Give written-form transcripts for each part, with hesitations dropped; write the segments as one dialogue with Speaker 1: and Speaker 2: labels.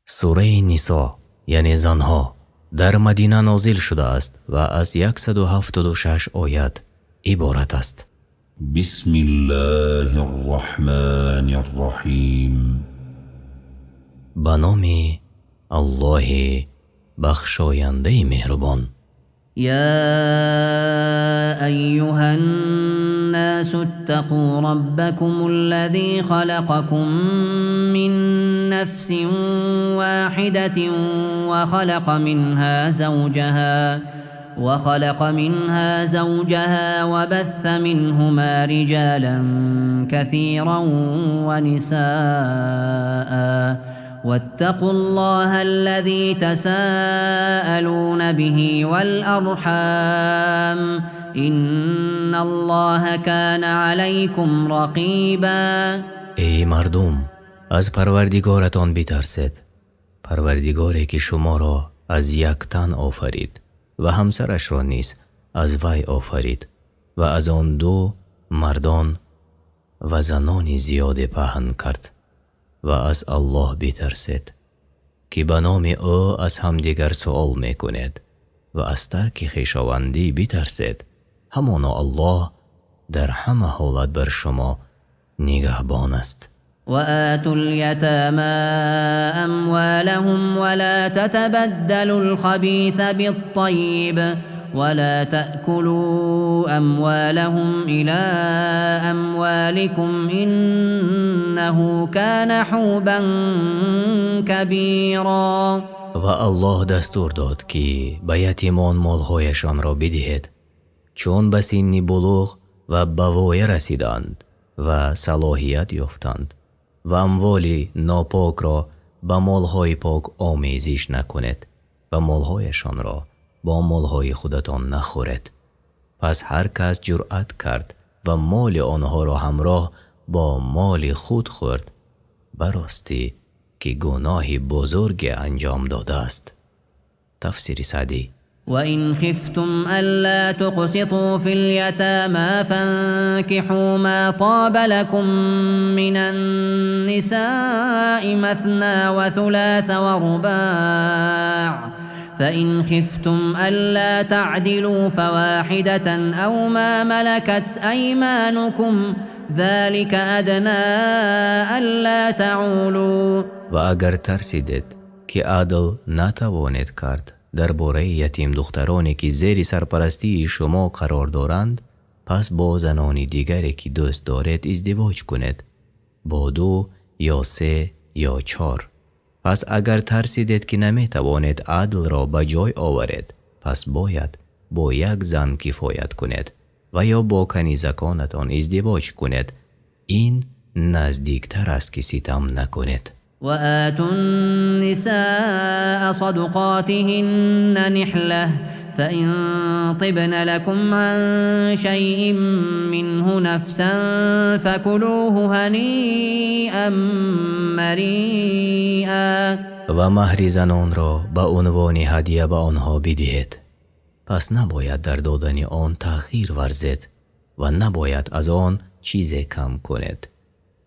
Speaker 1: Сураи Нисо, яъне занҳо, дар Мадина нозил шудааст ва аз 176 оят иборат аст.
Speaker 2: Бисмиллоҳир Раҳмонир Раҳим.
Speaker 1: Ба номи Аллоҳ бахшоянда меҳрубон.
Speaker 3: Йа айюҳан-носу иттақу роббакумул-лазӣ халақакум мин нафсин воҳидатин ва халақа минҳа завҷаҳа ва басса минҳума риҷолан касиран ва нисаа ваттақуллоҳаллазӣ тасаалуна биҳи вал-арҳам инналлоҳа кана алайкум рақиба.
Speaker 1: Эй мардум, аз Парвардигоратон битарсед, Парвардигоре ки шуморо аз як тан офарид ва ҳамсарашро низ аз вай офарид ва аз он ду мардон ва занони зиёде паҳн кард ва аз Аллоҳ битарсед, ки ба номи ӯ аз ҳамдигар суол мекунед ва аз тарки хешовандӣ битарсед. Ҳамоно Аллоҳ дар ҳама ҳолат бар шумо нигаҳбон аст.
Speaker 3: Ва отул-ятомо амволаҳум ва ло татабаддалул-хабиса бит-таййиб ва ло таъкулу амволаҳум ило амволикум иннаҳу кана ҳубан кабиро.
Speaker 1: Ва Аллоҳ дастур дод, ки ба ятимон молҳояшонро бидиҳед, чун ба синни булуғ ва ба воя расиданд ва салоҳият ёфтанд, ва амволи нопокро ба молҳои пок омезиш накунед ва молҳояшонро бо молҳои худатон нахӯред. Пас ҳар кас ҷуръат кард ва моли онҳоро ҳамроҳ бо моли худ хӯрд, ба ростӣ ки гуноҳи бузурге анҷом додааст. Тафсири Саъдӣ.
Speaker 3: Ва ин хифтум алло туқситу фил-ятомо фанкиҳу мо тоба лакум минан-нисои масно ва сулоса ва рубоъ фаин хифтум алло таъдилу фавоҳидатан ав мо малакат аймонукум золика адно алло таъулу.
Speaker 1: Ва агар тарсидед, ки адл натавонед кард дар бораи ятим духтароне, ки зери сарпарастии шумо қарор доранд, пас бо занони дигаре, ки дӯст доред, издивоҷ кунед, бо ду ё се ё чор. Пас агар тарсидед, ки наметавонед адлро ба ҷой оваред, пас бояд бо як зан кифоят кунед ва ё бо канизаконатон издивоҷ кунед. Ин наздиктар аст, ки ситам накунед.
Speaker 3: Ва отун-нисаа садуқотиҳинна ниҳлатан фаин тибна лакум ан шайъин минҳу нафсан факулуҳу ҳаниан мариа.
Speaker 1: Ва маҳри занонро ба унвони ҳадя ба онҳо бидиҳед. Пас набояд дар додани он таъхир варзед ва набояд аз он чизе кам кунед.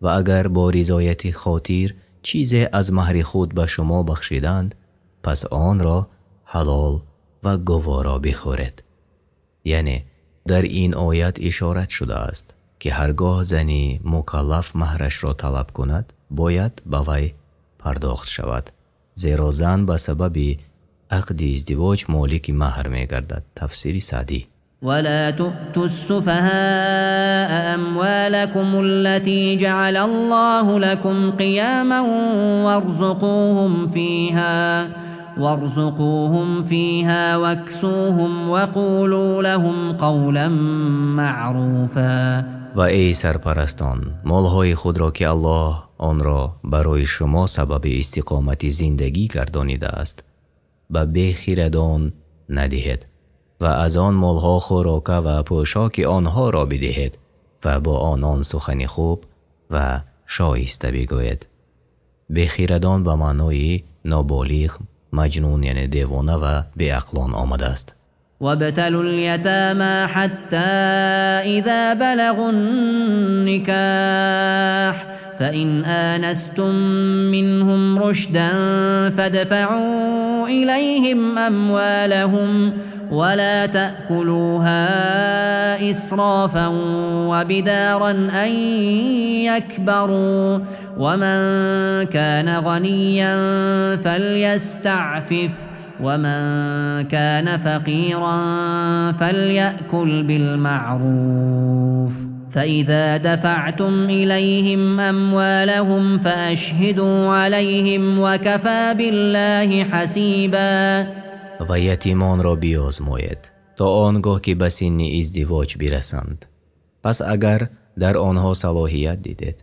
Speaker 1: Ва агар бо ризояти хотир чизе аз маҳри худ ба шумо бахшиданд, пас онро ҳалол ва гуворо бихӯред. Яъне дар ин оят ишора шудааст, ки ҳаргоҳ зани мукаллаф маҳрашро талаб кунад, бояд ба вай пардохт шавад, зеро зан ба сабаби ақди издивоҷ молики маҳр мегардад. Тафсири Саъдӣ.
Speaker 3: Ва ло туътус-суфаҳаа амволакумул-латӣ ҷаъалаллоҳу лакум қиёман варзуқуҳум фиҳа ваксуҳум ва қулу лаҳум қавлан маъруфа.
Speaker 1: Ва эй сарпарастон, молҳои худро, ки Аллоҳ онро барои шумо сабаби истиқомати зиндагӣ гардонидааст, ба бехирадон надиҳед ва аз он молҳо хӯрока ва пӯшоки онҳоро бидиҳед ва бо онон сухани хуб ва шоиста бигӯед. Бехирадон ба маънои ноболиғ, маҷнун, яъне девона ва беақлон омадааст.
Speaker 3: وابتلوا اليتامى حتى إذا بلغوا النكاح. فإن آنستم منهم رشدا فادفعوا إليهم أموالهم ولا تأكلوها إسرافا وبدارا أن يكبروا ومن كان غنيا فليستعفف ومن كان فقيرا فليأكل بالمعروف فإذا دفعتم إليهم أموالهم فأشهدوا عليهم وكفى بالله حسيبا.
Speaker 1: Ва ятимонро биозмоед то он гоҳ ки ба синни издивоҷ бирасанд. Пас агар дар онҳо салоҳият дидед,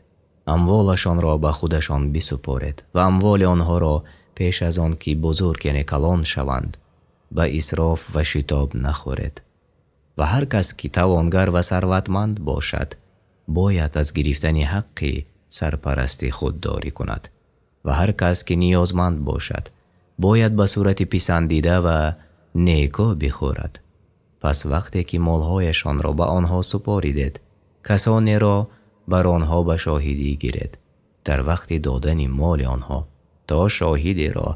Speaker 1: амволашонро ба худашон бисупоред ва амволи онҳоро пеш аз он ки бузург, яъне калон шаванд, ба исроф ва шитоб нахӯред. Ва ҳар кас ки тавонгар ва сарватманд бошад, бояд аз гирифтани ҳаққи сарпарастӣ худдорӣ кунад ва ҳар кас ки ниёзманд бошад, бояд ба сурати писандида ва некӯ бихӯрад. Пас вақте ки молҳояшонро ба онҳо супоридед, касонеро бар онҳо ба шоҳидӣ гиред дар вақти додани моли онҳо, то шоҳидеро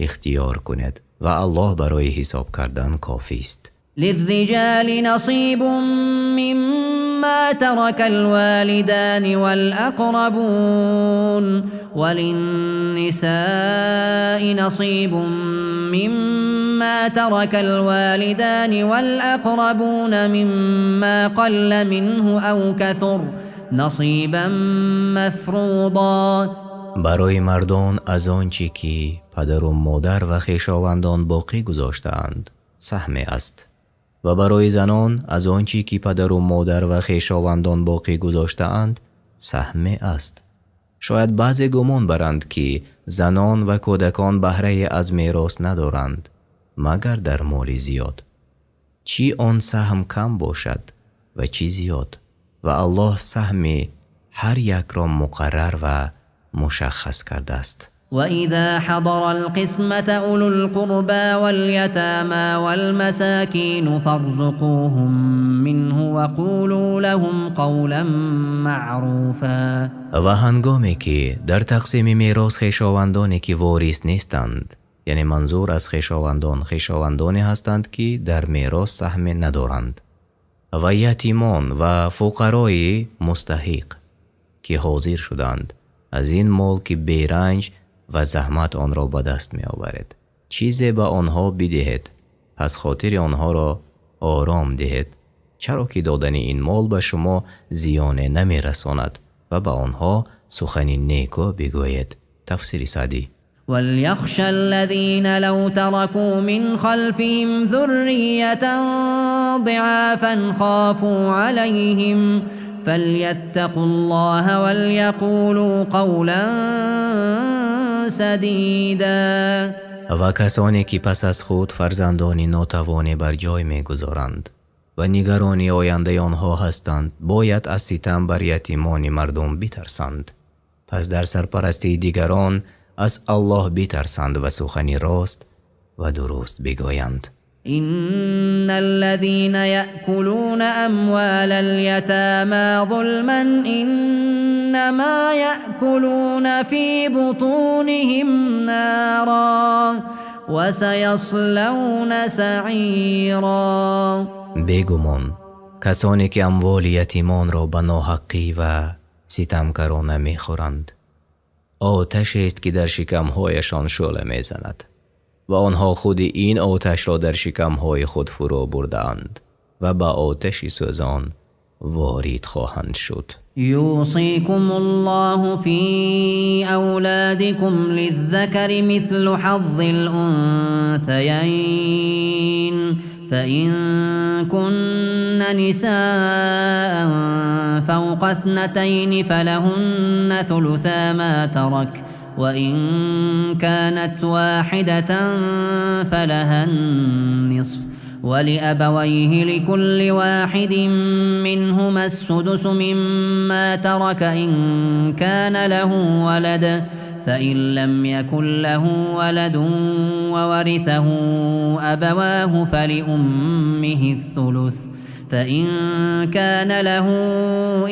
Speaker 1: ихтиёр кунед ва Аллоҳ барои ҳисоб кардан кофист.
Speaker 3: للرجال نصيب مما ترك الوالدان والأقربون وللنساء نصيب مما ترك الوالدان والأقربون مما قل منه أو كثر نصيبا مفروضا.
Speaker 1: Барои мардон аз он чӣ ки падару модар ва хешовандон боқӣ гузоштаанд саҳме аст ва барои занон аз он чӣ ки падару модар ва хешовандон боқӣ гузоштаанд саҳме аст. Шояд баъзе гумон баранд, ки занон ва кӯдакон баҳрае аз мерос надоранд, магар дар моли зиёд. Чӣ он саҳм кам бошад ва чӣ зиёд, ва Аллоҳ саҳми ҳар якро муқаррар ва мушаххас кардааст.
Speaker 3: وإذا حضر القسمة أولو القربى واليتامى والمساكين فارزقوهم منه وقولوا لهم قولا معروفا.
Speaker 1: Ва ҳангоме ки дар тақсими мерос хешовандоне ки ворис нестанд, яъне манзур аз хешовандон хешовандоне ҳастанд, ки дар мерос саҳме надоранд, ва ятимон ва фуқарои мустаҳиқ ки ҳозир шуданд, аз ин мол ки беранҷ ва заҳмат онро ба даст меоваред, чизе ба онҳо бидиҳед, пас хотири онҳоро ором диҳед, чаро ки додани ин мол ба шумо зиёне намерасонад ва ба онҳо сухани некӯ бигӯед. Тафсири Саъдӣ.
Speaker 3: وليخش الذين لو تركوا من خلفهم ذرية ضعافا خافوا عليهم فليتقوا الله وليقولوا قولا سديدا.
Speaker 1: Ва касоне ки пас аз худ фарзандони нотавоне бар ҷой мегузоранд ва нигарони ояндаи онҳо ҳастанд, бояд аз ситам бар ятимони мардум битарсанд. Пас дар сарпарастии дигарон аз Аллоҳ битарсанд ва сухани рост ва дуруст бигӯянд.
Speaker 3: إن الذين يأكلون أموال اليتامى ظلما إنما يأكلون في بطونهم نارا وسيصلون سعيرا.
Speaker 1: Бегумон, касоне ки амволи ятимонро ба ноҳаққӣ ва ситамкарона мехӯранд, оташест ки дар шикамҳояшон шӯъла мезанад ва онҳо худи ин оташро дар шикамҳои худ фурӯ бурдаанд ва ба оташи сӯзон ворид хоҳанд шуд.
Speaker 3: يوصيكم الله في أولادكم للذكر مثل حظ الأنثيين فإن كن نساء فوق اثنتين فلهن ثلثا ما ترك وإن كانت واحدة فلها النصف ولأبويه لكل واحد منهما السدس مما ترك إن كان له ولد فإن لم يكن له ولد وورثه أبواه فلأمه الثلث. فإن كان له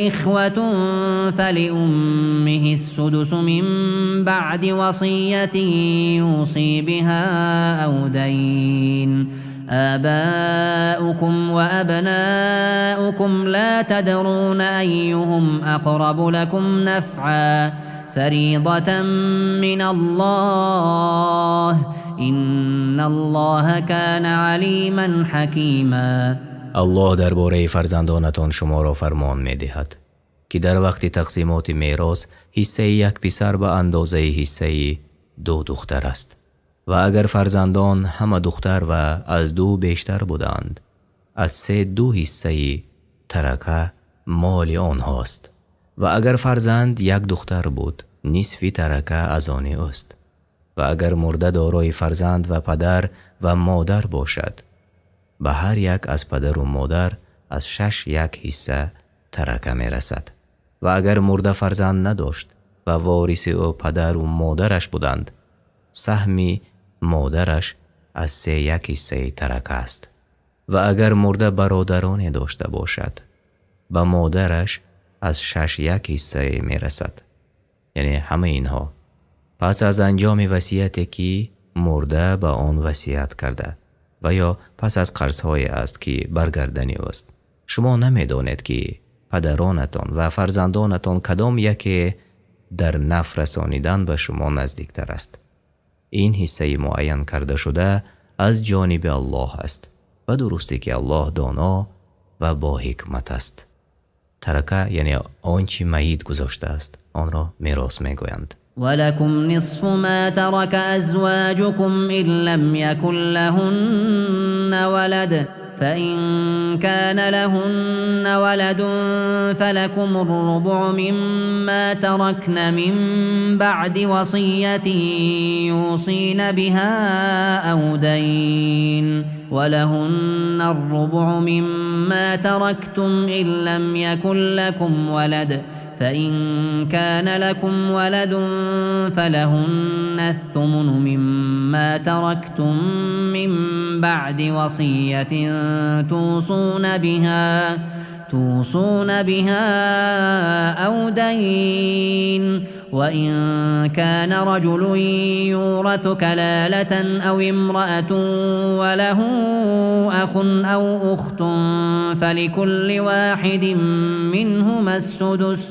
Speaker 3: إخوة فلأمه السدس من بعد وصية يوصي بها أو دين. آباؤكم وأبناؤكم لا تدرون أيهم أقرب لكم نفعا فريضة من الله إن الله كان عليما حكيما.
Speaker 1: Аллоҳ дар бораи фарзандонатон шуморо фармон медиҳад, ки дар вақти тақсимоти мерос ҳиссаи як писар ба андозаи ҳиссаи ду духтар аст. Ва агар фарзандон ҳама духтар ва аз ду бештар буданд, аз се ду ҳиссаи тарака моли онҳост. Ва агар фарзанд як духтар буд, нисфи тарака аз они ӯст. Ва агар мурда дорои фарзанд ва падар ва модар бошад, ба ҳар як аз падару модар аз шаш як ҳисса тарака мерасад. Ва агар мурда фарзанд надошт ва вориси ӯ падару модараш буданд, саҳми модараш аз се як ҳиссаи тарака аст. Ва агар мурда бародароне дошта бошад, ба модараш аз шаш як ҳиссае мерасад. Яъне ҳамаи инҳо пас аз анҷоми васияте, ки мурда ба он васият карда, ва ё пас аз қарзҳое аст, ки бар гардани ӯст. Шумо намедонед, ки падаронатон ва фарзандонатон кадом яке дар нафъ расонидан ба шумо наздиктар аст. Ин ҳиссаи муайян карда шуда аз ҷониби Аллоҳ аст, ба дурустӣ ки Аллоҳ доно ва бо ҳикмат аст. Тарака, яъне он чи майит гузоштааст, онро мерос мегӯянд.
Speaker 3: ولكم نصف ما ترك أزواجكم إن لم يكن لهن ولد فإن كان لهن ولد فلكم الربع مما تركن من بعد وصية يوصين بها أو دين ولهن الربع مما تركتم إن لم يكن لكم ولد فإن كان لكم ولد فلهن الثمن مما تركتم من بعد وصية توصون بها أو دين. وإن كان رجل يورث كلالة أو امرأة وله أخ أو أخت فلكل واحد منهما السدس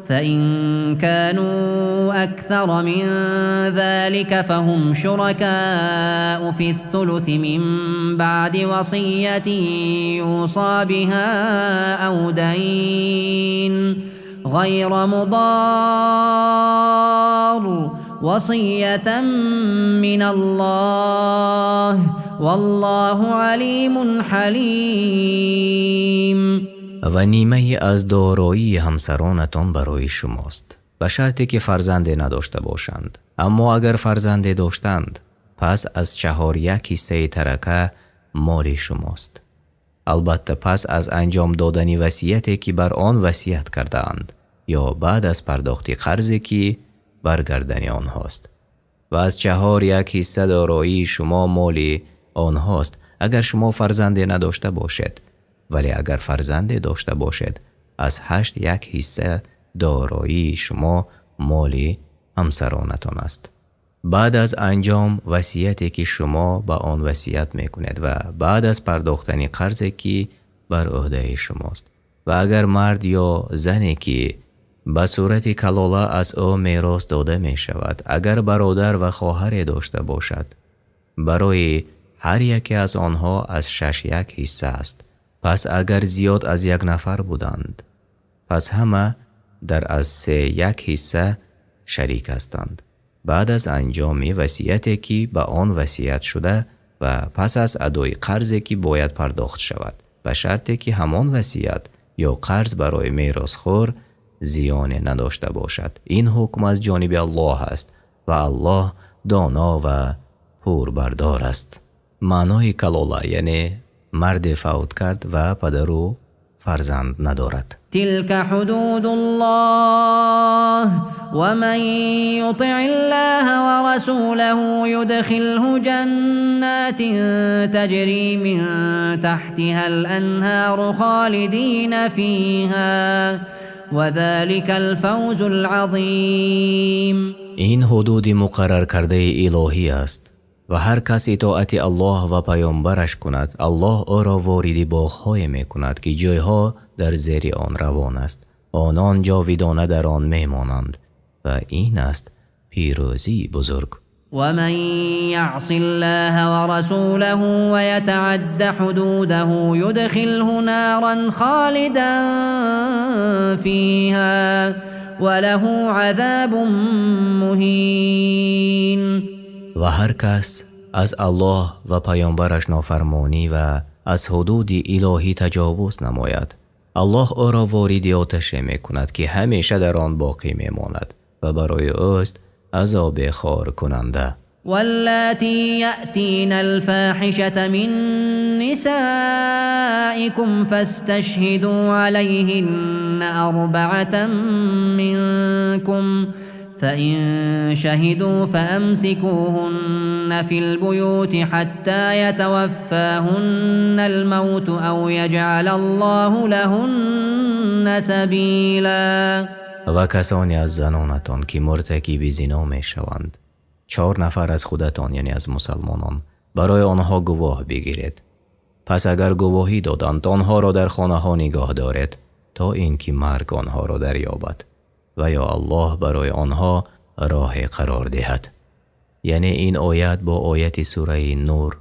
Speaker 3: فإن كانوا أكثر من ذلك فهم شركاء في الثلث من بعد وصية يوصى بها أو دين غير مضار وصية من الله والله عليم حليم.
Speaker 1: Ва нимае аз дороии ҳамсаронатон барои шумост, ба шарте ки фарзанде надошта бошанд. Аммо агар фарзанде доштанд, пас аз чаҳор як ҳиссаи тарака моли шумост, албатта пас аз анҷом додани васияте, ки бар он васият кардаанд, ё баъд аз пардохти қарзе, ки бар гардани онҳост. Ва аз чаҳор як ҳисса дороии шумо моли онҳост, агар шумо фарзанде надошта бошед. Вале агар фарзанде дошта бошед, аз ҳашт як ҳисса дороии шумо моли ҳамсаронатон аст, баъд аз анҷом васияте, ки шумо ба он васият мекунед, ва баъд аз пардохтани қарзе, ки бар ӯҳдаи шумост. Ва агар мард ё зане, ки ба сурати калола аз ӯ мерос дода мешавад, агар бародар ва хоҳаре дошта бошад, барои ҳар яке аз онҳо аз шаш як ҳисса аст. Пас агар зиёд аз як нафар буданд, пас ҳама дар аз се як ҳисса шарик ҳастанд, баъд аз анҷоми васияте, ки ба он васият шуда, ва пас аз адои қарзе, ки бояд пардохт шавад, ба шарте ки ҳамон васият ё қарз барои меросхӯр зиёне надошта бошад. Ин ҳукм аз ҷониби Аллоҳ аст ва Аллоҳ доно ва пурбардор аст. Маънои калола, яъне марде фавт кард ва падару фарзанд надорад.
Speaker 3: تلك حدود الله ومن يطع الله ورسوله يدخله جنات تجري من تحتها الأنهار خالدين فيها وذلك الفوز العظيم.
Speaker 1: Ин ҳудуди муқарраркардаи илоҳӣ аст ва ҳар кас итоати Аллоҳ ва паёмбараш кунад, Аллоҳ ӯро вориди боғҳое мекунад, ки ҷойҳо дар зери он равон аст. Онон ҷовидона дар он мемонанд ва ин аст пирӯзии бузург.
Speaker 3: ومن يعص الله ورسوله ويتعد حدوده يدخله نارا خالدا فيها وله عذاب مهين.
Speaker 1: Ва ҳар кас аз Аллоҳ ва паёмбараш нофармонӣ ва аз ҳудуди илоҳӣ таҷовуз намояд, Аллоҳ ӯро вориди оташе мекунад, ки ҳамеша дар он боқӣ мемонад ва барои ӯст азоби хоркунанда.
Speaker 3: واللاتي يأتين الفاحشة من نسائكم فاستشهدوا عليهن 4 منكم فإن شهدوا فأمسكوهن في البيوت حتى يتوفاهن الموت أو يجعل الله لهن سبيلا.
Speaker 1: Ва касоне аз занонатон, ки муртакиби зино мешаванд, 4 нафар аз худатон, яъне аз мусалмонон, барои онҳо гувоҳ бигиред. Пас агар гувоҳӣ доданд, онҳоро дар хонаҳо нигоҳ доред, то ин ки марг онҳоро дарёбад ва ё Аллоҳ барои онҳо роҳе қарор диҳад. Яъне ин оят бо ояти сураи Нур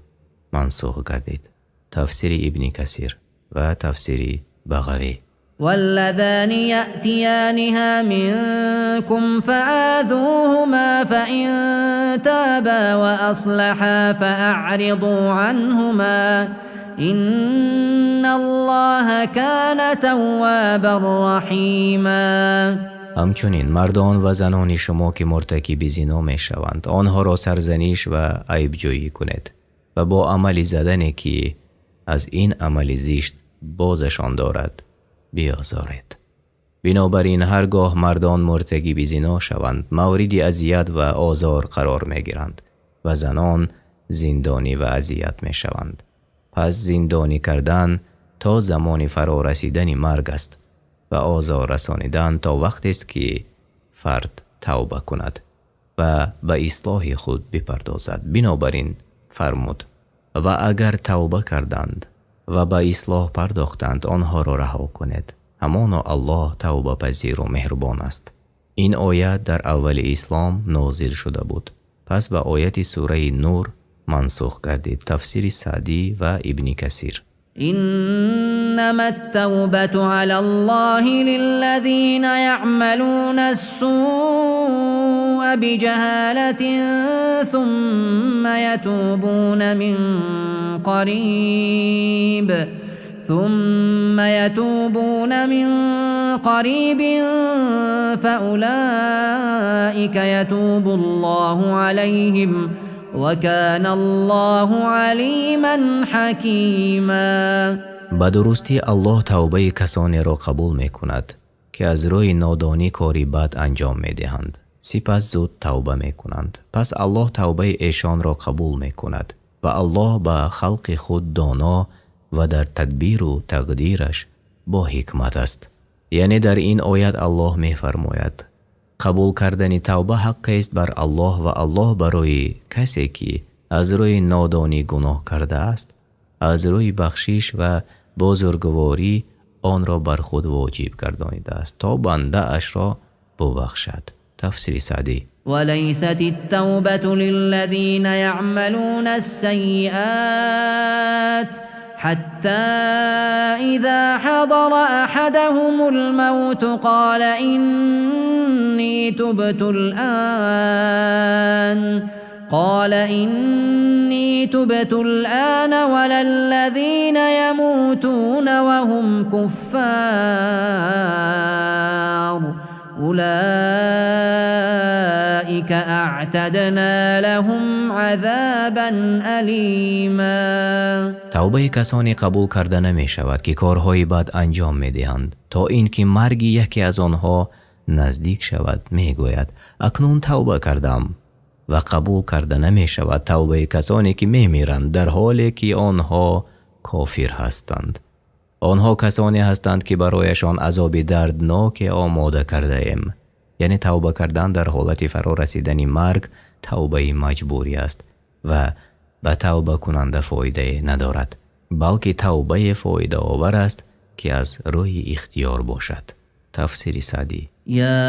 Speaker 1: мансух гардид. Тафсири Ибни Касир ва тафсири Бағавӣ.
Speaker 3: واللذان يأتيانها منكم فآذوهما فإن تابا وأصلحا فأعرضوا عنهما إن الله كان توابا رحيما.
Speaker 1: Ҳамчунин мардон ва занони шумо, ки муртакиби зино мешаванд, онҳоро сарзаниш ва айбҷӯӣ кунед ва бо амали задане, ки аз ин амали зишт бозашон дорад, биозоред. Бинобар ин ҳар гоҳ мардон муртакиби зино шаванд, мавриди азият ва озор қарор мегиранд ва занон зиндонӣ ва азият мешаванд. Пас зиндонӣ кардан то замони фарорасидани марг аст ва озор расонидан то вақтест, ки фард тавба кунад ва ба ислоҳи худ бипардозад. Бинобар ин фармуд: ва агар тавба карданд ва ба ислоҳ пардохтанд, онҳоро раҳо кунед. Ҳамоно Аллоҳ тавбапазиру меҳрубон аст. Ин оят дар аввали ислом нозил шуда буд. Пас ба ояти сураи Нур мансух гардид. Тафсири Саъдӣ ва Ибни Касир.
Speaker 3: إنما التوبة على الله للذين يعملون السوء بجهالة ثم يتوبون من قريب ثم يتوبون من قريب فأولئك يتوب الله عليهم وكان الله عليما حكيما.
Speaker 1: Ба дурустӣ Аллоҳ тавбаи касонеро қабул мекунад, ки аз рӯи нодонӣ кори бад анҷом медиҳанд, сипас зуд тавба мекунанд. Пас Аллоҳ тавбаи эшонро қабул мекунад ва Аллоҳ ба халқи худ доно ва дар тадбиру тақдираш бо ҳикмат аст. Яъне дар ин оят Аллоҳ мефармояд: қабул кардани тавба ҳаққест бар Аллоҳ ва Аллоҳ барои касе, ки аз рӯи нодонӣ гуноҳ кардааст, аз рӯи бахшиш ва бузургворӣ онро бар худ воҷиб гардонидааст, то бандаашро бубахшад. Тафсири Саъдӣ.
Speaker 3: وليست التوبة للذين يعملون السيئات حتى إذا حضر أحدهم الموت قال إني تبت الآن قال إني تبت الآن ولا الذين يموتون وهم كفار أولئك أعتدنا لهم عذابا أليما.
Speaker 1: Тавбаи касоне қабул карда намешавад, ки корҳои бад анҷом медиҳанд, то инки марги яке аз онҳо наздик шавад, мегӯяд: акнун тавба кардам. Ва қабул карда намешавад тавбаи касоне ки мемиранд дар ҳоле ки онҳо кофир ҳастанд. Онҳо касоне ҳастанд, ки барояшон азоби дардноке омода кардаем. Яъне тавба кардан дар ҳолати фаро расидани марг тавбаи маҷбурӣ аст ва ба тавбакунанда фоидае надорад, балки тавбаи фоидаовар аст, ки аз рӯи ихтиёр бошад. Тафсири Саъдӣ.
Speaker 3: يا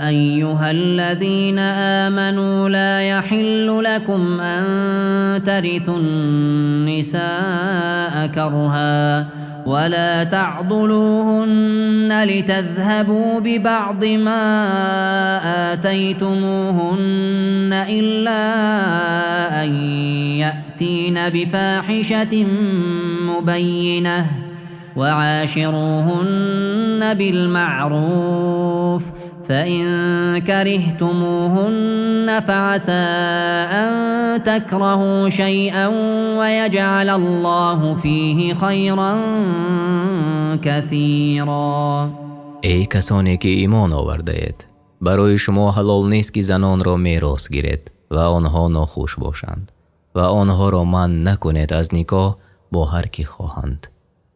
Speaker 3: أيها الذين آمنوا لا يحل لكم أن ترثوا النساء كرها ولا تعضلوهن لتذهبوا ببعض ما آتيتموهن إلا أن يأتين بفاحشة مبينة وعاشروهن بالمعروف فإن كرهتموهن فعسى أن تكرهوا شيئا ويجعل الله فيه خيرا كثيرا.
Speaker 1: Эй касоне ки имон овардаед, барои шумо ҳалол нест, ки занонро мерос гиред ва онҳо нохуш бошанд ва онҳоро манъ накунед аз никоҳ бо ҳар ки хоҳанд,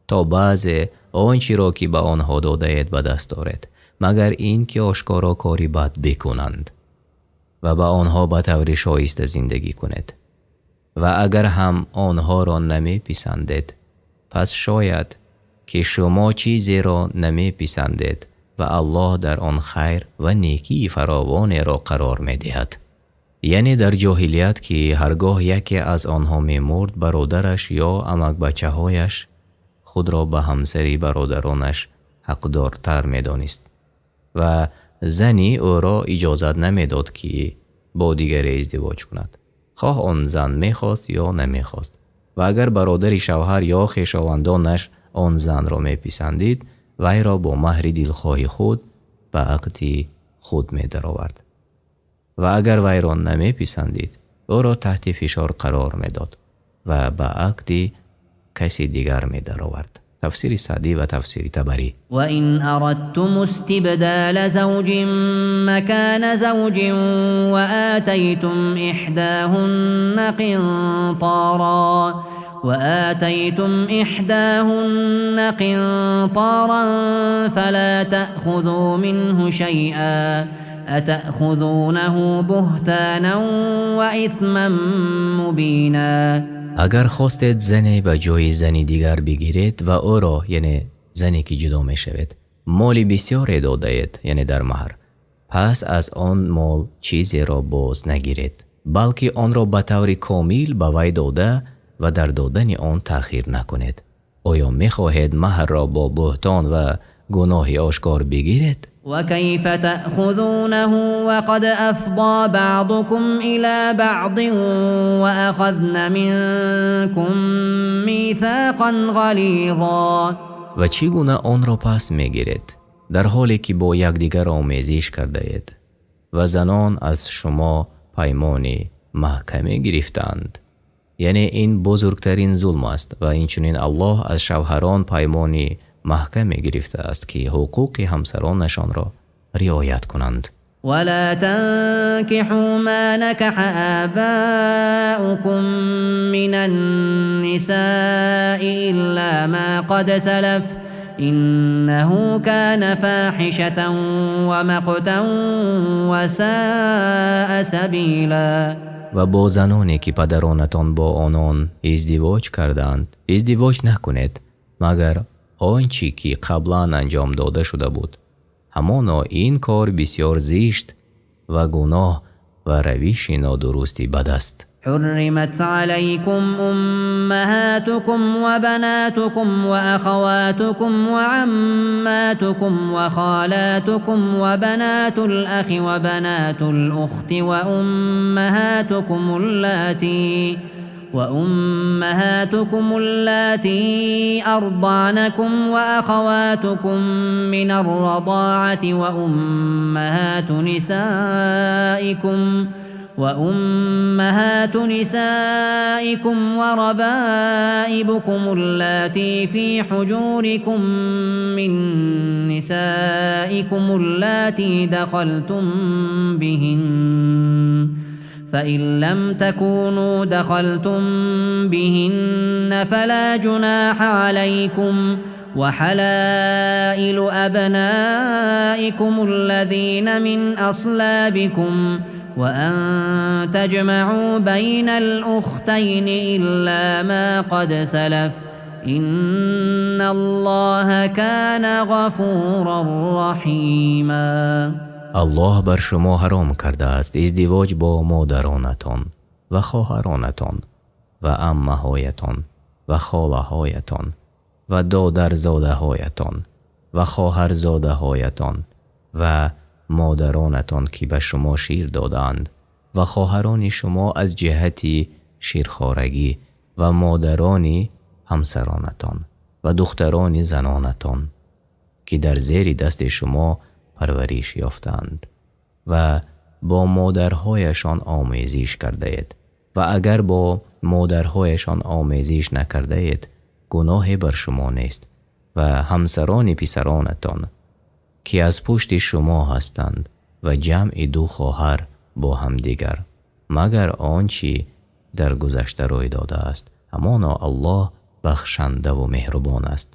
Speaker 1: то баъзе он чиро ки ба онҳо додаед ба даст оред, магар ин ки ошкоро кори бад бикунанд, ва ба онҳо ба таври шоиста зиндагӣ кунед. Ва агар ҳам онҳоро намеписандед, пас шояд ки шумо чизеро намеписандед ва Аллоҳ дар он хайр ва некии фаровонеро қарор медиҳад. Яъне дар ҷоҳилият, ки ҳаргоҳ яке аз онҳо мемурд, бародараш ё амакбачаҳояш худро ба ҳамсари бародаронаш ҳақдортар медонист ва зани ӯро иҷозат намедод, ки бо дигаре издивоҷ кунад, хоҳ он зан мехост ё намехост. Ва агар бародари шавҳар ё хешовандонаш он занро меписандид, вайро бо маҳри дилхоҳи худ ба ақди худ медаровард, ва агар вайро намеписандид, ӯро таҳти фишор қарор медод ва ба ақди каси дигар медаровард. Тафсири Саъдӣ ва тафсири Табарӣ.
Speaker 3: وإن أردتم استبدال زوج مكان زوج وآتيتم إحداهن قنطارا فلا تأخذوا منه شيئا أتأخذونه بهتانا وإثما مبينا.
Speaker 1: Агар хостед зане ба ҷои зани дигар бигиред ва ӯро, яъне зане ки ҷудо мешавед, моли бисёре додаед, яъне дар маҳр, пас аз он мол чизеро боз нагиред, балки онро ба таври комил ба вай дода ва дар додани он таъхир накунед. Оё мехоҳед маҳрро бо буҳтон ва гуноҳи ошкор бигиред?
Speaker 3: وكيف تأخذونه وقد أفضى بعضكم إلى بعض وأخذن منكم ميثاقا غليظا.
Speaker 1: Ва чӣ гуна онро пас мегиред, дар ҳоле ки бо якдигар омезиш кардаед ва занон аз шумо паймони маҳкаме гирифтаанд? Яъне ин бузургтарин зулм аст. Ва инчунин Аллоҳ аз шавҳарон паймони маҳкаме гирифтааст, ки ҳуқуқи ҳамсаронашонро риоят кунанд.
Speaker 3: ولا تنكحوا ما نكح آباؤكم من النساء إلا ما قد سلف إنه كان فاحشة ومقتا وساء سبيلا.
Speaker 1: Ва бо заноне ки падаронатон бо онон издивоҷ кардаанд, издивоҷ накунед, магар он чӣ ки қаблан анҷом дода шуда буд. Ҳамоно ин кор бисёр зишт ва гуноҳ ва равиши нодурусти бад аст.
Speaker 3: حرمت عليكم أمهاتكم وبناتكم وأخواتكم وعماتكم وخالاتكم وبنات الأخ وبنات الأخت وأمهاتكم وأمهاتكم اللاتي أرضعنكم وأخواتكم من الرضاعة وأمهات نسائكم وربائبكم اللاتي في حجوركم من نسائكم اللاتي دخلتم بهن فإن لم تكونوا دخلتم بهن فلا جناح عليكم وحلائل أبنائكم الذين من أصلابكم وأن تجمعوا بين الأختين إلا ما قد سلف إن الله كان غفورا رحيما.
Speaker 1: Аллоҳ бар шумо ҳаром кардааст издивоҷ бо модаронатон ва хоҳаронатон ва аммаҳоятон ва холаҳоятон ва додарзодаҳоятон ва хоҳарзодаҳоятон ва модаронатон ки ба шумо шир додаанд ва хоҳарони шумо аз ҷиҳати ширхорагӣ ва модарони ҳамсаронатон ва духтарони занонатон ки дар зери дасти шумо парвариш ёфтаанд ва бо модарҳояшон омезиш кардаед ва агар бо модарҳояшон омезиш накардаед гуноҳе бар шумо нест ва ҳамсарони писаронатон ки аз пушти шумо ҳастанд ва ҷамъи ду хоҳар бо ҳамдигар магар он чӣ дар гузашта рӯй додааст, ҳамоно Аллоҳ бахшандаву меҳрубон аст.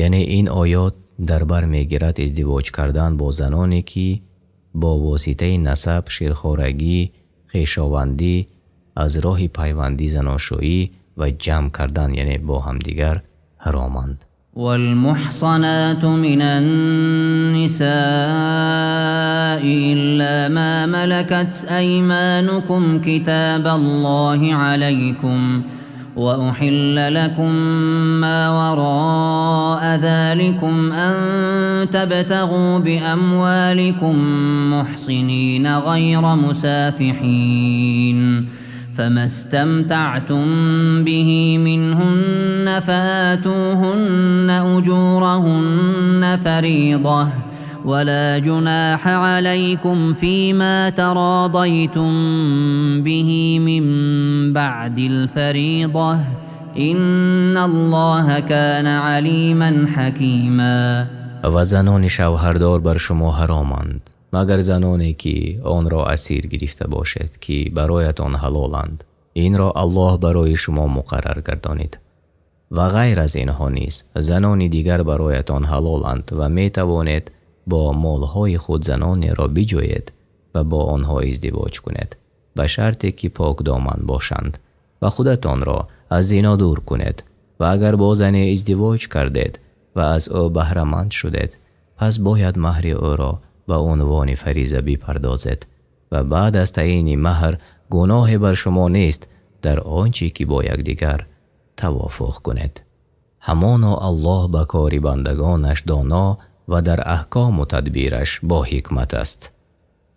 Speaker 1: Яъне ин оёт дар бар мегирад издивоҷ кардан бо заноне ки бо воситаи насаб, ширхорагӣ, хешовандӣ, аз роҳи пайвандӣ заношӯӣ ва ҷамъ кардан яъне бо ҳамдигар ҳароманд.
Speaker 3: والمحصنات من النساء إلا ما ملكت أيمانكم كتاب الله عليكم وأحل لكم ما وراء ذلكم أن تبتغوا بأموالكم محصنين غير مسافحين فما استمتعتم به منهن فآتوهن أجورهن فريضة ولا جناح عليكم فيما تراضيتم به من بعد الفريضة إن الله كان عليما حكيما.
Speaker 1: Ва занони шавҳардор бар шумо ҳароманд магар заноне ки онро асир гирифта бошед ки бароятон ҳалоланд. Инро Аллоҳ барои шумо муқаррар гардонид ва ғайр аз инҳо низ занони дигар бароятон ҳалоланд ва метавонед бо молҳои худ занонеро биҷӯед ва бо онҳо издивоҷ кунед ба шарте ки покдоман бошанд ва худатонро аз зино дур кунед ва агар бо зане издивоҷ кардед ва аз ӯ баҳраманд шудед пас бояд маҳри ӯро ба унвони фариза бипардозед ва баъд аз таъйини маҳр гуноҳе бар шумо нест дар он чӣ ки бо якдигар тавофуқ кунед. Ҳамоно Аллоҳ ба кори бандагонаш доно ва дар аҳкому тадбираш бо ҳикмат аст.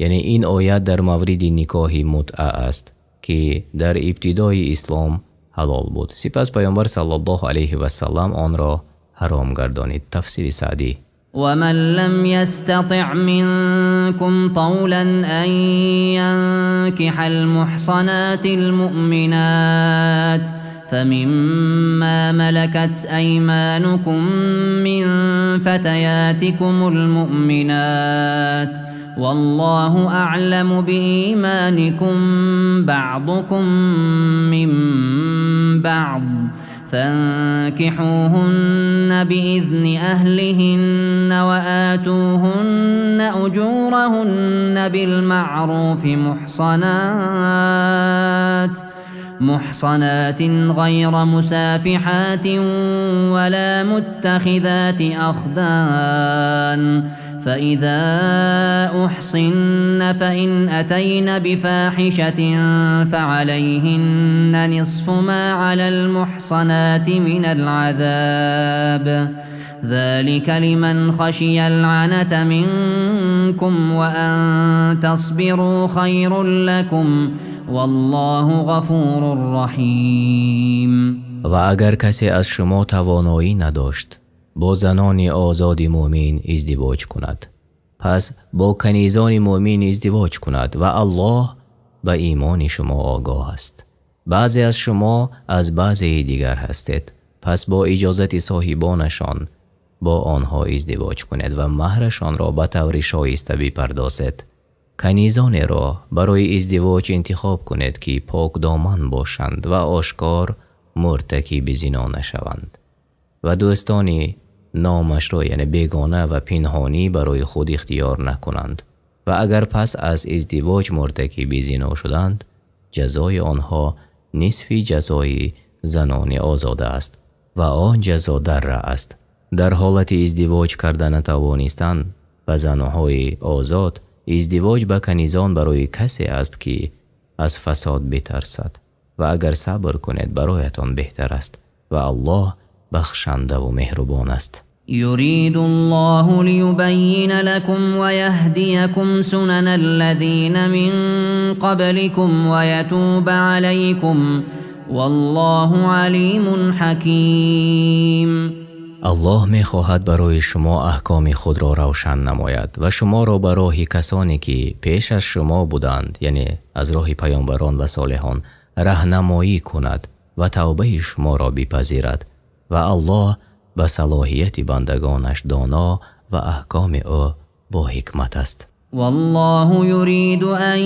Speaker 1: Яъне ин оят дар мавриди никоҳи мутъа аст ки дар ибтидои ислом ҳалол буд. Сипас Паёмбар саллаллоҳу алайҳи васаллам онро ҳаром гардонид. Тафсири Саъдӣ.
Speaker 3: ومن لم يستطع منكم طولا أن ينكح المحصنات المؤمنات فمما ملكت أيمانكم من فتياتكم المؤمنات والله أعلم بإيمانكم بعضكم من بعض فانكحوهن بإذن أهلهن وآتوهن أجورهن بالمعروف محصنات غير مسافحات ولا متخذات أخدان فإذا أحصن فإن أتين بفاحشة فعليهن نصف ما على المحصنات من العذاب ذلك لمن خشي العنة منكم وأن تصبروا خير لكم والله غفور رحيم.
Speaker 1: Ва агар касе аз шумо тавоноӣ надошт бо занони озоди мӯъмин издивоҷ кунад, пас бо канизони мӯъмин издивоҷ кунад ва Аллоҳ ба имони шумо огоҳ аст. Баъзе аз шумо аз баъзе дигар ҳастед, пас бо иҷозати соҳибонашон бо онҳо издивоҷ кунед ва меҳрашонро ба таври шоиста бипардозед. Канизонеро барои издивоҷ интихоб кунед, ки покдоман бошанд ва ошкор муртакиби зино нашаванд ва дӯстони номашро, яъне бегона ва пинҳонӣ, барои худ ихтиёр накунанд. Ва агар пас аз издивоҷ муртакиби зино шуданд, ҷазои онҳо нисфи ҷазои занони озода аст ва он ҷазо дарра аст. Дар ҳолати издивоҷ карда натавонистан ба занҳои озод, издивоҷ ба канизон барои касе аст, ки аз фасод битарсад, ва агар сабр кунед, бароятон беҳтар аст ва Аллоҳ бахшанда ва меҳрубон аст.
Speaker 3: يريد الله ليبين لكم ويهديكم سنن الذين من قبلكم ويتوب عليكم والله عليم حكيم.
Speaker 1: Аллоҳ мехоҳад барои шумо аҳкоми худро равшан намояд ва шуморо ба роҳи касоне ки пеш аз шумо буданд, яъне аз роҳи паёмбарон ва солеҳон, раҳнамоӣ кунад ва тавбаи шуморо бипазирад, ва Аллоҳ ба салоҳияти бандагонаш доно ва аҳкоми ӯ бо ҳикмат аст.
Speaker 3: والله يريد أن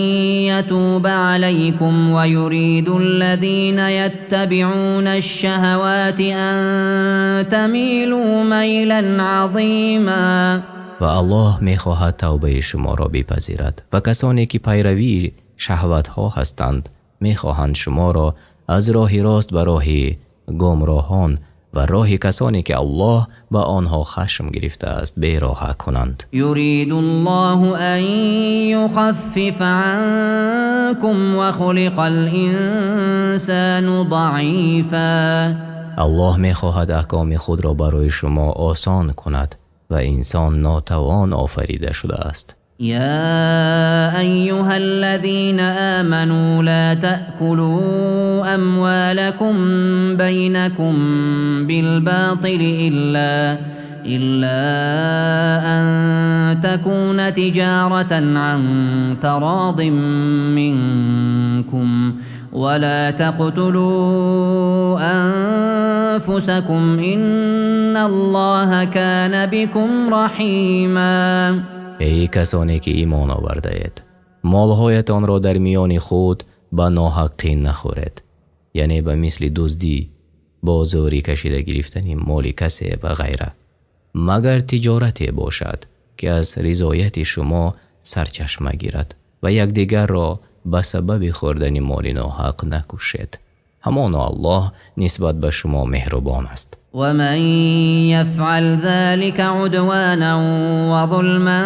Speaker 3: يتوب عليكم ويريد الذين يتبعون الشهوات أن تميلوا ميلا عظيما.
Speaker 1: Ва Аллоҳ мехоҳад тавбаи шуморо бипазирад ва касоне ки пайравии шаҳватҳо ҳастанд, мехоҳанд шуморо аз роҳи рост ба роҳи гумроҳон ва роҳи касоне ки Аллоҳ ба онҳо хашм гирифтааст бероҳа кунанд.
Speaker 3: يريد الله أن يخفف عنكم وخلق الإنسان ضعيفا.
Speaker 1: Аллоҳ мехоҳад аҳкоми худро барои шумо осон кунад ва инсон нотавон офарида шудааст.
Speaker 3: يا أيها الذين آمنوا لا تأكلوا أموالكم بينكم بالباطل إلا أن تكون تجارة عن تراض منكم ولا تقتلوا أنفسكم إن الله كان بكم رحيما.
Speaker 1: Эй касоне ки имон овардаед, молҳоятонро дар миёни худ ба ноҳаққӣ нахӯред, яъне ба мисли дуздӣ, бо зӯрӣ кашида гирифтани моли касе ва ғайра, магар тиҷорате бошад, ки аз ризояти шумо сарчашма гирад, ва якдигарро ба сабаби хӯрдани моли ноҳақ накушед. Ҳамоно Аллоҳ нисбат ба шумо меҳрубон аст.
Speaker 3: ومن يفعل ذلك عدوانا وظلما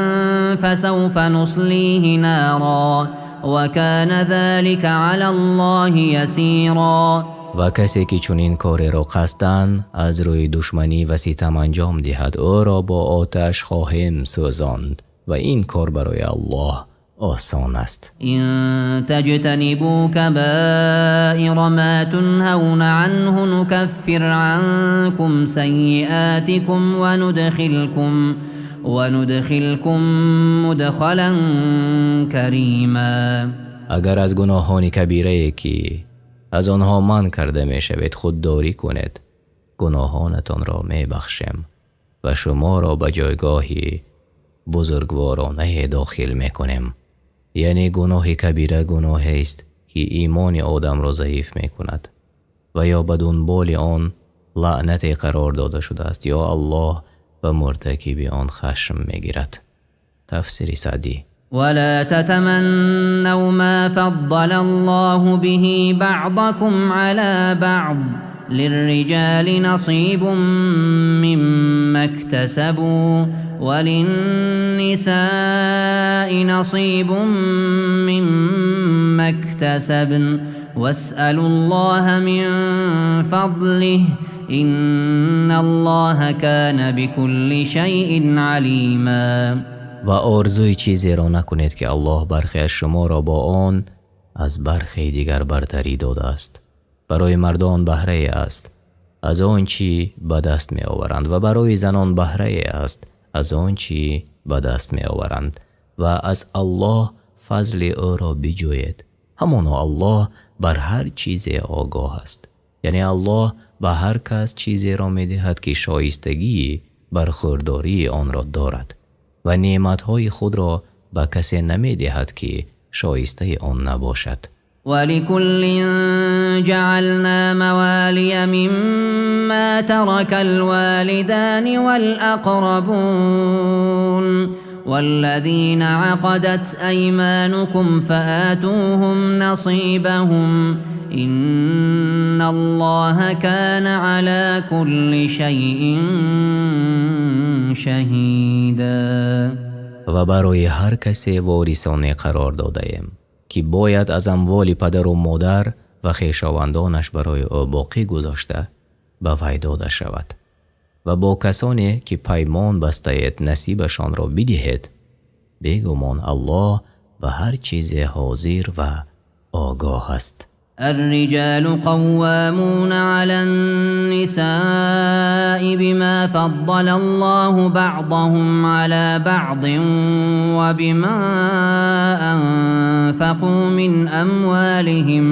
Speaker 3: فسوف نصليه نارا وكان ذلك على الله يسيرا.
Speaker 1: Ва касе ки чунин кореро қасдан аз рӯи душманӣ ва ситам анҷом диҳад, ӯро бо оташ хоҳем сӯзонд ва ин кор барои Аллоҳ осон аст.
Speaker 3: إن تجتنبوا كبائر ما تنهون عنه نكفر عنكم سيئاتكم وندخلكم مدخلا كريما.
Speaker 1: Агар аз гуноҳони кабирае ки аз онҳо манъ карда мешавед худдорӣ кунед, гуноҳонатонро мебахшем ва шуморо ба ҷойгоҳи бузургворонае дохил мекунем. Яъне гуноҳи кабира гуноҳест, ки имони одамро заиф мекунад ва ё ба дунболи он лаънате қарор дода шудааст, ё Аллоҳ ба муртакиби он хашм мегирад. Тафсири Саъдӣ.
Speaker 3: ولا تتمنوا ما فضل الله به بعضكم على بعض للرجال نصيب مما اكتسبوا وللنساء نصيب مما اكتسبن واسألوا الله من فضله إن الله كان بكل شيء عليما.
Speaker 1: Ва орзуи чизеро накунед, ки Аллоҳ бархе аз шуморо бо он аз бархе дигар бартарӣ додааст. Барои мардон баҳрае аст аз он чи ба даст меоваранд ва барои занон баҳрае аст аз он чи ба даст меоваранд ва аз Аллоҳ фазли ӯро биҷӯед. Ҳамоно Аллоҳ бар ҳар чизе огоҳ аст. Яъне Аллоҳ ба ҳар кас чизеро медиҳад, ки шоистагии бархӯрдории онро дорад ва неъматҳои худро ба касе намедиҳад, ки шоистаи он набошад.
Speaker 3: ولكل جعلنا موالي مما ترك الوالدان والأقربون والذين عقدت أيمانكم فآتوهم نصيبهم إن الله كان على كل شيء شهيدا.
Speaker 1: Ва барои ҳар касе ворисоне қарор додаем, ки бояд аз амволи падару модар ва хешовандонаш барои ӯ боқӣ гузошта ба вай дода шавад ва бо касоне ки паймон бастаед насибашонро бидиҳед. Бегумон Аллоҳ ба ҳар чизе ҳозир ва огоҳ аст.
Speaker 3: الرجال قوامون على النساء بما فضل الله بعضهم على بعض وبما أنفقوا من أموالهم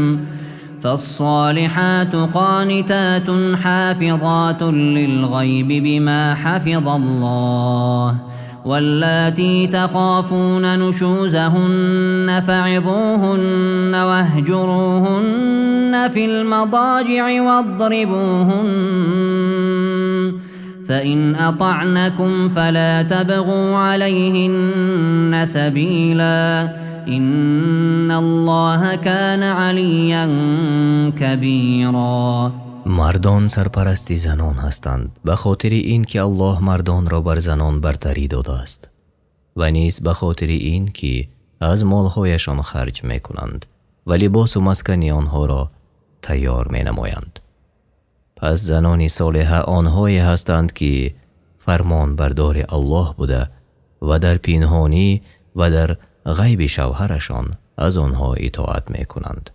Speaker 3: فالصالحات قانتات حافظات للغيب بما حفظ الله واللاتي تخافون نشوزهن فعظوهن واهجروهن في المضاجع واضربوهن فإن أطعنكم فلا تبغوا عليهن سبيلا إن الله كان عليا كبيرا.
Speaker 1: Мардон сарпарасти занон ҳастанд ба хотири ин ки Аллоҳ мардонро бар занон бартарӣ додааст ва низ ба хотири ин ки аз молҳояшон харҷ мекунанд ва либосу маскани онҳоро тайёр менамоянд. Пас занони солиҳа онҳое ҳастанд, ки фармонбардори Аллоҳ буда ва дар пинҳонӣ ва дар ғайби шавҳарашон аз онҳо итоат мекунанд.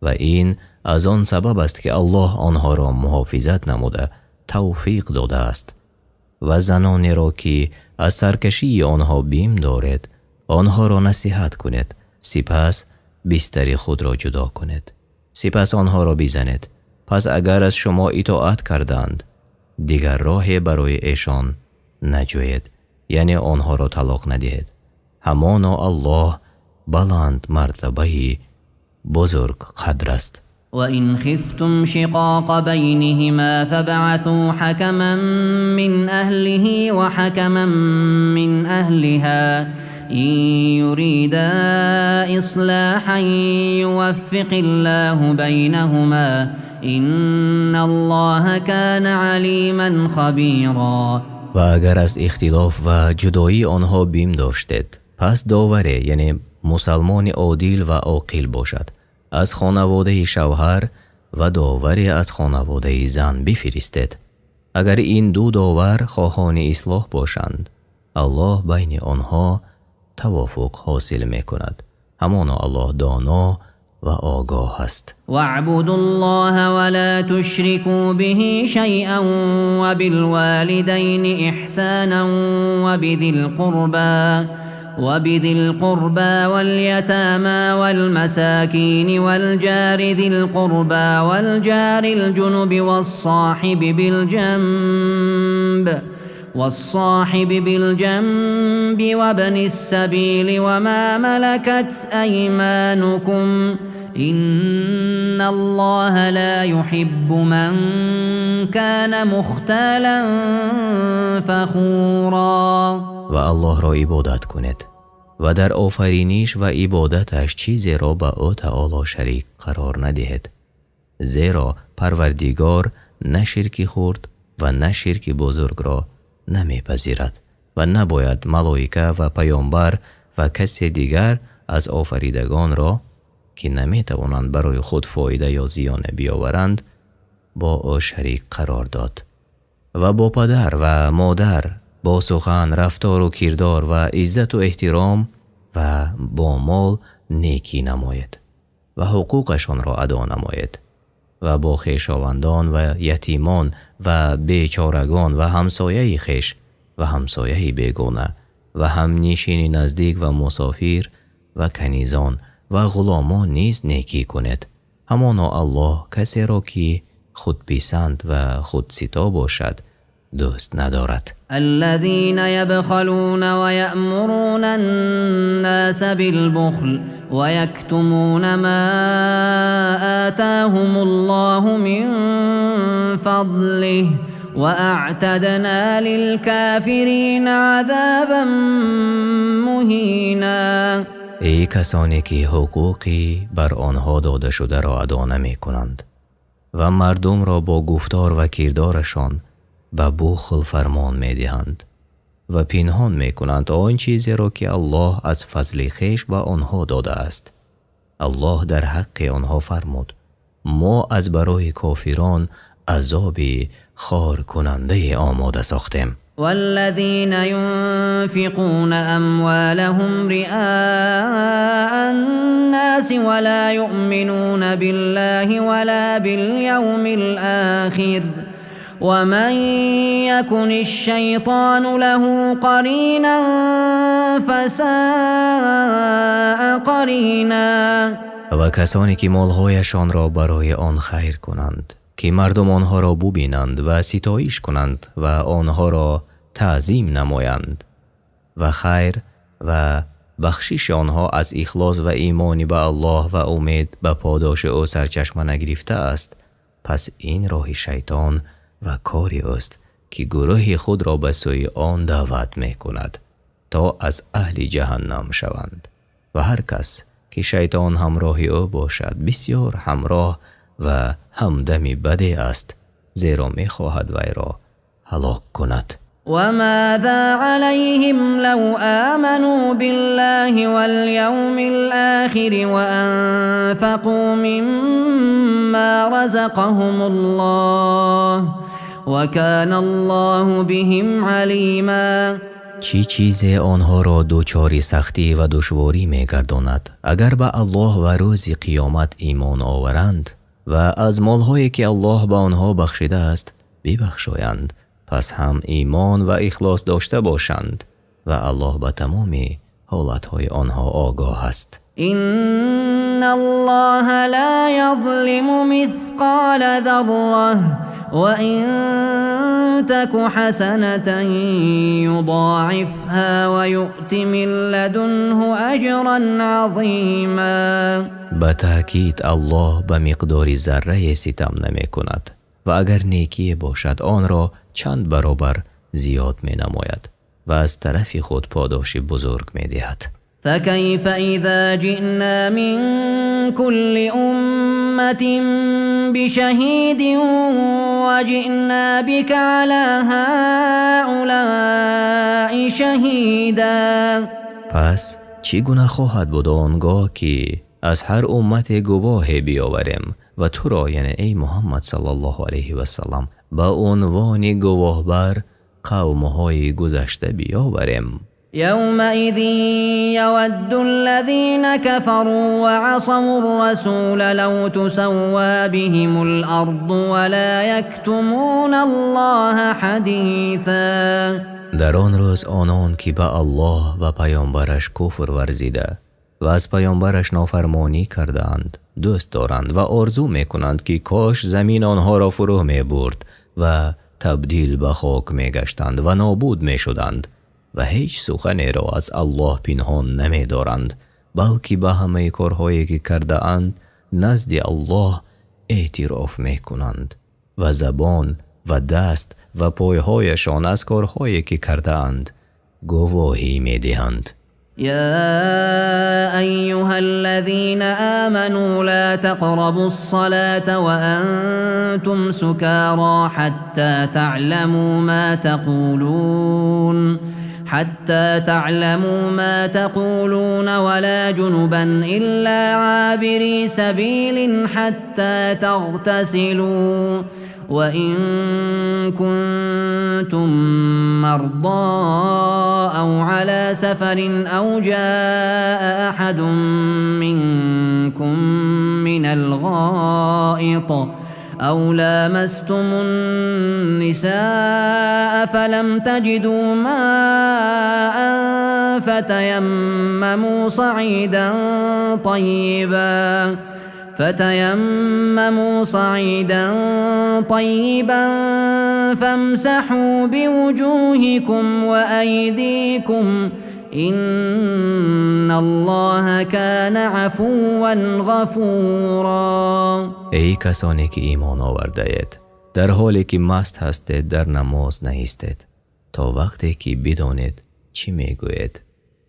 Speaker 1: Ва ин аз он сабаб аст, ки Аллоҳ онҳоро муҳофизат намуда тавфиқ додааст. Ва занонеро ки аз саркашии онҳо бим доред, онҳоро насиҳат кунед, сипас бистари худро ҷудо кунед, сипас онҳоро бизанед. Пас агар аз шумо итоат карданд, дигар роҳе барои эшон наҷӯед, яъне онҳоро талоқ надиҳед. Ҳамоно Аллоҳ баланд мартабаи бузург қадр аст.
Speaker 3: وإن خفتم شقاق بينهما فابعثوا حكما من أهله وحكما من أهلها إن يريدا إصلاحا يوفق الله بينهما إن الله كان عليما خبيرا.
Speaker 1: Ва агар аз ихтилоф ва ҷудоии онҳо бим доштед, пас доваре, яъне мусалмони одил ва оқил бошад, аз хонаводаи шавҳар ва доваре аз хонаводаи зан бифиристед. Агар ин ду довар хоҳони ислоҳ бошанд, Аллоҳ байни онҳо тавофуқ ҳосил мекунад. Ҳамоно Аллоҳ доно ва огоҳ аст.
Speaker 3: واعبدوا الله ولا تشركوا به شيئا وبالوالدين إحسانا وبذي القربى واليتامى والمساكين والجار ذي القربى والجار الجنب والصاحب بالجنب وابن السبيل وما ملكت أيمانكم إن الله لا يحب من كان مختالا فخورا.
Speaker 1: Ва Аллоҳро ибодат кунед ва дар офариниш ва ибодаташ чизеро ба ӯ таоло шарик қарор надиҳед, зеро Парвардигор на ширки хурд ва на ширки бузургро намепазирад ва набояд малоика ва паёмбар ва касе дигар аз офаридагонро, ки наметавонанд барои худ фоида ё зиёне биёваранд, бо ӯ шарик қарор дод. Ва бо падар ва модар бо сухан, рафтору кирдор ва иззату эҳтиром ва бо мол некӣ намоед. ва ҳуқуқашонро адо намоед ва бо хешовандон ва ятимон ва бечорагон ва ҳамсояи хеш ва ҳамсояи бегона ва ҳамнишини наздик ва мусофир ва канизон ва ғуломон низ некӣ кунед. Ҳамоно Аллоҳ касеро ки худписанд ва худсито бошад дӯст надорад.
Speaker 3: الذين يبخلون ويأمرون الناس بالبخل ويكتمون ما آتاهم الله من فضله وأعتدنا للكافرين عذابا مهينا.
Speaker 1: Эй касоне ки ҳуқуқи бар онҳо дода шударо адо намекунанд ва мардумро бо гуфтор ва кирдорашон ба бухл фармон медиҳанд ва пинҳон мекунанд он чизеро ки Аллоҳ аз фазли хеш ба онҳо додааст. Аллоҳ дар ҳаққи онҳо фармуд: мо аз барои кофирон азоби хоркунандае омода сохтем.
Speaker 3: والذين ينفقون أموالهم رئاء الناس ولا يؤمنون بالله ولا باليوم الآخر ومن يكن الشيطان له قرينا فساء قرينا.
Speaker 1: Ва касоне ки молҳояшонро барои он хайр кунанд ки мардум онҳоро бубинанд ва ситоиш кунанд ва онҳоро таъзим намоянд ва хайр ва бахшиши онҳо аз ихлос ва имони ба Аллоҳ ва умед ба подоши ӯ сарчашма нагирифтааст, пас ин роҳи шайтон ва кори ӯст ки гурӯҳи худро ба сӯи он даъват мекунад то аз аҳли ҷаҳаннам шаванд. Ва ҳар кас ки шайтон ҳамроҳи ӯ бошад, бисёр ҳамроҳ ва ҳамдами баде аст, зеро мехоҳад вайро ҳалок кунад.
Speaker 3: وماذا عليهم لو آمنوا بالله واليوم الآخر وأنفقوا مما رزقهم الله وكان الله بهم عليما.
Speaker 1: Чӣ чизе онҳоро дучори сахтӣ ва душворӣ мегардонад, агар ба Аллоҳ ва рӯзи қиёмат имон оваранд ва аз молҳое ки Аллоҳ ба онҳо бахшидааст бибахшоянд, пас ҳам имон ва ихлос дошта бошанд, ва Аллоҳ ба тамоми ҳолатҳои онҳо огоҳ аст.
Speaker 3: إن الله لا يظلم مثقال ذرة وإن تك حسنة يضاعفها ويؤت من لدنه أجرا عظيما.
Speaker 1: Ба таъкид, Аллоҳ ба миқдори заррае ситам намекунад ва агар некие бошад, онро чанд баробар зиёд менамояд ва аз тарафи худ подоши бузург медиҳад.
Speaker 3: فكيف إذا جئنا من كل أمة بشهيد وجئنا بك على هؤلاء شهيدا.
Speaker 1: Пас чӣ гуна хоҳад буд он гоҳ ки аз ҳар уммате гувоҳе биёварем ва туро, яъне эй Муҳаммад саллаллоҳу алайҳи васаллам, ба унвони гувоҳ бар қавмҳои гузашта биёварем?
Speaker 3: يومئذ يود الذين كفروا وعصوا الرسول لو تسوى بهم الأرض ولا يكتمون الله حديثا.
Speaker 1: Дар он рӯз онон ки ба Аллоҳ ва паёмбараш куфр варзида ва аз паёмбараш нофармонӣ кардаанд, дӯст доранд ва орзу мекунанд ки кош замин онҳоро фурӯ мебурд ва табдил ба хок мегаштанд ва нобуд мешуданд ва ҳеҷ суханеро аз Аллоҳ пинҳон намедоранд, балки ба ҳамаи корҳое ки кардаанд назди Аллоҳ эътироф мекунанд ва забон ва даст ва пойҳояшон аз корҳое ки кардаанд гувоҳӣ медиҳанд.
Speaker 3: يا أيها الذين آمنوا لا تقربوا الصلاة وأنتم سكارى حتى تعلموا ما تقولون. حتى تعلموا ما تقولون ولا جنبا إلا عابري سبيل حتى تغتسلوا وإن كنتم مرضى أو على سفر أو جاء أحد منكم من الغائط أو لامستم النساء فلم تجدوا ماء فتيمموا صعيدا طيبا فامسحوا بوجوهكم وأيديكم إن الله كان عفوا غفورا.
Speaker 1: Эй касоне ки имон овардаед, дар ҳоле ки маст ҳастед дар намоз наистед то вақте ки бидонед чӣ мегӯед,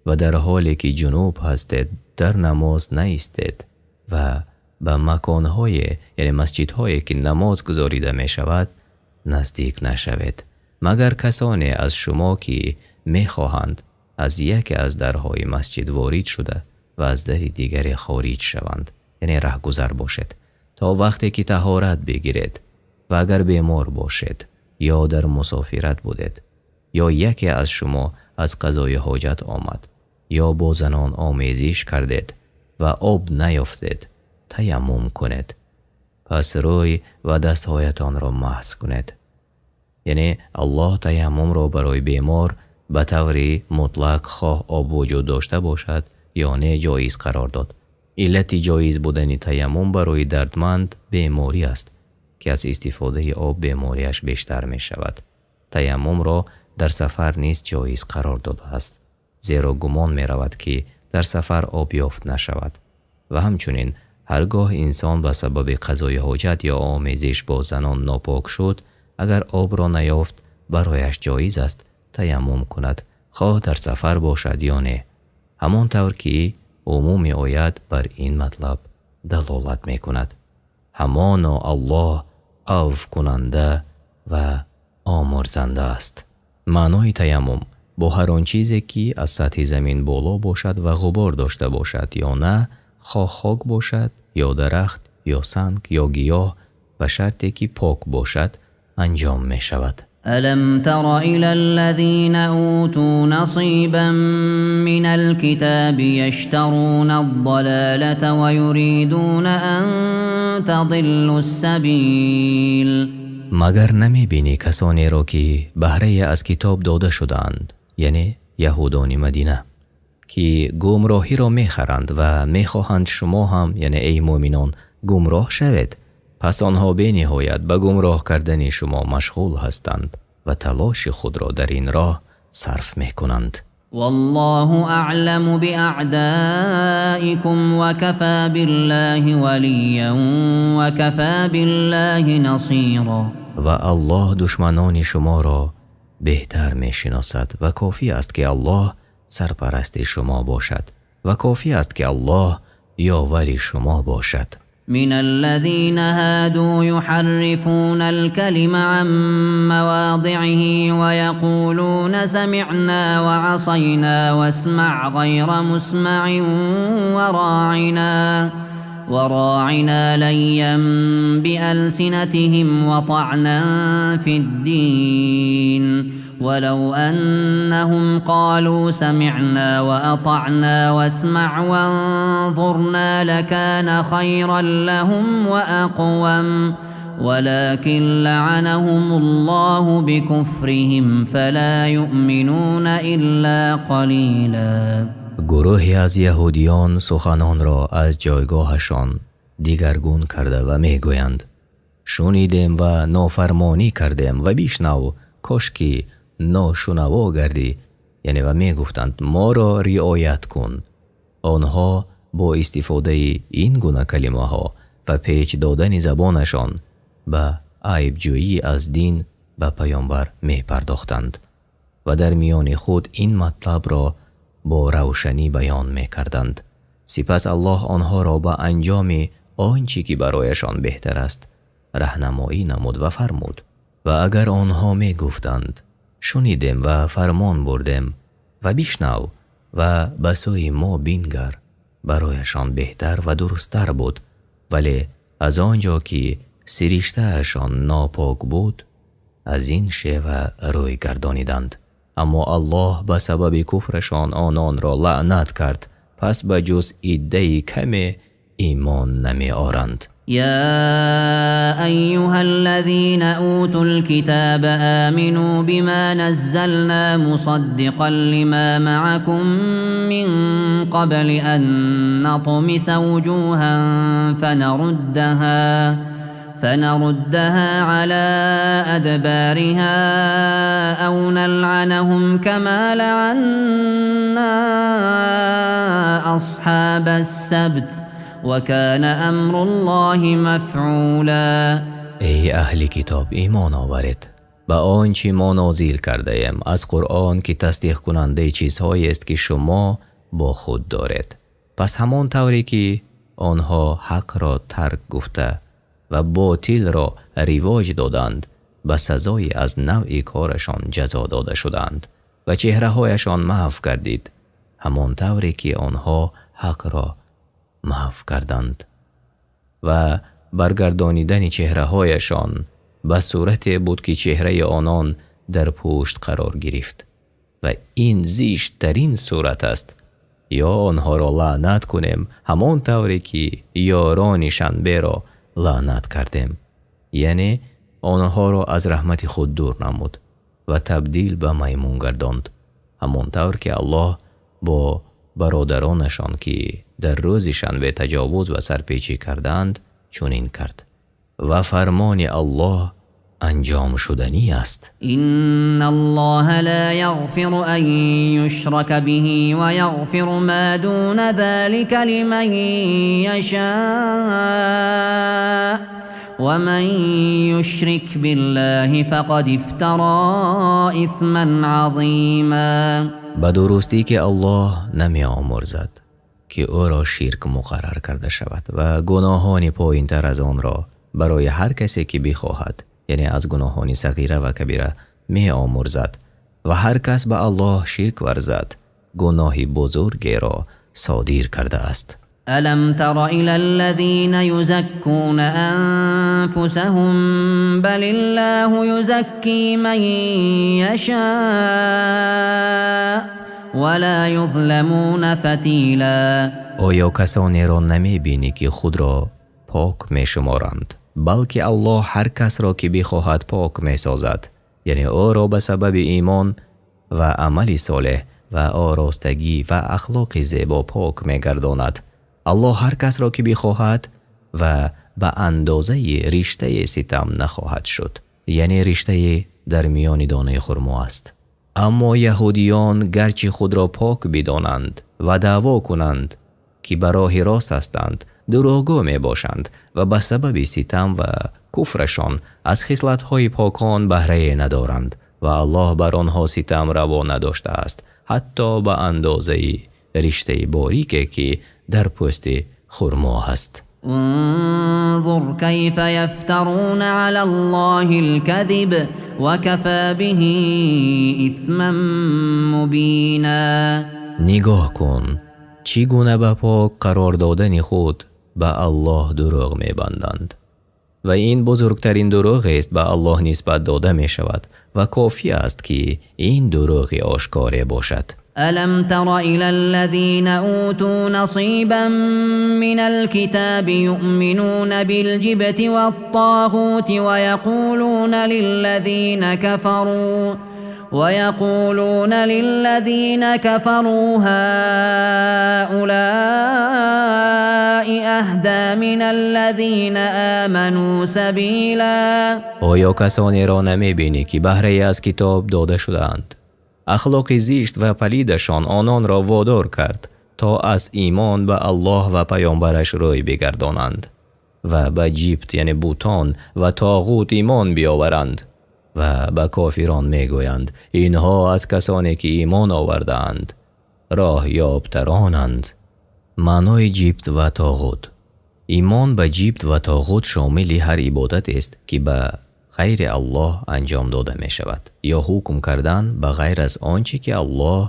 Speaker 1: ва дар ҳоле ки ҷунуб ҳастед дар намоз наистед ва ба маконҳое, яъне масҷидҳое ки намоз гузорида мешавад, наздик нашавед, магар касоне аз шумо ки мехоҳанд аз яке аз дарҳои масҷид ворид шуда ва аз дари дигаре хориҷ шаванд, яъне раҳгузар бошед, то вақте ки таҳорат бигиред, ва агар бемор бошед ё дар мусофират будед ё яке аз шумо аз қазои ҳоҷат омад ё бо занон омезиш кардед ва об наёфтед, таяммум кунед, пас рӯй ва дастҳоятонро масҳ кунед. Яъне Аллоҳ таяммумро барои бемор ба таври мутлақ хоҳ об вуҷуд дошта бошад ё не ҷоиз қарор дод. Иллати ҷоиз будани таяммум барои дардманд беморӣ аст ки аз истифодаи об бемориаш бештар мешавад. Таяммумро дар сафар низ ҷоиз қарор додааст, зеро гумон меравад ки дар сафар об ёфт нашавад. Ва ҳамчунин ҳаргоҳ инсон ба сабаби қазои ҳоҷат ё омезиш бо занон нопок шуд, агар обро наёфт, барояш ҷоиз аст таяммум кунад, хоҳ дар сафар бошад ё не. Ҳамон тавр ки умуми оят бар ин матлаб далолат мекунад. Ҳамоно Аллоҳ авфкунанда ва омурзанда аст. Маънои таяммум бо ҳар он чизе ки аз сатҳи замин боло бошад ва ғубор дошта бошад ё на, хоҳ хок бошад ё дарахт ё санг ё гиёҳ, ба шарте ки пок бошад анҷом мешавад.
Speaker 3: ألم تر إلى الذين أوتوا نصيبا من الكتاب يشترون الضلالة ويريدون أن تضلوا السبيل.
Speaker 1: Магар намебинӣ касонеро ки баҳрае аз китоб дода шудаанд, яъне яҳудони Мадина, ки гумроҳиро мехаранд ва мехоҳанд шумо ҳам, яъне эй мӯъминон, гумроҳ шавед? Пас онҳо бениҳоят ба гумроҳ кардани шумо машғул ҳастанд ва талоши худро дар ин роҳ сарф мекунанд.
Speaker 3: والله أعلم بأعدائكم وكفى بالله وليا وكفى بالله نصيرا.
Speaker 1: Ва Аллоҳ душманони шуморо беҳтар мешиносад ва кофӣ аст ки Аллоҳ сарпарасти шумо бошад ва кофӣ аст ки Аллоҳ ёвари шумо бошад.
Speaker 3: من الذين هادوا يحرفون الكلم عن مواضعه ويقولون سمعنا وعصينا واسمع غير مسمع وراعنا ليا بألسنتهم وطعنا في الدين ولو أنهم قالوا سمعنا وأطعنا واسمع وانظرنا لكان خيرا لهم وأقوم ولكن لعنهم الله بكفرهم فلا يؤمنون إلا قليلا.
Speaker 1: Гурӯҳе аз яҳудиён суханонро аз ҷойгоҳашон дигаргун карда ва мегӯянд: шунидем ва нофармонӣ кардем ва бишнав, кошки ношунаво гардӣ, яъне ва мегуфтанд: моро риоят кун. Онҳо бо истифодаи ин гуна калимаҳо ва печ додани забонашон ба айбҷӯӣ аз дин ба паёмбар мепардохтанд ва дар миёни худ ин матлабро бо равшанӣ баён мекарданд. Сипас Аллоҳ онҳоро ба анҷоми он чӣ ки барояшон беҳтар аст раҳнамоӣ намуд ва фармуд: ва агар онҳо мегуфтанд шунидем ва фармон бурдем Ва бишнав ва ба сӯи мо бингар барояшон беҳтар ва дурусттар буд, вале аз он ҷо ки сириштаашон нопок буд, аз ин шева рӯй гардониданд. Аммо Аллоҳ ба сабаби куфрашон ононро лаънат кард, пас ба ҷуз иддаи каме имон намеоваранд.
Speaker 3: يا أيها الذين أوتوا الكتاب آمنوا بما نزلنا مصدقا لما معكم من قبل أن نطمس وجوها فنردها على أدبارها أو نلعنهم كما لعنا أصحاب السبت وكان أمر الله مفعولا.
Speaker 1: Эй аҳли китоб, имон оваред ба он чи мо нозил кардаем аз Қуръон, ки тасдиқкунандаи чизҳоест, ки шумо бо худ доред. Пас ҳамон тавре ки онҳо ҳақро тарк гуфта ва ботилро ривоҷ доданд, ба сазои аз навъи корашон ҷазо дода шуданд ва чеҳраҳояшон маҳв гардид, ҳамон тавре ки онҳо ҳақро маҳв карданд, ва баргардонидани чеҳраҳояшон ба сурате буд, ки чеҳраи онон дар пушт қарор гирифт ва ин зишттарин сурат аст, ё онҳоро лаънат кунем, ҳамон тавре ки ёрони шанберо лаънат кардем, яъне онҳоро аз раҳмати худ дур намуд ва табдил ба маймун гардонд, ҳамон тавр ки Аллоҳ бо бародаронашон, ки дар рӯзи шанбе таҷовуз ва сарпечӣ карданд, чунин кард. Ва фармони Аллоҳ анҷом шуданӣ аст.
Speaker 3: إن الله لا يغفر أن يشرك به ويغفر ما دون ذلك لمن يشاء ومن يشرك بالله فقد افترى إثما عظيما.
Speaker 1: Ба дурустӣ ки Аллоҳ намеомӯрзад, ки ӯро ширк муқаррар карда шавад, ва гуноҳони поинтар аз онро барои ҳар касе ки бихоҳад, яъне аз гуноҳони сағира ва кабира, меомӯрзад. Ва ҳар кас ба Аллоҳ ширк варзад, гуноҳи бузургеро содир кардааст.
Speaker 3: ألم تر إلى الذين يزكون أنفسهم بل الله يزكي من يشاء ولا يظلمون فتيلا.
Speaker 1: Оё касонеро намебинӣ, ки худро пок мешуморанд? Балки Аллоҳ ҳар касро ки бихоҳад пок месозад, яъне ӯро ба сабаби имон ва амали солеҳ ва оростагӣ ва ахлоқи зебо пок мегардонад. Аллоҳ ҳар касро ки бихоҳад ва ба андозаи риштае ситам нахоҳад шуд, яъне риштае дар миёни донаи хурмо аст. Аммо яҳудиён гарчи худро пок бидонанд ва даъво кунанд, ки ба роҳи рост ҳастанд, дурӯғгӯ мебошанд ва ба сабаби ситам ва куфрашон аз хислатҳои покон баҳрае надоранд ва Аллоҳ бар онҳо ситам раво надоштааст, ҳатто ба андозаи риштаи борике, ки дар пӯсти хурмо ҳаст.
Speaker 3: انظر كيف يفترون على الله الكذب وكفى به إثما مبينا.
Speaker 1: Нигоҳ кун, чӣ гуна ба пок қарор додани худ ба Аллоҳ дурӯғ мебанданд, ва ин бузургтарин дурӯғест ба Аллоҳ нисбат дода мешавад, ва кофӣ аст, ки ин дурӯғи ошкоре бошад.
Speaker 3: ألم تر إلى الذين أوتوا نصيبا من الكتاب يؤمنون بالجبت والطاغوت ويقولون للذين كفروا هؤلاء أهدى من الذين آمنوا سبيلا.
Speaker 1: Оё касонеро намебинӣ, ки баҳрае аз китоб дода шудаанд? Ахлоқи зишт ва палидашон ононро водор кард, то аз имон ба Аллоҳ ва паёмбараш рӯй бигардонанд ва ба ҷибт, яъне бутон, ва тоғут имон биёваранд, ва ба кофирон мегӯянд: инҳо аз касоне ки имон овардаанд роҳёбтаронанд. Маънои ҷибт ва тоғут. Имон ба ҷибт ва тоғут шомили ҳар ибодатест, ки ба ғайри Аллоҳ анҷом дода мешавад, ё ҳукм кардан ба ғайр аз он чӣ ки Аллоҳ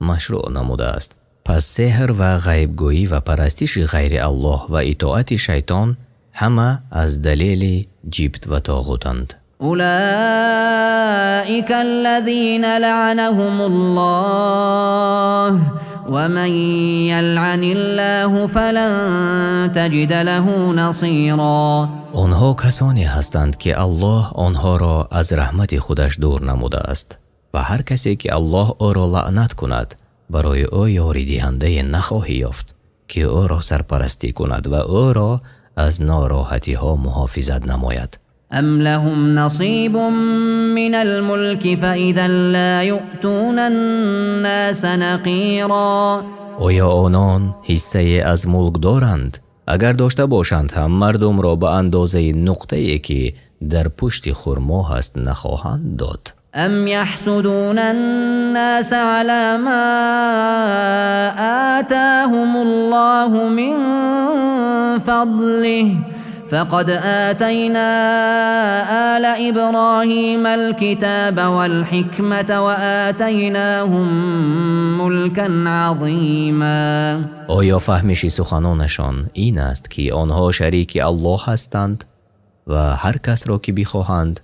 Speaker 1: машрӯъ намудааст. Пас сеҳр ва ғайбгӯӣ ва парастиши ғайри Аллоҳ ва итоати шайтон ҳама аз далели ҷибт ва тоғутанд.
Speaker 3: أولئك الذين لعنهم الله ومن يلعن الله فلن تجد له نصيرا.
Speaker 1: Онҳо касоне ҳастанд, ки Аллоҳ онҳоро аз раҳмати худаш дур намудааст ва ҳар касе ки Аллоҳ ӯро лаънат кунад, барои ӯ ёридиҳандае нахоҳӣ ёфт, ки ӯро сарпарастӣ кунад ва ӯро аз нороҳатиҳо муҳофизат намояд.
Speaker 3: أم لهم نصيب من الملك فإذا لا يؤتون الناس نقيرا.
Speaker 1: Оё онон ҳиссае аз мулк доранд? Агар дошта бошанд ҳам, мардумро ба андозаи нуқтае, ки дар пушти хурмо ҳаст, нахоҳанд дод.
Speaker 3: أم يحسدون الناس على ما آتاهم الله من فضله فقد آتينا آل إبراهيم الكتاب والحكمة وآتيناهم ملكا عظيما.
Speaker 1: Оё фаҳмиши суханонашон ин аст, ки онҳо шарики Аллоҳ ҳастанд ва ҳар касро ки бихоҳанд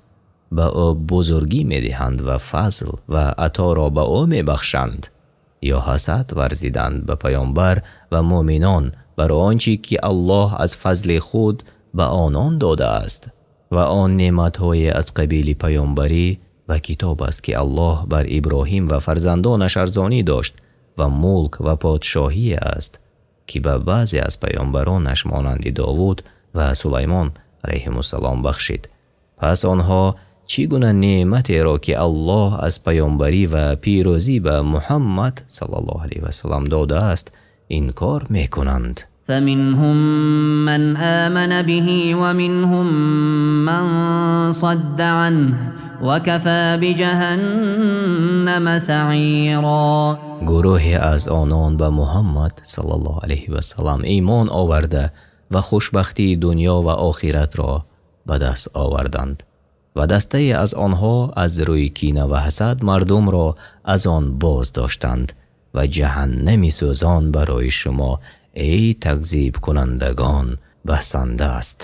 Speaker 1: ба ӯ бузургӣ медиҳанд ва фазл ва аторо ба ӯ мебахшанд, ё ҳасад варзиданд ба паёмбар ва муъминон бар он чӣ ки Аллоҳ аз фазли худ ба онон додааст ва он неъматҳое аз қабили паёмбарӣ ва китоб аст, ки Аллоҳ бар Иброҳим ва фарзандонаш арзонӣ дошт ва мулк ва подшоҳие аст, ки ба баъзе аз паёмбаронаш монанди Довуд ва Сулаймон алайҳимуссалом бахшид. Пас онҳо чӣ гуна неъматеро, ки Аллоҳ аз паёмбарӣ ва пирӯзӣ ба Муҳаммад саллаллоҳу алайҳи васаллам додааст, инкор мекунанд?
Speaker 3: فمنهم من آمن به ومنهم من صد عنه وكفى بجهنم سعيرا.
Speaker 1: Гурӯҳе аз онон ба Муҳаммад саллаллоҳу алайҳи васаллам имон оварда ва хушбахтии дунё ва охиратро ба даст оварданд ва дастае аз онҳо аз рӯи кина ва ҳасад мардумро аз он боз доштанд ва ҷаҳаннами сӯзон барои шумо, эй такзибкунандагон, басанда аст.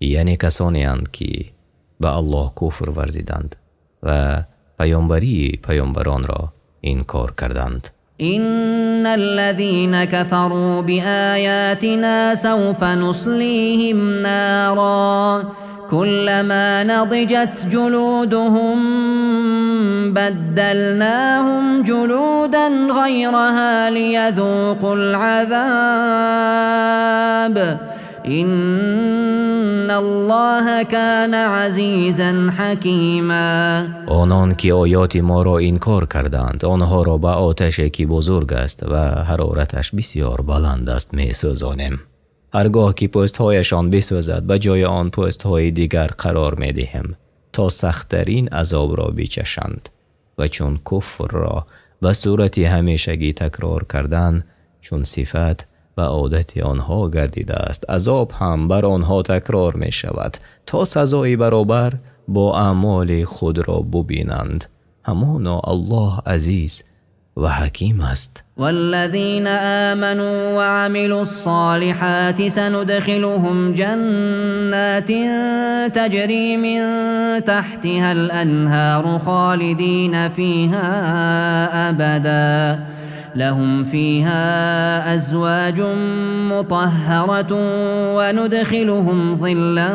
Speaker 1: Яъне касонеанд, ки ба Аллоҳ куфр варзиданд ва паёмбарии паёмбаронро инкор карданд.
Speaker 3: إن الذين كفروا بآياتنا سوف نصليهم نارا كلما نضجت جلودهم بدلناهم جلودا غيرها ليذوقوا العذاب إن الله كان عزيزا حكيما.
Speaker 1: Онон ки оёти моро инкор карданд, онҳоро ба оташе, ки бузург аст ва ҳарораташ бисёр баланд аст, месӯзонем. Ҳаргоҳ ки пӯстҳояшон бисӯзад, ба ҷои он пӯстҳои дигар қарор медиҳем, то сахттарин азобро бичашанд. Ва чун куфрро ба сурати ҳамешагӣ такрор кардан чун сифат ва одати онҳо гардидааст, азоб ҳам бар онҳо такрор мешавад, то сазои баробар бо аъмоли худро бубинанд. Ҳамоно Аллоҳ азиз ва ҳаким аст.
Speaker 3: والذين آمنوا وعملوا الصالحات سندخلهم جنات تجري من تحتها الأنهار خالدين فيها أبدا لهم فيها أزواج مطهرة وندخلهم ظلا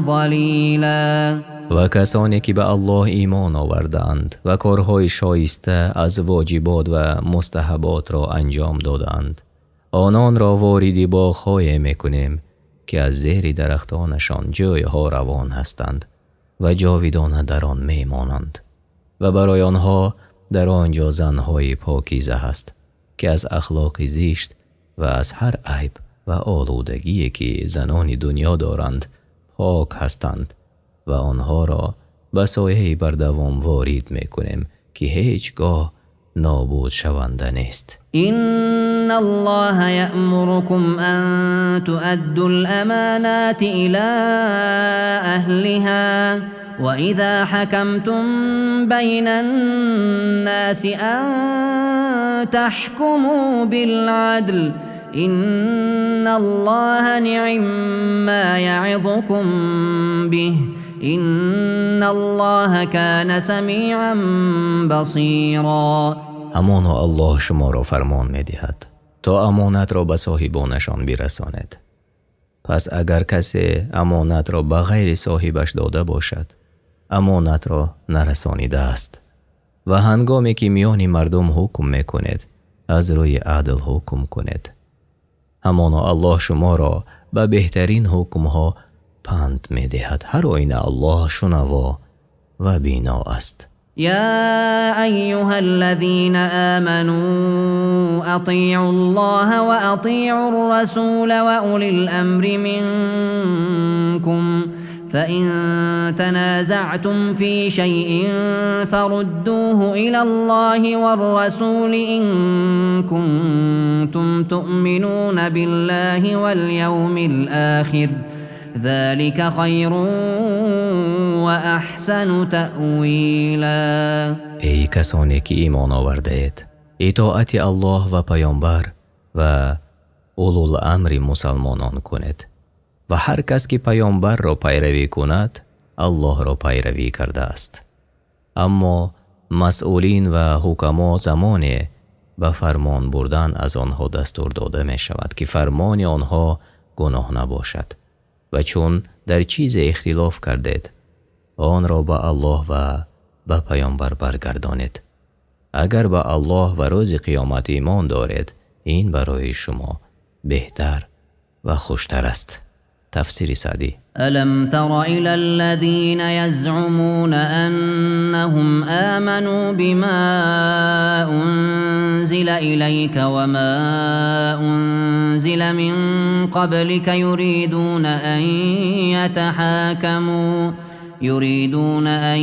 Speaker 3: ظليلا.
Speaker 1: Ва касоне ки ба Аллоҳ имон овардаанд ва корҳои шоиста аз воҷибот ва мустаҳаботро анҷом додаанд, ононро вориди боғҳое мекунем, ки аз зери дарахтонашон ҷӯйҳо равон ҳастанд ва ҷовидона дар он мемонанд ва барои онҳо дар он ҷо занҳои покиза ҳаст, ки аз ахлоқи зишт ва аз ҳар айб ва олудагие, ки занони дунё доранд, пок ҳастанд ва онҳоро ба сояи бардавом ворид мекунем, ки ҳеҷ гоҳ нобудшаванда нест.
Speaker 3: إن الله يأمركم أن تؤدوا الأمانات إلى أهلها وإذا حكمتم بين الناس أن تحكموا بالعدل إن الله نعم ما يعظكم به إن الله كان سميعا بصيرا.
Speaker 1: Ҳамоно Аллоҳ шуморо фармон медиҳад, то амонатро ба соҳибонашон бирасонед. Пас агар касе амонатро ба ғайри соҳибаш дода бошад, амонатро нарасонидааст. Ва ҳангоме ки миёни мардум ҳукм мекунед, аз рӯи адл ҳукм кунед. Ҳамоно Аллоҳ шуморо ба беҳтарин ҳукмҳо панд медиҳад. Ҳар оина Аллоҳ шунаво ва бино аст.
Speaker 3: يا أيها الذين آمنوا أطيعوا الله وأطيعوا الرسول وأولي الأمر منكم فإن تنازعتم في شيء فردوه إلى الله والرسول إن كنتم تؤمنون بالله واليوم الآخر ذلك خير وأحسن تأويلا.
Speaker 1: Эй касоне ки имон овардаед, итоати Аллоҳ ва паёмбар ва улул амри мусалмонон кунед. Ва ҳар кас ки паёмбарро пайравӣ кунад, Аллоҳро пайравӣ кардааст. Аммо масъулин ва ҳукамо замоне ба фармон бурдан аз онҳо дастур дода мешавад, ки фармони онҳо гуноҳ набошад. Ва чун дар чизе ихтилоф кардед, онро ба Аллоҳ ва ба паёмбар баргардонед. Агар ба Аллоҳ ва рӯзи қиёмат имон доред, ин барои шумо беҳтар ва хуштар аст. Тафсири Саъдӣ.
Speaker 3: ألم تر إلى الذين يزعمون أنهم آمنوا بما أنزل إليك وما أنزل من قبلك يريدون أن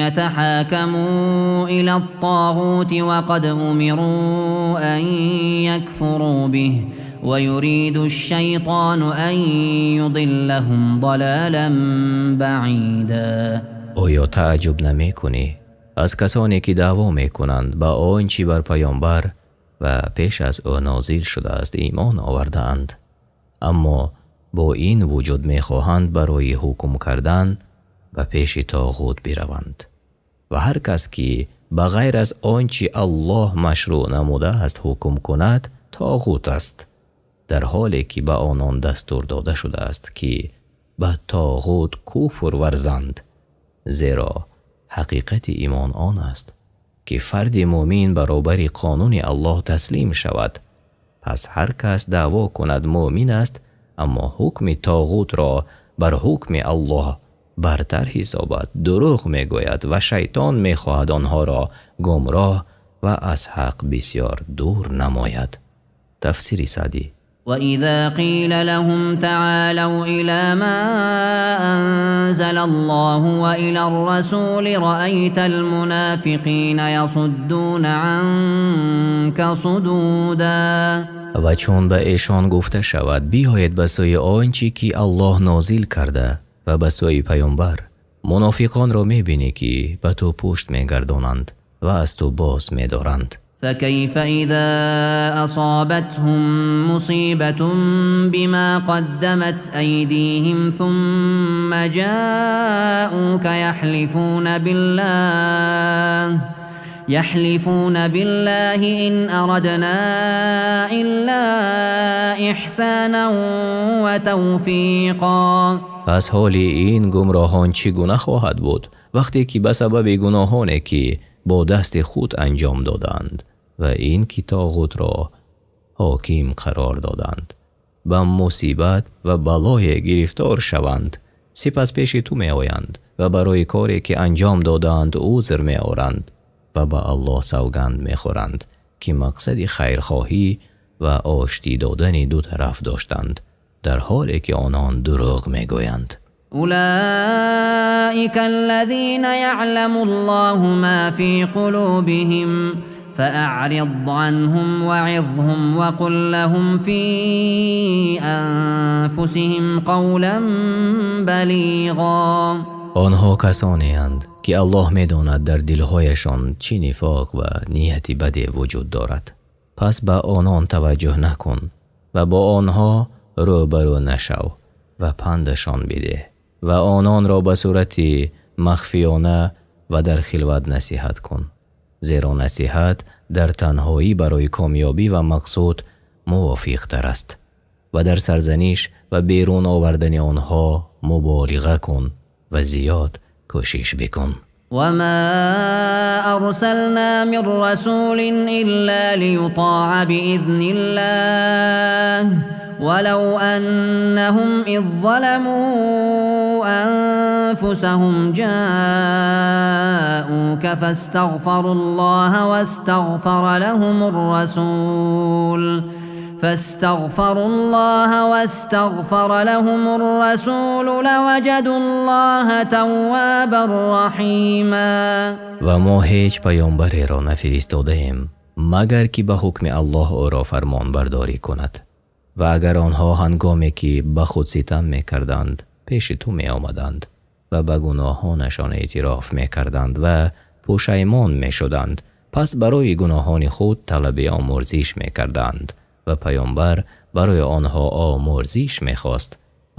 Speaker 3: يتحاكموا إلى الطاغوت وقد أمروا أن يكفروا به ويريد الشيطان أن يضلهم ضلالا بعيدا.
Speaker 1: Оё тааҷҷуб намекунӣ аз касоне ки даъво мекунанд, ба он чӣ бар паёмбар ва пеш аз ӯ нозил шудааст имон овардаанд, аммо бо ин вуҷуд мехоҳанд барои ҳукм кардан ба пеши тоғут бираванд? Ва ҳар кас ки ба ғайр аз он чӣ Аллоҳ машрӯъ намудааст ҳукм кунад, тоғут аст, дар ҳоле ки ба онон дастур дода шудааст, ки ба тоғут куфр варзанд. Зеро ҳақиқати имон он аст, ки фарди мӯмин баробари қонуни Аллоҳ таслим шавад. Пас ҳар кас даъво кунад мӯмин аст, аммо ҳукми тоғутро бар ҳукми Аллоҳ бартар ҳисобад, дурӯғ мегӯяд ва шайтон мехоҳад онҳоро гумроҳ ва аз ҳақ бисёр дур намояд. Тафсири Саъдӣ.
Speaker 3: وإذا قيل لهم تعالوا إلى ما أنزل الله وإلى الرسول رأيت المنافقين يصدون عنك صدودا.
Speaker 1: Ва чун ба эшон гуфта шавад: биёед ба сӯи он чӣ ки Аллоҳ нозил карда ва ба сӯи паёмбар, мунофиқонро мебинӣ, ки ба ту пушт мегардонанд ва аз ту боз медоранд.
Speaker 3: فكيف إذا أصابتهم مصيبة بما قدمت أيديهم ثم جاءوك يحلفون بالله إن أردنا إلا إحسانا وتوفيقا.
Speaker 1: Пас ҳоли ин гумроҳон чӣ гуна хоҳад буд, вақте ки ба сабаби гуноҳоне ки бо дасти худ анҷом доданд ва ин ки тоғутро ҳоким қарор доданд, ба мусибат ва балое гирифтор шаванд, сипас пеши ту меоянд ва барои коре ки анҷом додаанд узр меоранд ва ба Аллоҳ савганд мехӯранд, ки мақсади хайрхоҳӣ ва оштӣ додани ду тараф доштанд, дар ҳоле ки онон дурӯғ мегӯянд.
Speaker 3: أولئك الذين يعلم الله ما في قلوبهم. فأعرض عنهم وعظهم وقل لهم في أنفسهم قولا بليغا.
Speaker 1: Онҳо касонеанд, ки Аллоҳ медонад дар дилҳояшон чӣ нифоқ ва нияти баде вуҷуд дорад. Пас ба онон таваҷҷӯҳ накун ва бо онҳо рӯбарӯ нашав ва пандашон бидеҳ ва ононро ба сурати махфиёна ва дар хилват насиҳат кун. Зеро насиҳат дар танҳоӣ барои комёбӣ ва мақсуд мувофиқтар аст ва дар сарзаниш ва берун овардани онҳо муболиға кун ва зиёд кӯшиш бикун.
Speaker 3: وما أرسلنا من رسول إلا ليطاع بإذن الله ولو أنهم إذ ظلموا أنفسهم جاءوك فاستغفروا الله واستغفر لهم الرسول لوجدوا الله توابا رحيما.
Speaker 1: Ва мо ҳеҷ паёмбареро нафиристодаем, магар ки ба ҳукми Аллоҳ ӯро фармонбардорӣ кунад. Ва агар онҳо ҳангоме ки ба худ ситам мекарданд, пеши ту меомаданд ва ба гуноҳонашон эътироф мекарданд ва пушаймон мешуданд, пас барои гуноҳони худ талаби омурзиш мекарданд ва паёмбар барои онҳо омурзиш мехост,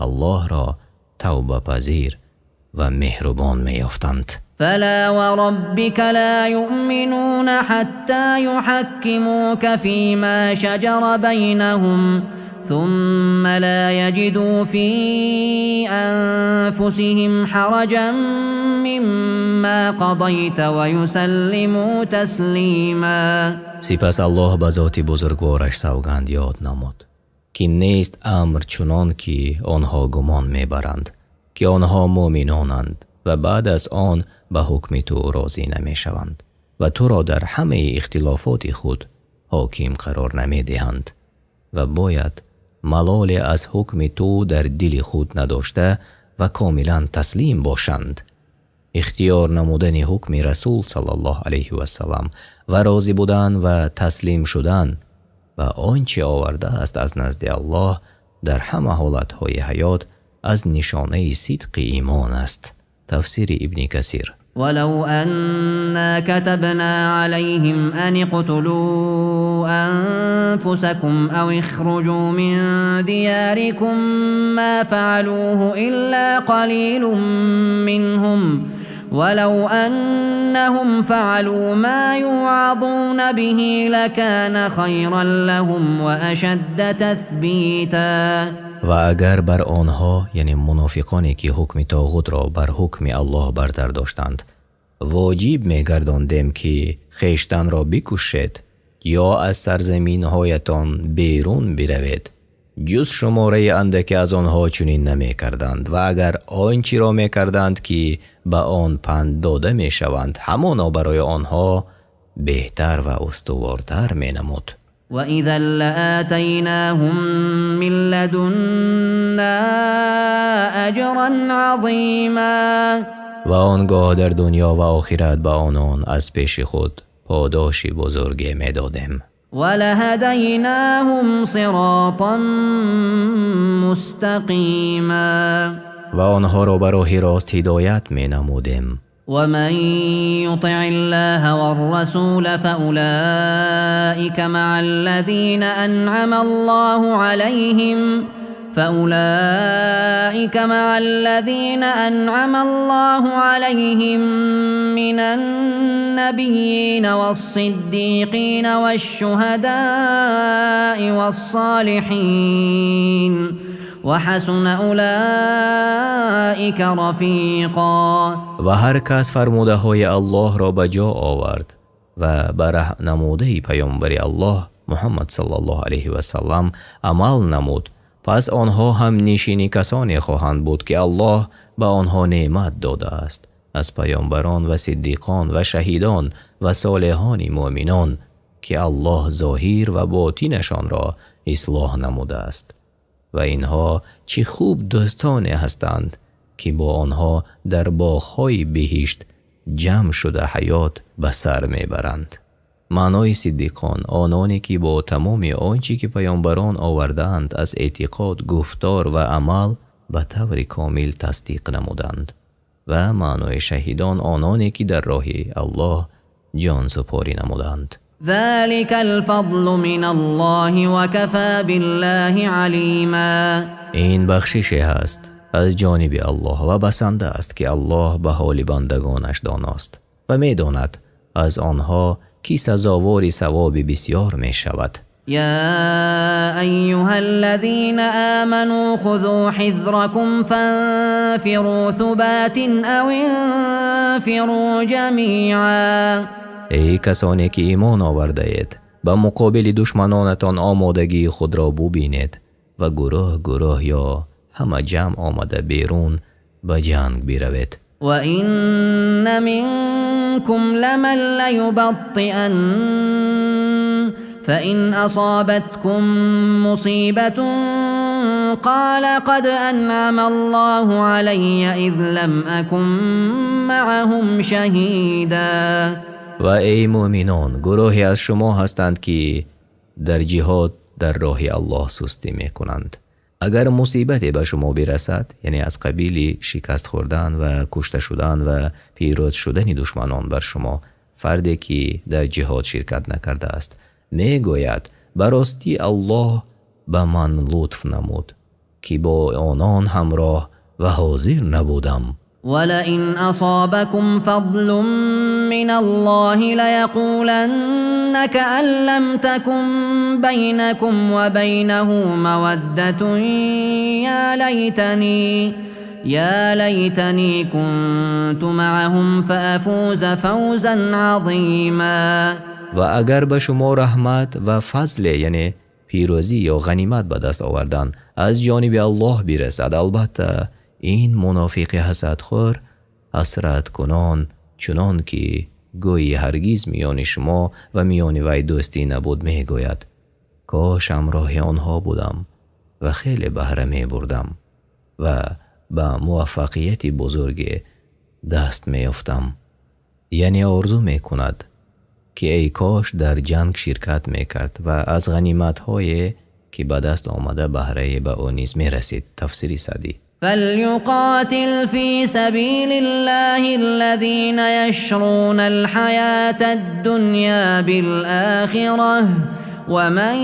Speaker 1: Аллоҳро тавбапазир ва меҳрубон меёфтанд.
Speaker 3: فلا وربك لا يؤمنون حتى يحكموك فيما شجر بينهم ثم لا يجدوا في أنفسهم حرجا مما قضيت ويسلموا تسليما.
Speaker 1: Сипас Аллоҳ ба зоти бузургвораш савганд ёд намуд, ки нест амр чунон ки онҳо гумон мебаранд, ки онҳо муъминонанд ва баъд аз он ба ҳукми ту розӣ намешаванд ва туро дар ҳамаи ихтилофоти худ ҳоким қарор намедиҳанд ва бояд малоле аз ҳукми ту дар дили худ надошта ва комилан таслим бошанд. Ихтиёр намудани ҳукми Расул саллаллоҳу алайҳи васаллам ва розӣ будан ва таслим шудан ба он чӣ овардааст аз назди Аллоҳ дар ҳама ҳолатҳои ҳаёт аз нишонаи сидқи имон аст. Тафсири Ибни Касир.
Speaker 3: ولو أنا كتبنا عليهم أن اقتلوا أنفسكم أو اخرجوا من دياركم ما فعلوه إلا قليل منهم ولو أنهم فعلوا ما يوعظون به لكان خيرا لهم وأشد تثبيتا.
Speaker 1: Ва агар бар онҳо, яъне мунофиқоне ки ҳукми тоғутро бар ҳукми Аллоҳ бартар доштанд, воҷиб мегардондем, ки хештанро бикушед ё аз сарзаминҳоятон берун биравед, ҷуз шумораи андаке аз онҳо чунин намекарданд. Ва агар он чиро мекарданд, ки ба он панд дода мешаванд, ҳамоно барои онҳо беҳтар ва устувортар менамуд.
Speaker 3: وإذا لآتيناهم من لدنا أجرا عظيما.
Speaker 1: Ва он гоҳ дар дунё ва охират ба онон аз пеши худ подоши бузурге медодем.
Speaker 3: ولهديناهم صراطا مستقيما.
Speaker 1: Ва онҳоро ба роҳи рост ҳидоят менамудем.
Speaker 3: ومن يطع الله والرسول فأولئك مع الذين أنعم الله عليهم من النبيين والصديقين والشهداء والصالحين وحسن أولئك رفيقا.
Speaker 1: Ва ҳар кас фармудаҳои Аллоҳро ба ҷо овард ва ба раҳнамудаи паёмбари Аллоҳ Муҳаммад саллаллоҳу алайҳи васаллам амал намуд, пас онҳо ҳамнишини касоне хоҳанд буд, ки Аллоҳ ба онҳо неъмат додааст аз паёмбарон ва сиддиқон ва шаҳидон ва солеҳони муъминон, ки Аллоҳ зоҳир ва ботинашонро ислоҳ намудааст. Ва инҳо чӣ хуб дӯстоне ҳастанд, ки бо онҳо дар боғҳои биҳишт ҷамъ шуда ҳаёт ба сар мебаранд. Маънои сиддиқон ононе ки бо тамоми он чӣ ки паёмбарон овардаанд аз эътиқод, гуфтор ва амал ба таври комил тасдиқ намуданд ва маънои шаҳидон ононе ки дар роҳи Аллоҳ ҷонсупорӣ намуданд.
Speaker 3: ذلك الفضل من الله وكفى بالله عليما.
Speaker 1: Ин бахшише ҳаст аз ҷониби Аллоҳ ва басанда аст ки Аллоҳ ба ҳоли бандагонаш доност ва медонад аз онҳо ки сазовори савоби бисёр мешавад.
Speaker 3: يا أيها الذين آمنوا خذوا حذركم فانفروا ثبات أو انفروا جميعا.
Speaker 1: Эй касоне ки имон овардаед, ба муқобили душманонатон омодагии худро бубинед ва гурӯҳ гурӯҳ ё ҳама ҷамъ омада берун ба ҷанг биравед.
Speaker 3: وإن منكم لمن ليبطئن فإن أصابتكم مصيبة قال قد أنعم الله علي إذ لم أكن معهم شهيدا.
Speaker 1: Ва эй мӯъминон, гурӯҳе аз шумо ҳастанд ки дар ҷиҳод дар роҳи Аллоҳ сустӣ мекунанд. Агар мусибате ба шумо бирасад, яъне аз қабили шикаст хӯрдан ва кушта шудан ва пирӯз шудани душманон бар шумо, фарде ки дар ҷиҳод ширкат накардааст мегӯяд: ба ростӣ Аллоҳ ба ман лутф намуд ки бо онон ҳамроҳ ва ҳозир набудам.
Speaker 3: ولئن أصابكم فضل من الله ليقولن كأن لم تكن بينكم وبينه مودة يا ليتني كنت معهم فأفوز فوزا عظيما.
Speaker 1: Ва агар ба шумо раҳмат ва фазле, яъне пирӯзӣ ё ғанимат ба даст овардан аз ҷониби Аллоҳ бирасад, албатта ин мунофиқи ҳасадхӯр ҳасраткунон чунон ки гӯйӣ ҳаргиз миёни шумо ва миёни вай дӯстӣ набуд мегӯяд: кош ҳамроҳи онҳо будам ва хеле баҳра мебурдам ва ба муваффақияти бузурге даст меёфтам. Яъне орзу мекунад ки эй кош дар ҷанг ширкат мекард ва аз ғаниматҳое ки ба даст омада баҳрае ба ӯ низ мерасид. Тафсири Саъдӣ.
Speaker 3: فليقاتل في سبيل الله الذين يشرون الحياة الدنيا بالآخرة ومن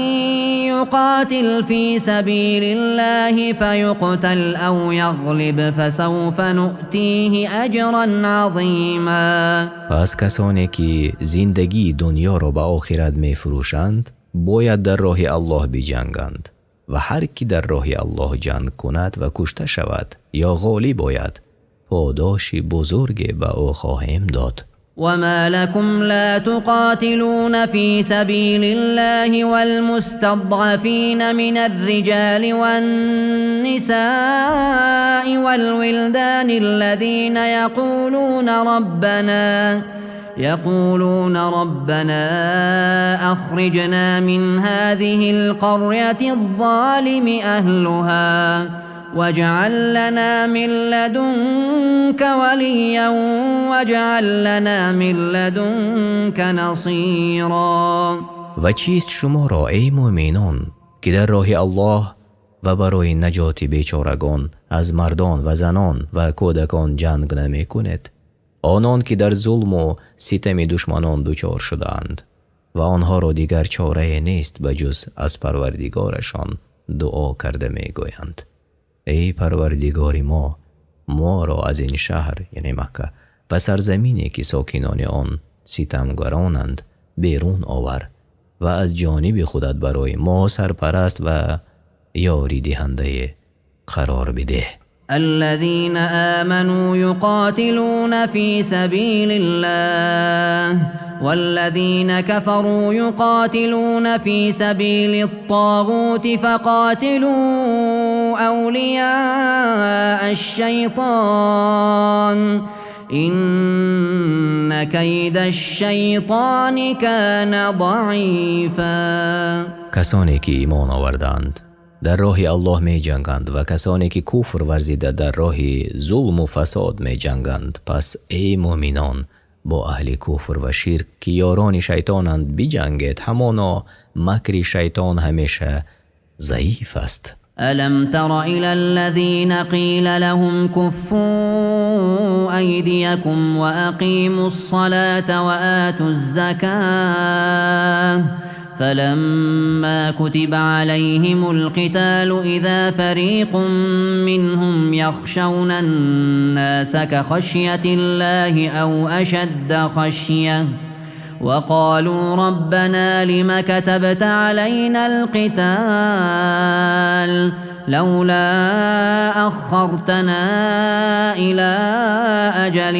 Speaker 3: يقاتل في سبيل الله فيقتل أو يغلب فسوف نؤتيه أجرا عظيما.
Speaker 1: Пас касоне ки зиндагии дунёро ба охират мефурӯшанд, бояд дар роҳи Аллоҳ биҷанганд ва ҳар ки дар роҳи Аллоҳ ҷанг кунад ва кушта шавад ё ғолиб ояд, подоши бузурге ба ӯ хоҳем дод.
Speaker 3: وما لكم لا تقاتلون في سبيل الله والمستضعفين من الرجال والنساء والولدان الذين يقولون ربنا أخرجنا من هذه القرية الظالم أهلها واجعل لنا من لدنك وليا واجعل لنا من لدنك نصيرا.
Speaker 1: Ва чист шуморо, эй мӯъминон, ки дар роҳи Аллоҳ ва барои наҷоти бечорагон аз мардон ва занон ва кӯдакон ҷанг намекунед, онон ки дар зулму ситами душманон дучор шудаанд ва онҳоро дигар чорае нест ба ҷуз аз Парвардигорашон дуо карда мегӯянд: эй Парвардигори мо, моро аз ин шаҳр, яъне Макка, ва сарзамине ки сокинони он ситамгаронанд берун овар ва аз ҷониби худат барои мо сарпараст ва ёридиҳандае қарор бидеҳ.
Speaker 3: الذين آمنوا يقاتلون في سبيل الله والذين كفروا يقاتلون في سبيل الطاغوت فقاتلوا أولياء الشيطان إن كيد الشيطان كان ضعيفا.
Speaker 1: Касоне ки имон оварданд дар роҳи Аллоҳ меҷанганд ва касоне ки куфр варзида дар роҳи зулму фасод меҷанганд. Пас эй мӯъминон, Бо аҳли куфр ва ширк, ки ёрони шайтонанд, биҷангед. Ҳамоно макри шайтон ҳамеша заиф аст.
Speaker 3: ألم تر إلى الذين قيل لهم كفوا أيديكم وأقيموا الصلاة وآتوا الزكاة فلما كتب عليهم القتال إذا فريق منهم يخشون الناس كخشية الله أو أشد خشية وقالوا ربنا لم كتبت علينا القتال لولا أخرتنا إلى أجل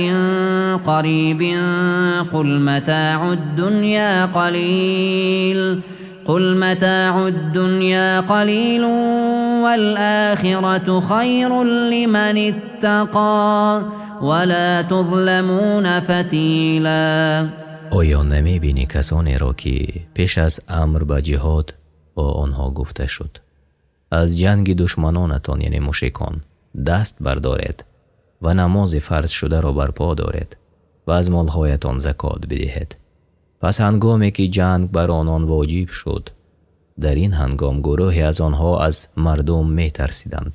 Speaker 3: قريب قل متاع الدنيا قليل والآخرة خير لمن اتقى ولا تظلمون فتيلا.
Speaker 1: Оё намебинӣ касонеро, ки пеш аз амр ба ҷиҳод бо онҳо гуфта шуд: аз ҷанги душманонатон, яъне мушрикон, даст бардоред ва намози фарзшударо барпо доред ва аз молҳоятон закот бидиҳед? Пас ҳангоме ки ҷанг бар онон воҷиб шуд, дар ин ҳангом гурӯҳе аз онҳо аз мардум метарсиданд,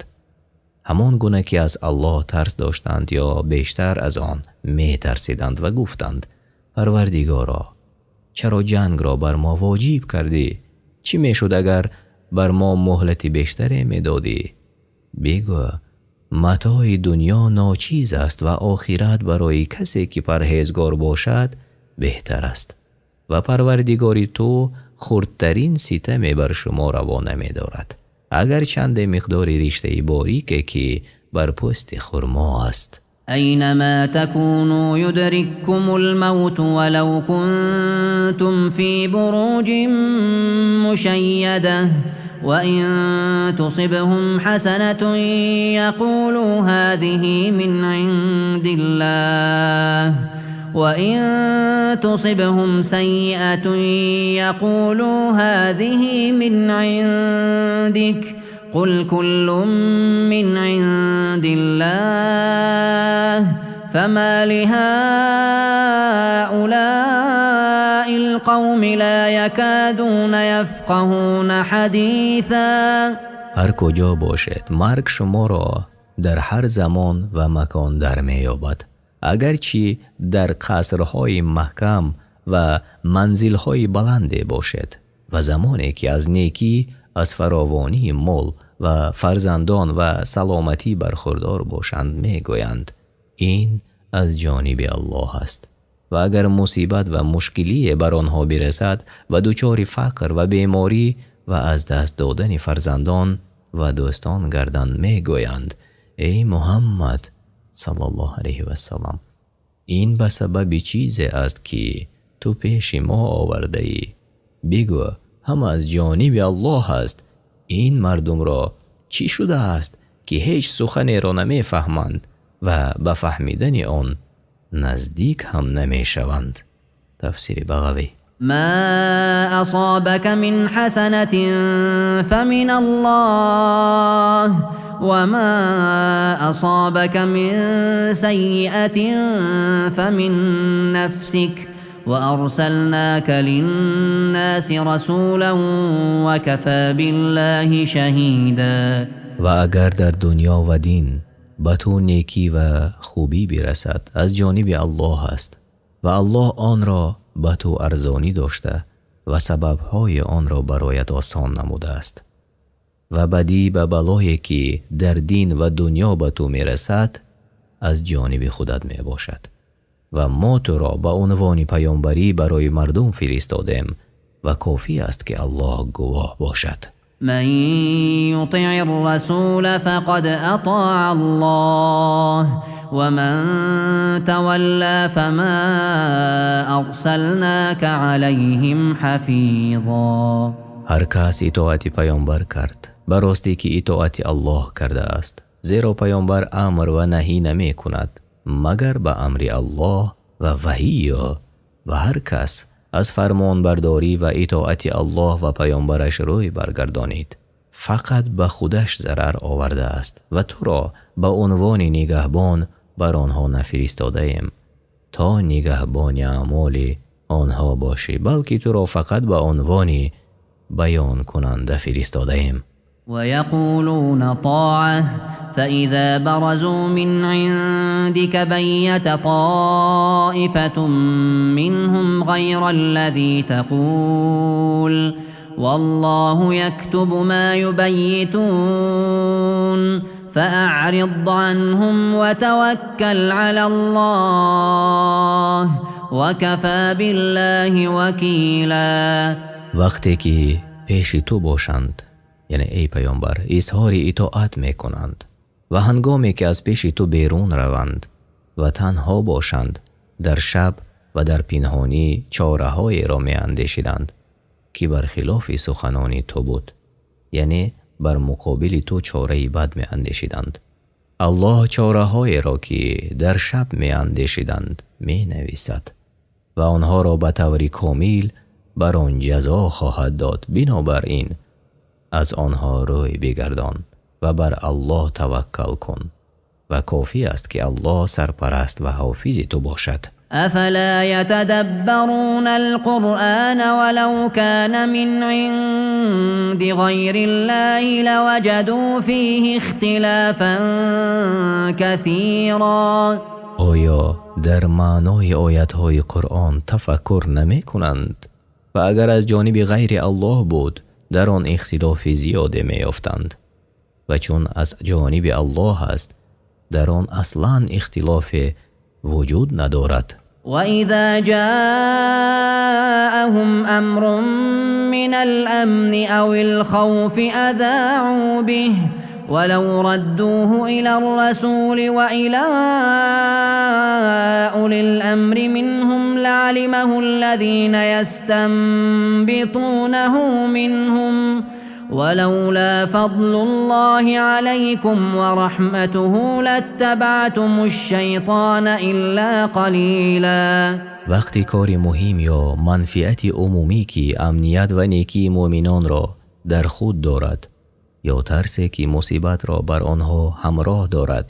Speaker 1: ҳамон гуна ки аз Аллоҳ тарс доштанд ё бештар аз он метарсиданд, ва гуфтанд: Парвардигоро, чаро ҷангро бар мо воҷиб кардӣ? Чӣ мешуд, агар бар мо муҳлати бештаре медодӣ? Бигӯ: матои дунё ночиз аст ва охират барои касе ки парҳезгор бошад беҳтар аст ва Парвардигори ту хурдтарин ситаме бар шумо раво намедорад, агар чанде миқдори риштаи борике, ки бар пӯсти хурмо аст.
Speaker 3: أينما تكونوا يدرككم الموت ولو كنتم في بروج مشيدة وإن تصبهم حسنة يقولوا هذه من عند الله وإن تصبهم سيئة يقولوا هذه من عندك قل كل من عند الله فما لهؤلاء القوم لا يكادون يفقهون حديثا.
Speaker 1: Ҳар куҷо бошед, марг шуморо дар ҳар замон ва макон дар меёбад, агарчи дар қасрҳои маҳкам ва манзилҳои баланде бошед. Ва замоне ки аз некӣ, аз фаровонии мол ва фарзандон ва саломатӣ бархурдор бошанд, мегӯянд: ин аз ҷониби Аллоҳ аст. Ва агар мусибат ва мушкилие бар онҳо бирасад ва дучори фақр ва беморӣ ва аз даст додани фарзандон ва дӯстон гарданд, мегӯянд: эй Муҳаммад саллаллоҳу алайҳи вассалам, ин ба сабаби чизе аст, ки ту пеши мо овардаӣ. Бигӯ: ҳама аз ҷониби Аллоҳ аст. Ин мардумро чӣ шудааст, ки ҳеҷ суханеро намефаҳманд ва ба фаҳмидани он наздик ҳам намешаванд? Тафсири Бағавӣ.
Speaker 3: ما أصابك من حسنة فمن الله وما أصابك من سيئة فمن نفسك وأرسلناك للناس رسولا وكفى بالله شهيدا.
Speaker 1: Ва агар дар дунё ва дин ба ту некӣ ва хубӣ бирасад, аз ҷониби Аллоҳ аст ва Аллоҳ онро ба ту арзонӣ дошта ва сабабҳои онро бароят осон намудааст. Ва бадӣ ва балое ки дар дин ва дунё ба ту мерасад, аз ҷониби худат мебошад ва мо туро ба унвони паёмбарӣ барои мардум фиристодем ва кофӣ аст, ки Аллоҳ гувоҳ бошад.
Speaker 3: من يطع الرسول فقد أطاع الله ومن تولى فما أرسلناك عليهم حفيظا.
Speaker 1: Ҳар кас итоати паёмбар кард, ба ростӣ ки итоати Аллоҳ кардааст, зеро паёмбар амр ва наҳӣ намекунад, магар ба амри Аллоҳ ва ваҳии ӯ. Ва ҳар кас аз фармонбардорӣ ва итоати Аллоҳ ва паёмбараш рӯй баргардонид, фақат ба худаш зарар овардааст ва туро ба унвони нигаҳбон бар онҳо нафиристодаем, то То нигаҳбони аъмоли онҳо бошӣ, балки туро фақат ба унвони баёнкунанда фиристодаем.
Speaker 3: ويقولون طاعة فإذا برزوا من عندك بيت طائفة منهم غير الذي تقول والله يكتب ما يبيتون فأعرض عنهم وتوكل على الله وكفى بالله وكيلا.
Speaker 1: Вақте ки пеши ту бошанд, яъне эй паёмбар, изҳори итоат мекунанд ва ҳангоме ки аз пеши ту берун раванд ва танҳо бошанд, дар шаб ва дар пинҳонӣ чораҳоеро меандешиданд, ки бар хилофи суханони ту буд, яъне бар муқобили ту чораи бад меандешиданд. Аллоҳ чораҳоеро, ки дар шаб меандешиданд, менависад ва онҳоро ба таври комил бар он ҷазо хоҳад дод. Бинобар ин аз онҳо рӯй бигардон ва бар Аллоҳ таваккал кун ва кофӣ аст, ки Аллоҳ сарпараст ва ҳофизи ту бошад.
Speaker 3: أفلا يتدبرون القرآن ولو كان من عند غير الله لوجدوا فيه اختلافا كثيرا.
Speaker 1: Оё дар маънои оятҳои Қуръон тафаккур намекунанд? Ва агар аз ҷониби ғайри Аллоҳ буд, дар он ихтилофи зиёде меёфтанд, ва чун аз ҷониби Аллоҳ аст, дар он аслан ихтилофе вуҷуд надорад.
Speaker 3: وإذا جاءهم أمر من الأمن أو الخوف أذاعوا به ولو ردوه إلى الرسول وإلى أولي الأمر منهم لعلمه الذين يستنبطونه منهم ولولا فضل الله عليكم ورحمته لاتبعتم الشيطان إلا قليلا.
Speaker 1: Вақте кори муҳим ё манфиати умумӣ, ки амният ва некии муъминонро дар худ дорад, ё тарсе, ки мусибатро бар онҳо ҳамроҳ дорад,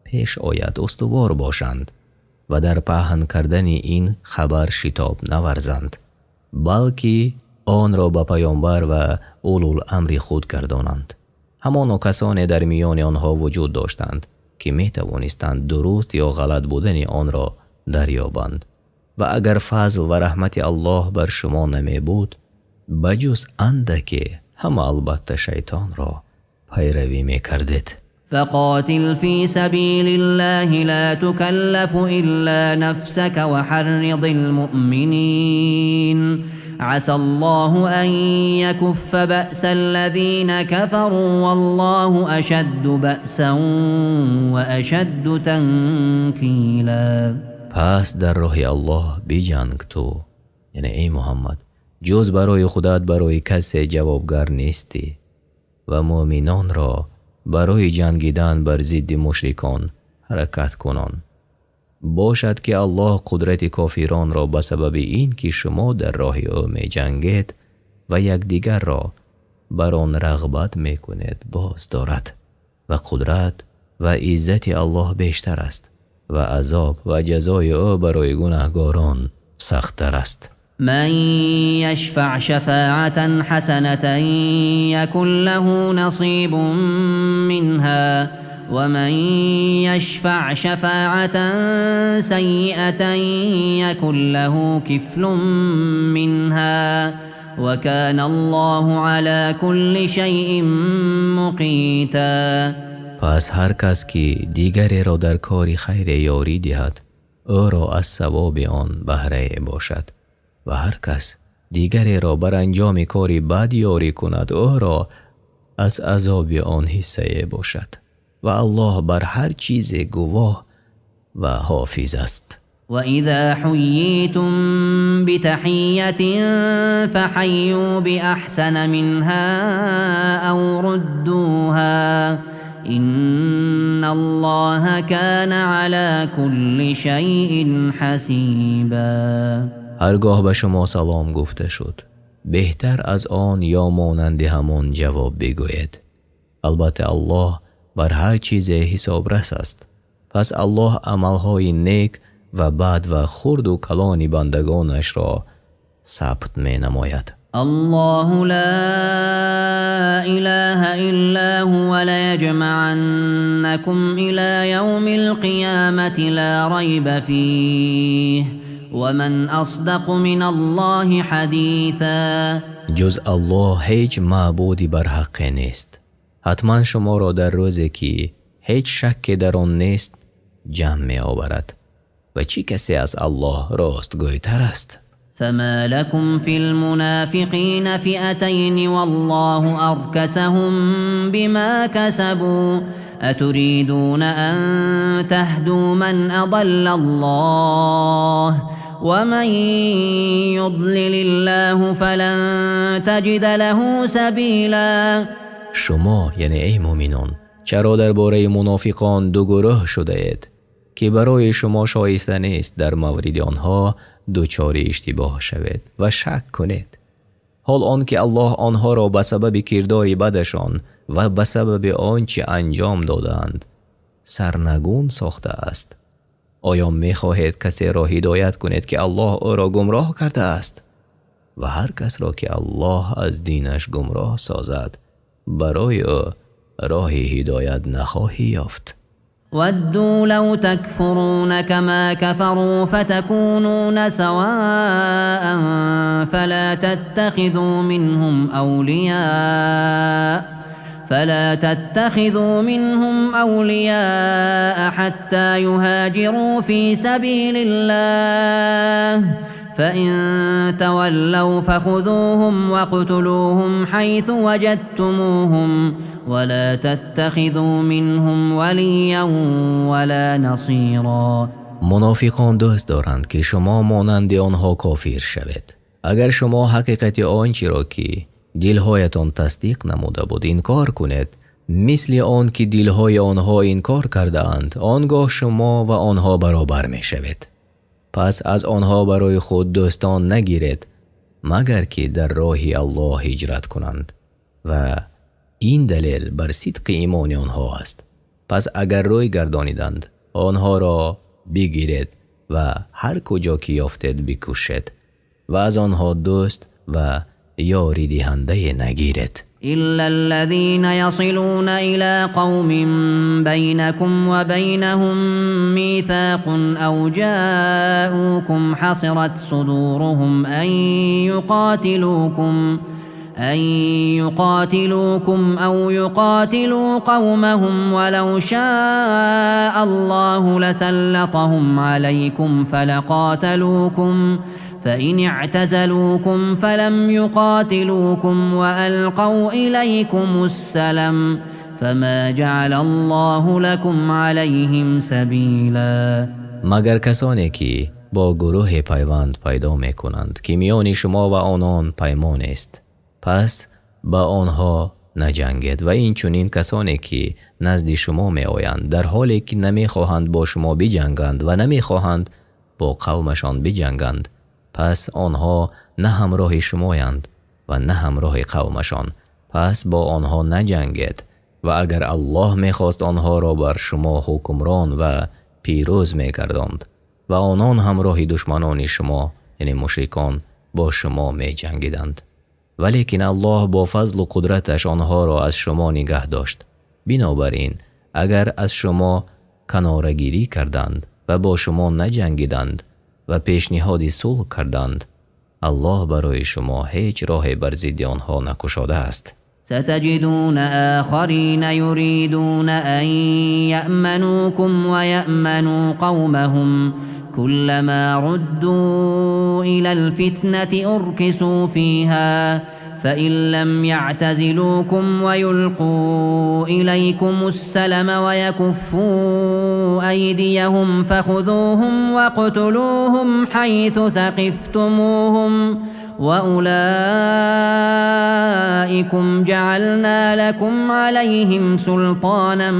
Speaker 1: пеш ояд, устувор бошанд ва дар паҳн кардани ин хабар шитоб наварзанд, балки онро ба паёмбар ва улул амри худ гардонанд, ҳамоно касоне дар миёни онҳо вуҷуд доштанд, ки метавонистанд дуруст ё ғалат будани онро дарёбанд. Ва агар фазл ва раҳмати Аллоҳ бар шумо намебуд, ба ҷуз андаке, ҳама албатта шайтонро пайравӣ мекардед.
Speaker 3: فقاتل في سبيل الله لا تكلف إلا نفسك وحرض المؤمنين عسى الله أن يكف بأس الذين كفروا والله أشد بأسا وأشد تنكيلا.
Speaker 1: Пас дар роҳи Аллоҳ биҷанг ту, яъне эй Муҳаммад, ҷуз барои худат барои касе ҷавобгар нестӣ ва муъминонро барои ҷангидан бар зидди мушрикон ҳаракат кунон. Бошад, ки Аллоҳ қудрати кофиронро ба сабаби ин ки шумо дар роҳи ӯ меҷангед ва якдигарро бар он рағбат мекунед, боз дорад, ва қудрат ва иззати Аллоҳ бештар аст ва азоб ва ҷазои ӯ барои гунаҳгорон сахттар аст.
Speaker 3: من يشفع شفاعة حسنة يكن له نصيب منها ومن يشفع شفاعة سيئة يكن له كفل منها وكان الله على كل شيء مقيتا.
Speaker 1: Пас ҳар кас ки дигареро дар кори хайре ёрӣ диҳад, ӯро аз савоби он баҳрае бошад, ва ҳар кас дигареро бар анҷоми кори бад ёрӣ кунад, ӯро аз азоби он ҳиссае бошад, ва Аллоҳ бар ҳар чизе гувоҳ ва ҳофиз аст.
Speaker 3: وإذا حييتم بتحية فحيوا بأحسن منها أو ردوها إن الله كان على كل شيء حسيبا.
Speaker 1: Ҳаргоҳ ба шумо салом гуфта шуд, беҳтар аз он ё монанди ҳамон ҷавоб бигӯед. Албатта, Аллоҳ бар ҳар чизе ҳисобрас аст. Пас Аллоҳ амалҳои нек ва бад ва хурду калони бандагонашро сабт менамояд.
Speaker 3: Аллоҳу ло илоҳа илло ҳува лаяҷмааннакум ило явмил қиёмати ло райба фиҳи ва ман асдақу миналлоҳи ҳадисо.
Speaker 1: Ҷуз Аллоҳ ҳеҷ маъбуде бар ҳақ нест. Ҳатман шуморо дар рӯзе ки ҳеҷ шакке дар он нест ҷамъ меоварад. Ва чӣ касе аз Аллоҳ ростгӯйтар аст?
Speaker 3: فما لكم في المنافقين فئتين والله أركسهم بما كسبوا أتريدون أن تهدوا من أضل الله ومن يضلل الله فلن تجد له سبيلا.
Speaker 1: Шумо, яъне эй мӯъминон, чаро дар бораи мунофиқон ду гурӯҳ шудаед, ки барои шумо шоиста нест дар мавриди онҳо дучори иштибоҳ шавед ва шак кунед, ҳол он ки Аллоҳ онҳоро ба сабаби кирдори бадашон ва ба сабаби он чи анҷом додаанд сарнагун сохтааст. Оё мехоҳед касеро ҳидоят кунед, ки Аллоҳ ӯро гумроҳ кардааст? Ва ҳар касро ки Аллоҳ аз динаш гумроҳ созад, барои ӯ роҳи ҳидоят нахоҳӣ ёфт.
Speaker 3: ودوا لو تكفرون كما كفروا فتكونون سواء فلا تتخذوا منهم أولياء حتى يهاجروا في سبيل الله فإن تولوا فخذوهم واقتلوهم حيث وجدتموهم ولا تتخذوا منهم وليا ولا نصيرا.
Speaker 1: Мунофиқон дӯст доранд, ки шумо монанди онҳо кофир шавед. Агар шумо ҳақиқати он чиро, ки дилҳоятон тасдиқ намуда буд, инкор кунед, мисли он ки дилҳои онҳо инкор кардаанд, он гоҳ шумо ва онҳо баробар мешавед. Пас аз онҳо барои худ дӯстон нагиред, магар ки дар роҳи Аллоҳ ҳиҷрат кунанд, ва ин далел бар сидқи имони онҳо аст. Пас агар рӯй гардониданд, онҳоро бигиред ва ҳар куҷо ки ёфтед бикушед ва аз онҳо дӯст ва ёридиҳандае нагиред.
Speaker 3: إلا الذين يصلون إلى قوم بينكم وبينهم ميثاق أو جاءوكم حصرت صدورهم أن يقاتلوكم أو يقاتلوا قومهم ولو شاء الله لسلطهم عليكم فلقاتلوكم فإن اعتزلوكم فلم يقاتلوكم وألقوا إليكم السلم فما جعل الله لكم عليهم سبيلا.
Speaker 1: Магар касоне ки бо гурӯҳе пайванд пайдо мекунанд, ки миёни шумо ва онон паймон аст, пас ба онҳо наҷангед, ва инчунин касоне ки назди шумо меоянд, дар ҳоле ки намехоҳанд бо шумо биҷанганд ва намехоҳанд бо қавмашон биҷанганд, пас онҳо на ҳамроҳи шумоянд ва на ҳамроҳи қавмашон, пас бо онҳо наҷангед. Ва агар Аллоҳ мехост, онҳоро бар шумо ҳукмрон ва пирӯз мегардонд ва онон ҳамроҳи душманони шумо, яъне мушрикон, бо шумо меҷангиданд. Валекин Аллоҳ бо фазлу қудраташ онҳоро аз шумо нигаҳ дошт. Бинобар ин агар аз шумо канорагирӣ карданд ва бо шумо наҷангиданд ва пешниҳоди сулҳ карданд, Аллоҳ барои шумо ҳеҷ роҳе бар зидди онҳо накушодааст.
Speaker 3: ستجدون آخرين يريدون أن يأمنوكم ويأمنوا قومهم كلما ردوا إلى الفتنة أركسوا فيها فإن لم يعتزلوكم ويلقوا إليكم السلم ويكفوا أيديهم فخذوهم واقتلوهم حيث ثقفتموهم وأولئكم جعلنا لكم عليهم سلطانا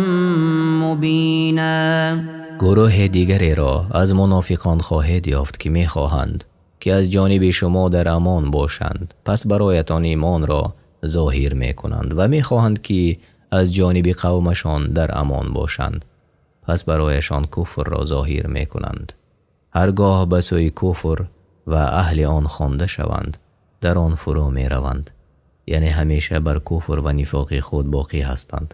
Speaker 3: مبينا.
Speaker 1: Гурӯҳи дигареро аз мунофиқон хоҳед ёфт, ки мехоҳанд, ки аз ҷониби шумо дар амон бошанд, пас бароятон имонро зоҳир мекунанд ва мехоҳанд, ки аз ҷониби қавмашон дар амон бошанд, пас барояшон куфрро зоҳир мекунанд. Ҳаргоҳ ба сӯи куфр ва аҳли он хонда шаванд, дар он фурӯ мераванд, яъне ҳамеша бар куфр ва нифоқи худ боқӣ ҳастанд.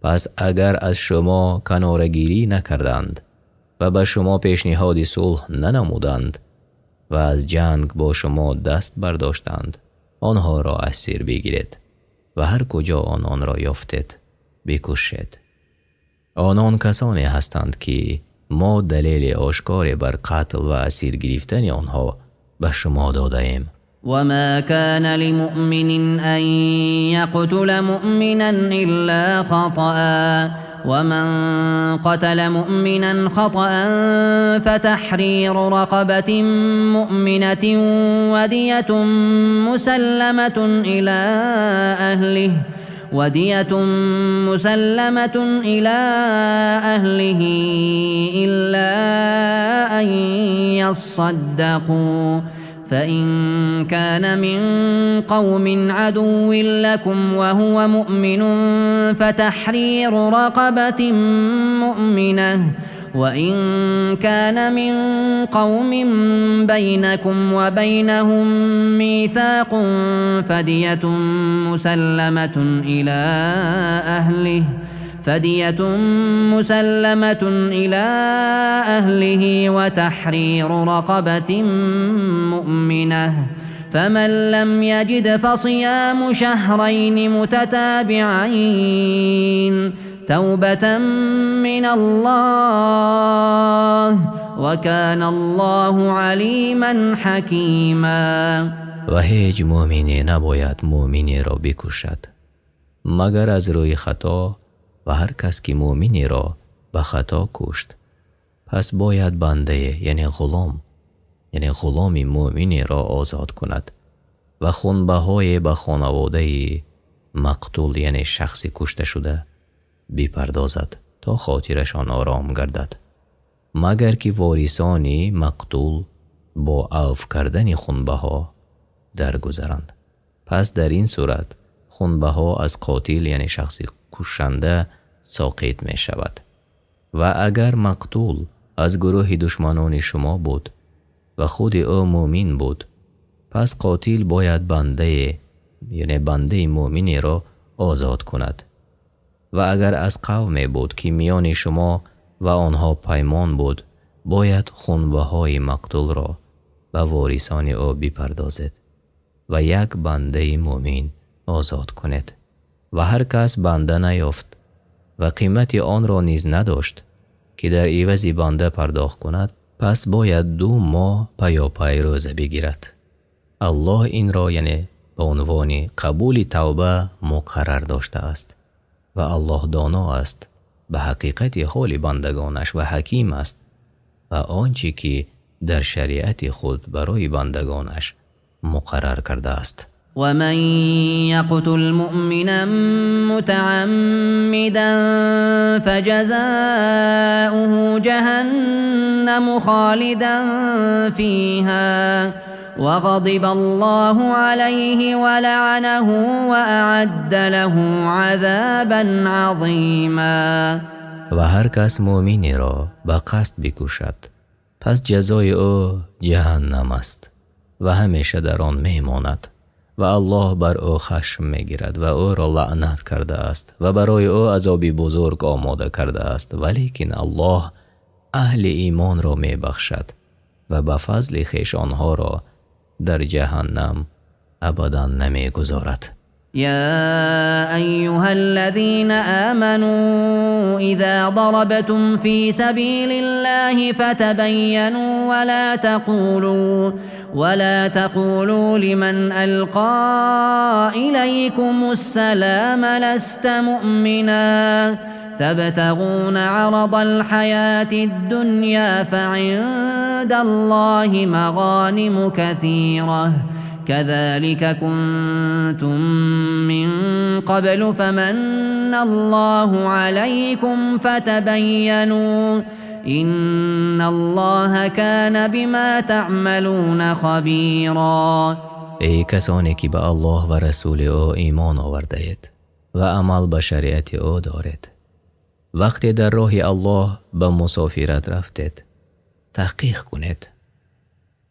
Speaker 1: Пас агар аз шумо канорагирӣ накарданд ва ба шумо пешниҳоди сулҳ нанамуданд ва аз ҷанг бо шумо даст бардоштанд, онҳоро асир бигиред ва ҳар куҷо ононро ёфтед бикушед. Онон касоне ҳастанд, ки мо далели ошкоре бар қатл ва асир гирифтани онҳо ба шумо додаем.
Speaker 3: وما كان لمؤمن أن يقتل مؤمنا إلا خطأ ومن قتل مؤمنا خطأ فتحرير رقبة مؤمنة ودية مسلمة إلى أهله ودية مسلمة إلى أهله إلا أن يصدقوا فإن كان من قوم عدو لكم وهو مؤمن فتحرير رقبة مؤمنة وإن كان من قوم بينكم وبينهم ميثاق فدية مسلمة إلى أهله فدية مسلمة إلى أهله وتحرير رقبة مؤمنة فمن لم يجد فصيام شهرين متتابعين توبة من الله وكان الله عليما حكيما.
Speaker 1: Ва ҳеҷ мӯмине набояд мӯминеро бикушад, магар аз рӯи хато, ва ҳар кас ки мӯминеро ба хато кушт, пас бояд бандае, яъне ғулом, яъне ғуломи мӯминеро озод кунад ва хунбаҳое ба хонаводаи мақтул, яъне шахси кушташуда, бипардозад, то хотирашон ором гардад, магар ки ворисони мақтул бо авф кардани хунбаҳо даргузаранд. Пас дар ин сурат хунбаҳо аз қотил, яъне шахси кушанда, соқит мешавад. Ва агар мақтул аз гурӯҳи душманони шумо буд ва худи ӯ мӯмин буд, пас қотил бояд бандае, яъне бандаи мӯминеро озод кунад. Ва агар аз қавме буд, ки миёни шумо ва онҳо паймон буд, бояд хунбаҳои мақтулро ба ворисони ӯ бипардозед ва як бандаи мӯмин озод кунед. Ва ҳар кас банда наёфт ва қимати онро низ надошт, ки дар ивази банда пардохт кунад, пас бояд 2 моҳ паёпай рӯза бигирад. Аллоҳ инро, яъне ба унвони қабули тавба, муқаррар доштааст ва Аллоҳ доно аст ба ҳақиқати ҳоли бандагонаш ва ҳаким аст ва он чӣ ки дар шариати худ барои бандагонаш муқаррар кардааст.
Speaker 3: ومن يقتل مؤمنا متعمدا فجزاؤه جهنم خالدا فيها وغضب الله عليه ولعنه وأعد له عذابا عظيما.
Speaker 1: Ва ҳар кас мӯминеро ба қасд бикушад, пас ҷазои ӯ ҷаҳаннам аст ва ҳамеша дар он мемонад ва Аллоҳ бар ӯ хашм мегирад ва ӯро лаънат кардааст ва барои ӯ азоби бузург омода кардааст. Валекин Аллоҳ аҳли имонро мебахшад ва ба фазли хеш онҳоро дар ҷаҳаннам абадан намегузорад.
Speaker 3: يا أيها الذين آمنوا إذا ضربتم في سبيل الله فتبينوا ولا تقولوا لمن ألقى إليكم السلام لست مؤمنا تبتغون عرض الحياة الدنيا فعند الله مغانم كثيرة كذلك كنتم من قبل فمن الله عليكم فتبينوا إن الله كان بما تعملون خبيرا.
Speaker 1: Эй касоне ки ба Аллоҳ ва расули ӯ имон овардаед ва амал ба шариати ӯ доред, вақте дар роҳи Аллоҳ ба мусофират рафтед, таҳқиқ кунед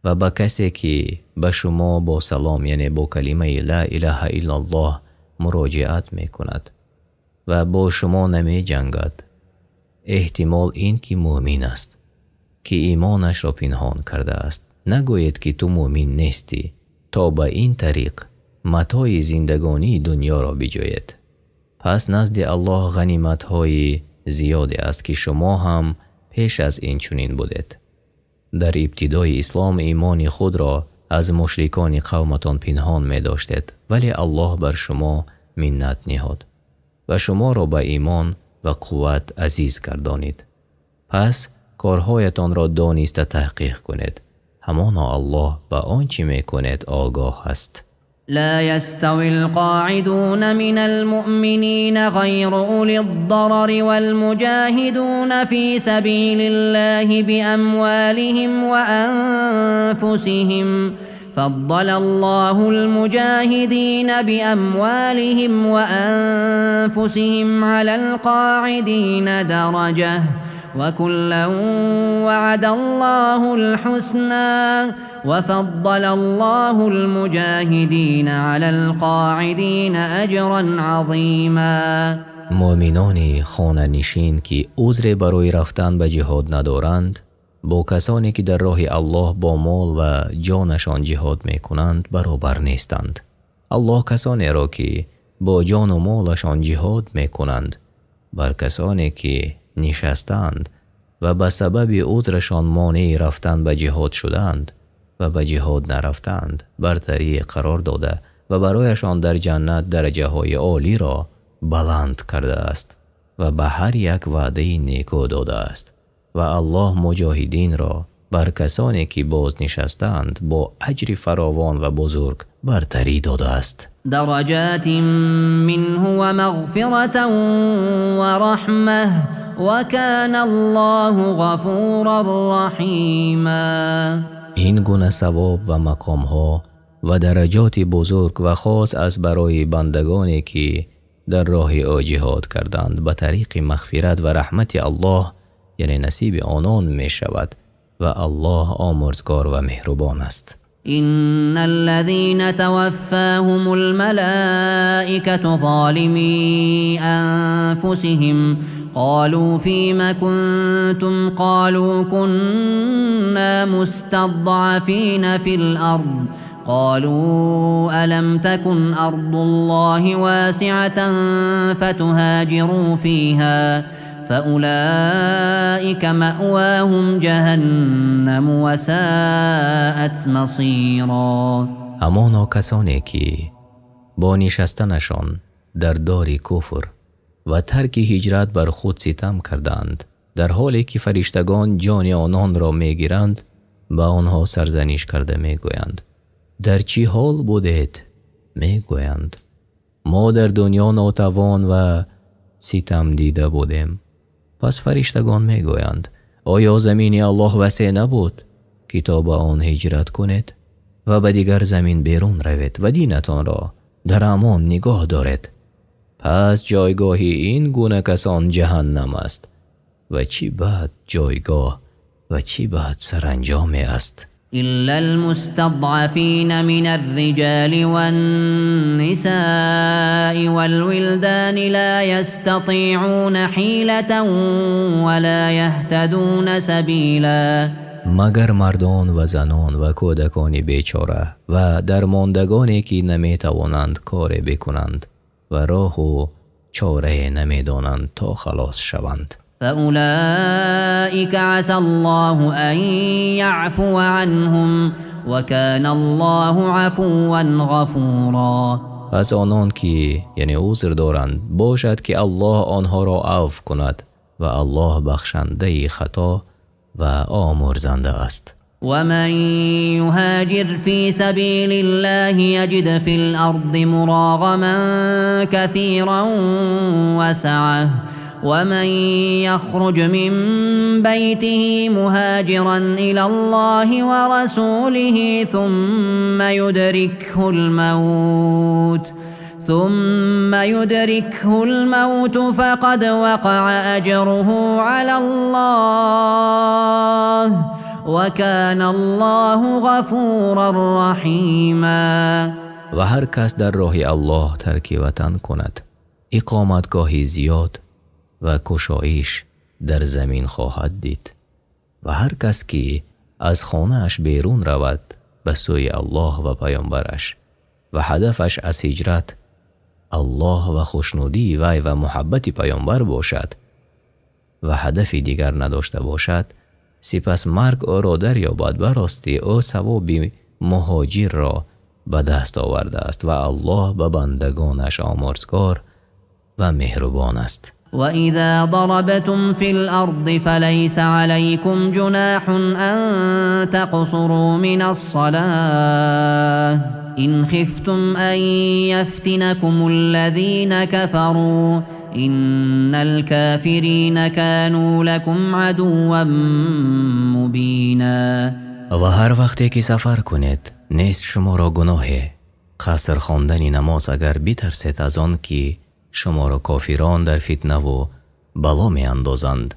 Speaker 1: ва ба касе ки ба шумо бо салом, яъне бо калимаи ла илаҳа иллаллоҳ муроҷиат мекунад ва бо шумо намеҷангад, эҳтимол ин ки мӯъмин аст, ки имонашро пинҳон кардааст. Нагӯед ки ту мӯъмин нестӣ, то ба ин тариқ матои зиндагонии дунёро биҷӯед. Пас назди Аллоҳ ғаниматҳои зиёде аст, ки шумо ҳам пеш аз ин чунин будед. Дар ибтидои ислом имони худро аз мушрикони қавматон пинҳон медоштед, вале Аллоҳ бар шумо миннат ниҳод ва шуморо ба имон ва қувват азиз гардонид. Пас корҳоятонро дониста таҳқиқ кунед. Ҳамоно Аллоҳ ба он чӣ мекунед огоҳ аст.
Speaker 3: لا يستوي القاعدون من المؤمنين غير أولي الضرر والمجاهدون في سبيل الله بأموالهم وأنفسهم فضل الله المجاهدين بأموالهم وأنفسهم على القاعدين درجة وكلا وعد الله الحسنى وفضل الله المجاهدين على القاعدين أجرا عظيما.
Speaker 1: Муъминони хонанишин, ки узре барои рафтан ба ҷиҳод надоранд, бо касоне ки дар роҳи Аллоҳ бо мол ва ҷонашон ҷиҳод мекунанд, баробар нестанд. Аллоҳ касонеро ки бо ҷону молашон ҷиҳод мекунанд бар касоне ки нишастаанд ва ба сабаби узрашон монеи рафтан ба ҷиҳод шудаанд ва ба ҷиҳод нарафтаанд, бартарӣ қарор дода ва барояшон дар ҷаннат дараҷаҳои олиро баланд кардааст ва ба ҳар як ваъдаи неку додааст. Ва Аллоҳ муҷоҳидинро бар касоне ки боз нишастаанд бо аҷри фаровон ва бузург бартарӣ додааст.
Speaker 3: درجات منه ومغفرة ورحمة وكان الله غفورا رحيما.
Speaker 1: Ин гуна савоб ва мақомҳо ва дараҷоти бузург ва хос аз барои бандагоне ки дар роҳи ӯ ҷиҳод карданд, ба тариқи мағфират ва раҳмати Аллоҳ, яъне насиби онон мешавад ва Аллоҳ омурзгор ва меҳрубон аст.
Speaker 3: إن الذين توفاهم الملائكة ظالمي أنفسهم قالوا فيم كنتم قالوا كنا مستضعفين في الأرض قالوا ألم تكن أرض الله واسعة فتهاجروا فيها فأولئك مأواهم جهنم وساءت مصيرا.
Speaker 1: Ҳамоно касоне ки бо нишастанашон дар дори куфр ва тарки ҳиҷрат бар худ ситам карданд, дар ҳоле ки фариштагон ҷони ононро мегиранд, ба онҳо сарзаниш карда мегӯянд: дар чӣ ҳол будед? Мегӯянд: мо дар дунё нотавон ва ситам дида будем. Пас фариштагон мегӯянд: оё замини Аллоҳ васеъ набуд, ки то ба он ҳиҷрат кунед ва ба дигар замин берун равед ва динатонро дар амон нигоҳ доред? Пас ҷойгоҳи ин гуна касон ҷаҳаннам аст ва чӣ бад ҷойгоҳ ва чӣ бад саранҷоме аст.
Speaker 3: إلا المستضعفين من الرجال والنساء والولدان لا يستطيعون حيلة ولا يهتدون سبيلا.
Speaker 1: Магар мардон ва занон ва кӯдакони бечора ва дармондагоне ки наметавонанд коре бикунанд ва роҳу чорае намедонанд то халос шаванд.
Speaker 3: فأولئك عسى الله أن يعفو عنهم وكان الله عفوا غفورا.
Speaker 1: Пас онон ки, яъне узр доранд, бошад ки Аллоҳ онҳоро афв кунад ва Аллоҳ бахшандаи хато ва омурзанда аст.
Speaker 3: ومن يهاجر في سبيل الله يجد في الأرض مراغما كثيرا وسعة ومن يخرج من بيته مهاجرا إلى الله ورسوله ثم يدركه الموت فقد وقع أجره على الله وكان الله غفورا رحيما.
Speaker 1: Ва ҳар кас дар роҳи Аллоҳ тарки ватан кунад, иқоматгоҳи зиёд ва кушоиш дар замин хоҳад дид. Ва ҳар кас ки аз хонааш берун равад ба сӯи Аллоҳ ва паёмбараш ва ҳадафаш аз ҳиҷрат Аллоҳ ва хушнудии вай ва муҳаббати паёмбар бошад ва ҳадафи дигар надошта бошад, сипас марг ӯро дарёбад, ба ростӣ ӯ савоби муҳоҷирро ба даст овардааст ва Аллоҳ ба бандагонаш омурзгор ва меҳрубон аст.
Speaker 3: وإذا ضربتم في الأرض فليس عليكم جناح أن تقصروا من الصلاة إن خفتم أن يفتنكم الذين كفروا إن الكافرين كانوا لكم عدوا مبينا.
Speaker 1: Ва ҳар вақте ки сафар кунед, нест шуморо гуноҳе қаср хондани намоз, агар битарсед аз он ки шуморо кофирон дар фитнаву бало меандозанд.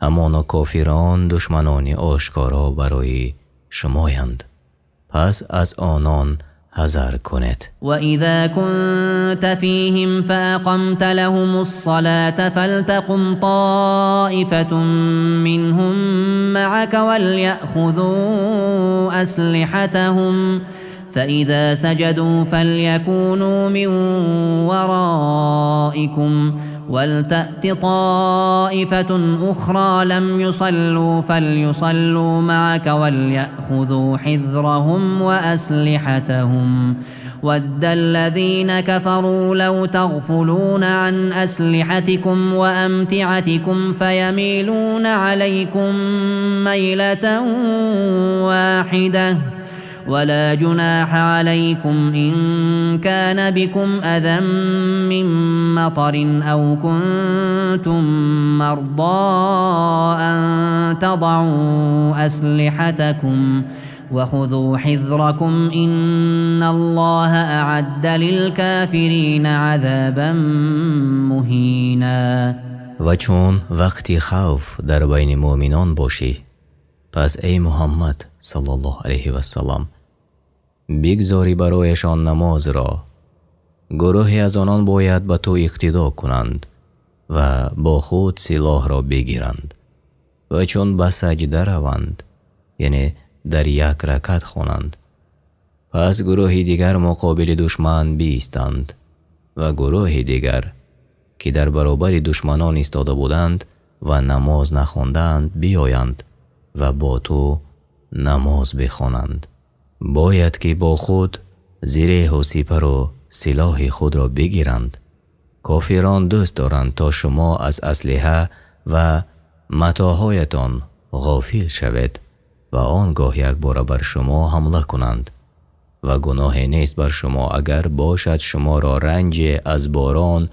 Speaker 1: Ҳамоно кофирон душманони ошкоро барои шумоянд, пас аз онон ҳазар кунед.
Speaker 3: وإذا كنت فيهم فأقمت لهم الصلاة فلتقم طائفة منهم معك وليأخذوا أسلحتهم فإذا سجدوا فليكونوا من ورائكم ولتأت طائفة أخرى لم يصلوا فليصلوا معك وليأخذوا حذرهم وأسلحتهم ود الذين كفروا لو تغفلون عن أسلحتكم وأمتعتكم فيميلون عليكم ميلة واحدة ولا جناح عليكم إن كان بكم أذى من مطر أو كنتم مرضى أن تضعوا أسلحتكم وخذوا حذركم إن الله أعد للكافرين عذابا مهينا.
Speaker 1: Ва чун вақти хавф дар байни муъминон бошӣ, пас эй Муҳаммад саллаллоҳу алайҳи вассалам, бигзорӣ барояшон намозро. Гурӯҳе аз онон бояд ба ту иқтидо кунанд ва бо худ силоҳро бигиранд ва чун ба саҷда раванд, яъне дар як ракат хонанд, пас гурӯҳи дигар муқобили душман биистанд ва гурӯҳи дигар ки дар баробари душманон истода буданд ва намоз нахондаанд биёянд ва бо ту намоз бихонанд. Бояд ки бо худ зиреҳу сипару силоҳи худро бигиранд. Кофирон дӯст доранд то шумо аз аслиҳа ва матоъҳоятон ғофил шавед ва он гоҳ якбора бар шумо ҳамла кунанд. Ва гуноҳе нест бар шумо агар бошад шуморо ранҷе аз борон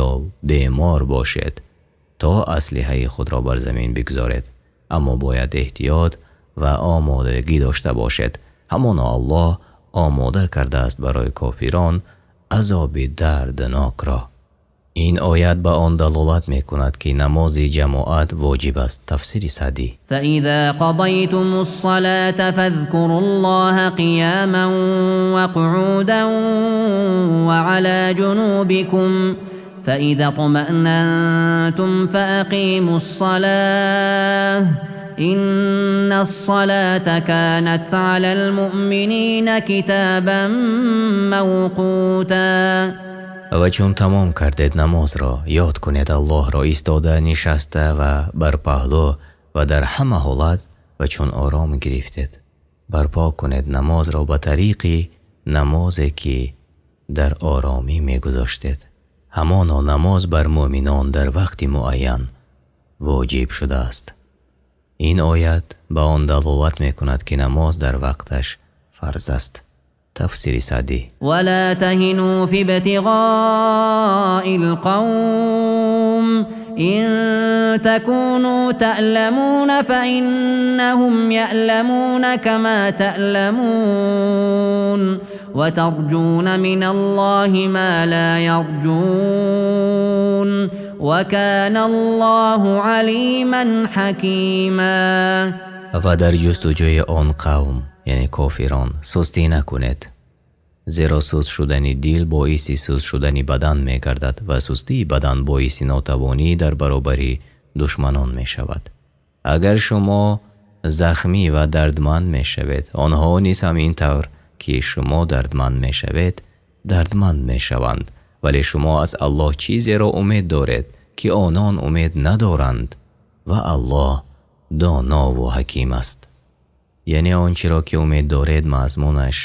Speaker 1: ё бемор бошед, то аслиҳаи худро бар замин бигзоред, аммо бояд эҳтиёт ва омодагӣ дошта бошед. Ҳамоно Аллоҳ омода кардааст барои кофирон азоби дарднокро. Ин оят ба он далолат мекунад, ки намози ҷамоат воҷиб аст. Тафсири Саъдӣ.
Speaker 3: فإذا قضيتم الصلاة فاذكروا الله قياما وقعودا وعلى جنوبكم فإذا اطمأننتم فأقيموا الصلاة إن الصلاة كانت على المؤمنين كتابا موقوتا.
Speaker 1: Ва чун тамом кардед намозро, ёд кунед Аллоҳро истода, нишаста ва бар паҳлӯ ва дар ҳама ҳолат, ва чун ором гирифтед, барпо кунед намозро ба тариқи намозе ки дар оромӣ мегузоштед. Ҳамоно намоз бар муъминон дар вақти муайян воҷиб шудааст. Ин оят ба он далолат мекунад, ки намоз дар вақташ фарз аст. Тафсири Саъдӣ.
Speaker 3: ولا تهنوا في ابتغاء القوم إن تكونوا تألمون فإنهم يألمون كما تألمون وترجون من الله ما لا يرجون وكان الله عليما حكيما.
Speaker 1: Ва дар ҷустуҷӯи он қавм, яъне кофирон, сустӣ накунед, зеро суст шудани дил боиси суст шудани бадан мегардад ва сустии бадан боиси нотавонӣ дар баробари душманон мешавад. Агар шумо захмӣ ва дардманд мешавед, онҳо низ ҳамин тавр ки шумо дардманд мешавед, дардманд мешаванд. Вале шумо аз Аллоҳ чизеро умед доред, ки онон умед надоранд ва Аллоҳ доно ва ҳаким аст. Яъне он чиро ки умед доред, мазмунаш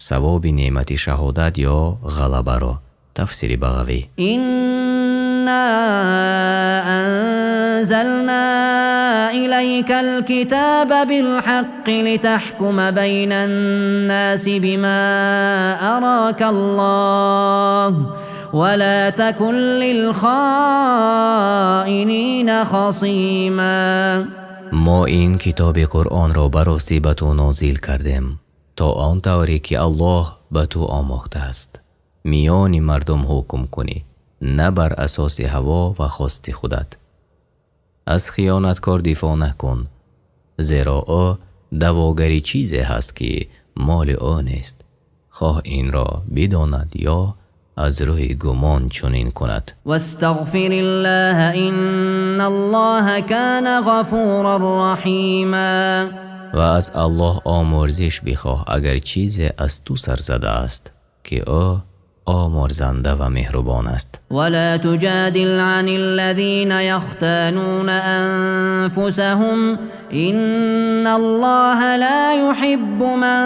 Speaker 1: савоби неъмати шаҳодат ё ғалабаро. Тафсири Бағавӣ.
Speaker 3: إنا أنزلنا إليك الكتاب بالحق لتحكم بين الناس بما أراك الله ولا تكن للخائنين خصيما.
Speaker 1: Мо ин китоби Қуръонро ба ростӣ ба ту нозил кардем, то он тавре ки Аллоҳ ба ту омӯхтааст, миёни мардум ҳукм кунӣ, на бар асоси ҳаво ва хости худат. Аз хиёнаткор дифоъ накун, зеро ӯ даъвогари чизе ҳаст, ки моли ӯ нест, хоҳ инро бидонад ё аз рӯи гумон чунин кунад.
Speaker 3: واستغفر الله إن الله كان غفورا رحيما.
Speaker 1: Ва аз Аллоҳ омӯрзиш бихоҳ, агар чизе аз ту сар задааст, ки ӯ омӯрзанда ва меҳрубон аст.
Speaker 3: ولا تجادل عن الذين يختانون أنفسهم إن الله لا يحب من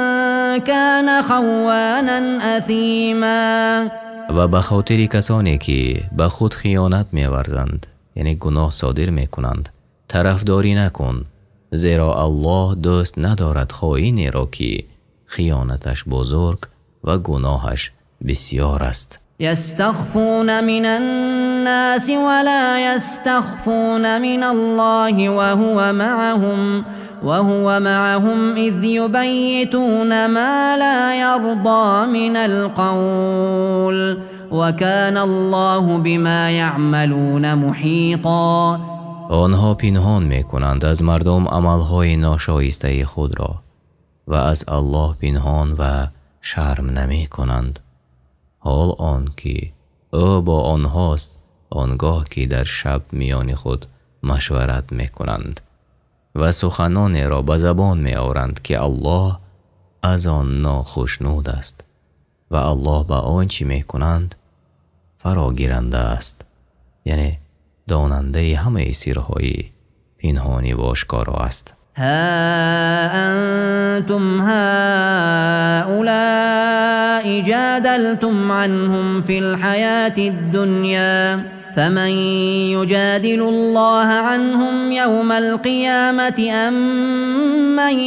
Speaker 3: كان خوانا أثيما.
Speaker 1: Ва ба хотири касоне ки ба худ хиёнат меварзанд, яъне гуноҳ содир мекунанд, тарафдорӣ накун, зеро Аллоҳ дӯст надорад хоинеро, ки хиёнаташ бузург ва гуноҳаш бисёр аст.
Speaker 3: يستخفون من الناس ولا يستخفون من الله وهو معهم إذ يبيتون ما لا يرضى من القول وكان الله بما يعملون محيطا.
Speaker 1: Онҳо пинҳон мекунанд аз мардум амалҳои ношоистаи худро ва аз Аллоҳ пинҳон ва шарм намекунанд, ҳол он ки ӯ бо онҳост он гоҳ ки дар шаб миёни худ машварат мекунанд ва суханонеро ба забон меоранд, ки Аллоҳ аз он нохушнуд аст, ва Аллоҳ ба он чӣ мекунанд фарогиранда аст, яъне донандаи ҳамаи сирҳои пинҳонӣ ва ошкоро аст.
Speaker 3: ها أنتم هؤلاء جادلتم عنهم في الحياة الدنيا فمن يجادل الله عنهم يوم القيامة أم من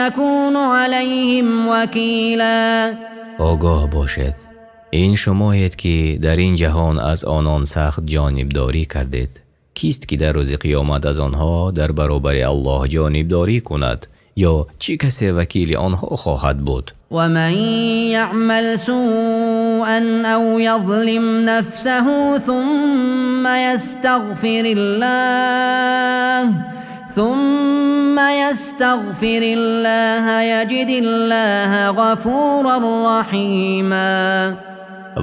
Speaker 3: يكون عليهم وكيلا.
Speaker 1: Огоҳ бошед, ин шумоед, ки дар ин ҷаҳон аз онон сахт ҷонибдорӣ кардед. Кист ки дар рӯзи қиёмат аз онҳо дар баробари Аллоҳ ҷонибдорӣ кунад ё чӣ касе вакили онҳо хоҳад буд?
Speaker 3: ومن يعمل سوءا أو يظلم نفسه ثم يستغفر الله يجد الله غفورا رحيما.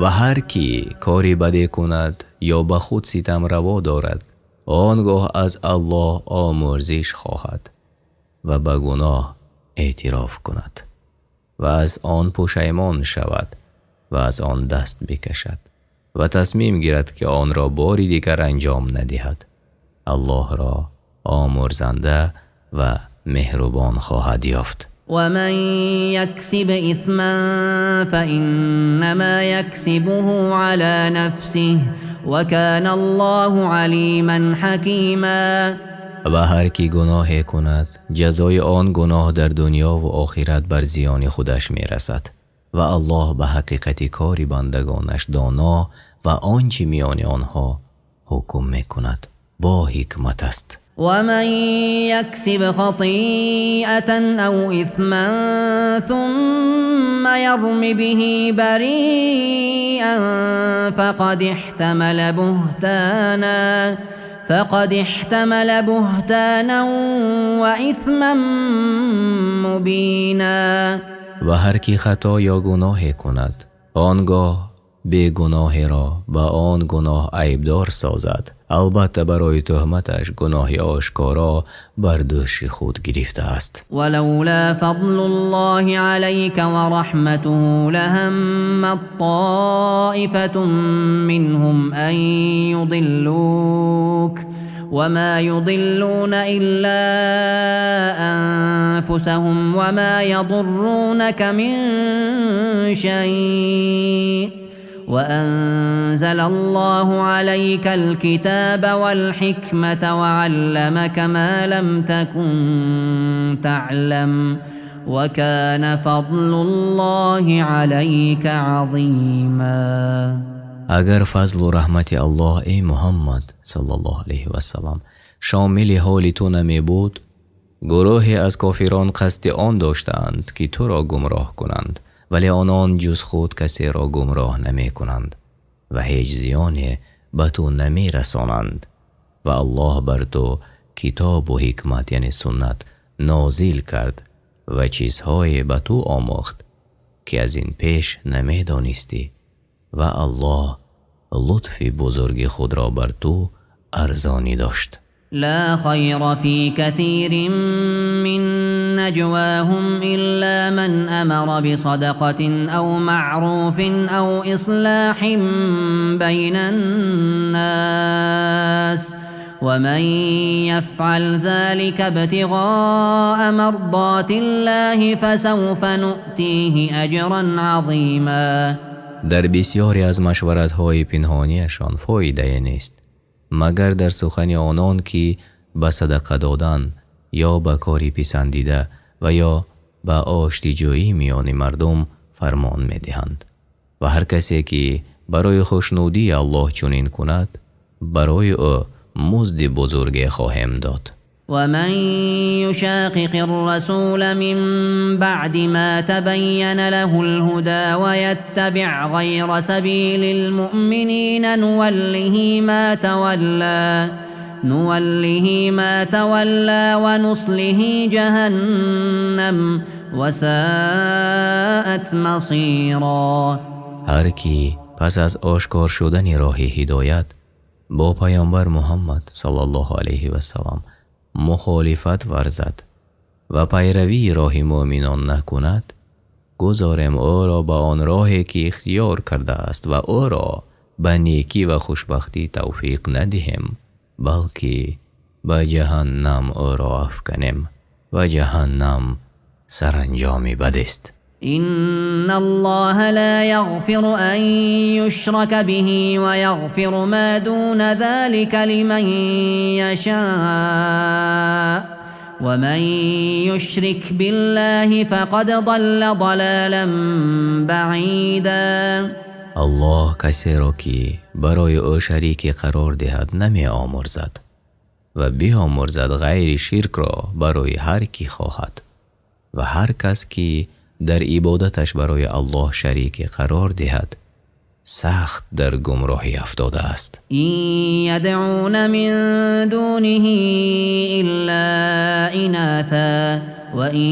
Speaker 1: Ва ҳар кӣ кори бадӣ кунад ё ба худ ситам раво дорад, он гоҳ аз Аллоҳ омӯрзиш хоҳад ва ба гуноҳ эътироф кунад ва аз он пушаймон шавад ва аз он даст бикашад ва тасмим гирад, ки онро бори дигар анҷом надиҳад, Аллоҳро омӯрзанда ва меҳрубон хоҳад ёфт.
Speaker 3: ومن يكسب إثما فإنما يكسبه على نفسه وكان الله عليما حكيما.
Speaker 1: Ва ҳар кӣ гуноҳе кунад, ҷазои он гуноҳ дар дунё ва охират бар зиёни худаш мерасад ва Аллоҳ ба ҳақиқати кори бандагонаш доно ва он чӣ миёни онҳо ҳукм мекунад бо ҳикмат аст.
Speaker 3: ومن يكسب خطيئة أو إثما ثم يرم به بريئا فقد احتمل بهتانا. فقد احتمل بهتانا وإثما مبينا.
Speaker 1: Ва ҳар ки хато ё гуноҳе кунад, он гоҳ бегуноҳеро ба он гуноҳ айбдор созад, албатта барои туҳматаш гуноҳи ошкоро бар дӯши худ гирифтааст.
Speaker 3: ولولا فضل الله عليك ورحمته لهمت طائفة منهم أن يضلوك وما يضلون إلا أنفسهم وما يضرونك من شيء وأنزل الله عليك الكتاب والحكمة وعلمك ما لم تكن تعلم وكان فضل الله عليك عظيما.
Speaker 1: Агар фазлу раҳмати Аллоҳ, эй Муҳаммад саллаллоҳу алайҳи васаллам, шомили ҳоли ту намебуд, гурӯҳе аз кофирон қасди он доштаанд, ки туро гумроҳ кунанд, вале онон ҷуз худ касеро гумроҳ намекунанд ва ҳеҷ зиёне ба ту намерасонанд. Ва Аллоҳ бар ту китобу ҳикмат, яъне суннат, нозил кард ва чизҳое ба ту омӯхт, ки аз ин пеш намедонистӣ, ва Аллоҳ лутфи бузурги худро бар ту арзонӣ дошт.
Speaker 3: لا خير في كثير من نجواهم إلا من أمر بصدقة أو معروف أو إصلاح بين الناس ومن يفعل ذلك ابتغاء مرضات الله فسوف نؤتيه أجرا عظيما.
Speaker 1: Дар бисёре аз машваратҳои пинҳониашон фоидае нест, магар дар сухани онон, ки ба садақа додан ё ба кори писандида ва ё ба оштиҷӯӣ миёни мардум фармон медиҳанд. Ва ҳар касе ки барои хушнудии Аллоҳ чунин кунад, барои ӯ музди бузурге хоҳем дод.
Speaker 3: ومن يشاقق الرسول من بعد ما تبين له الهدى ويتبع غير سبيل المؤمنين نوله ما تولى ونصله جهنم وساءت مصيرا.
Speaker 1: Ҳар кӣ пас аз ошкор шудани роҳи ҳидоят бо паёмбар Муҳаммад саллаллоҳу алайҳи васаллам мухолифат варзад ва пайравии роҳи мӯъминон накунад, гузорем ӯро ба он роҳе, ки ихтиёр кардааст, ва ӯро ба некӣ ва хушбахтӣ тавфиқ надиҳем, балки ба ҷаҳаннам ӯро афканем, ва ҷаҳаннам саранҷоми бадест.
Speaker 3: إن الله لا يغفر أن يشرك به ويغفر ما دون ذلك لمن يشاء ومن يشرك بالله فقد ضل ضلالا بعيدا.
Speaker 1: Аллоҳ касеро, ки барои ӯ шарике қарор диҳад, намеомӯрзад ва биомӯрзад ғайри ширкро барои ҳар кӣ хоҳад, ва ҳар кас ки дар ибодаташ барои Аллоҳ шарике қарор диҳад, сахт дар гумроҳӣ афтодааст.
Speaker 3: إن يدعون من دونه إلا إناثا وإن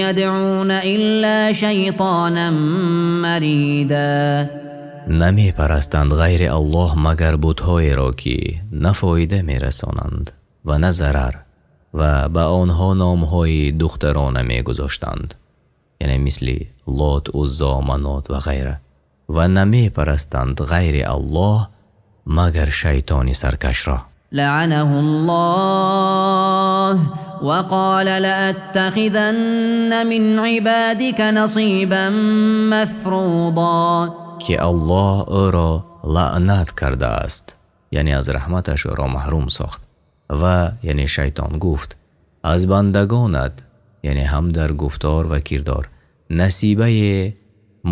Speaker 3: يدعون إلا شيطانا مريدا.
Speaker 1: Намепарастанд ғайри Аллоҳ магар бутҳоеро, ки на фоида мерасонанд ва на зарар, ва ба онҳо номҳои духтарона мегузоштанд, яъне мисли Лот, Уззо, Манот ва ғайра, ва намепарастанд ғайри Аллоҳ магар шайтони саркашро.
Speaker 3: لعنه الله وقال لأتخذن من عبادك نصيبا مفروضا.
Speaker 1: Ки Аллоҳ ӯро лаънат кардааст, яъне аз раҳматаш ӯро маҳрум сохт, ва яъне шайтон гуфт: аз бандагонат, яъне ҳам дар гуфтор ва кирдор, насибаи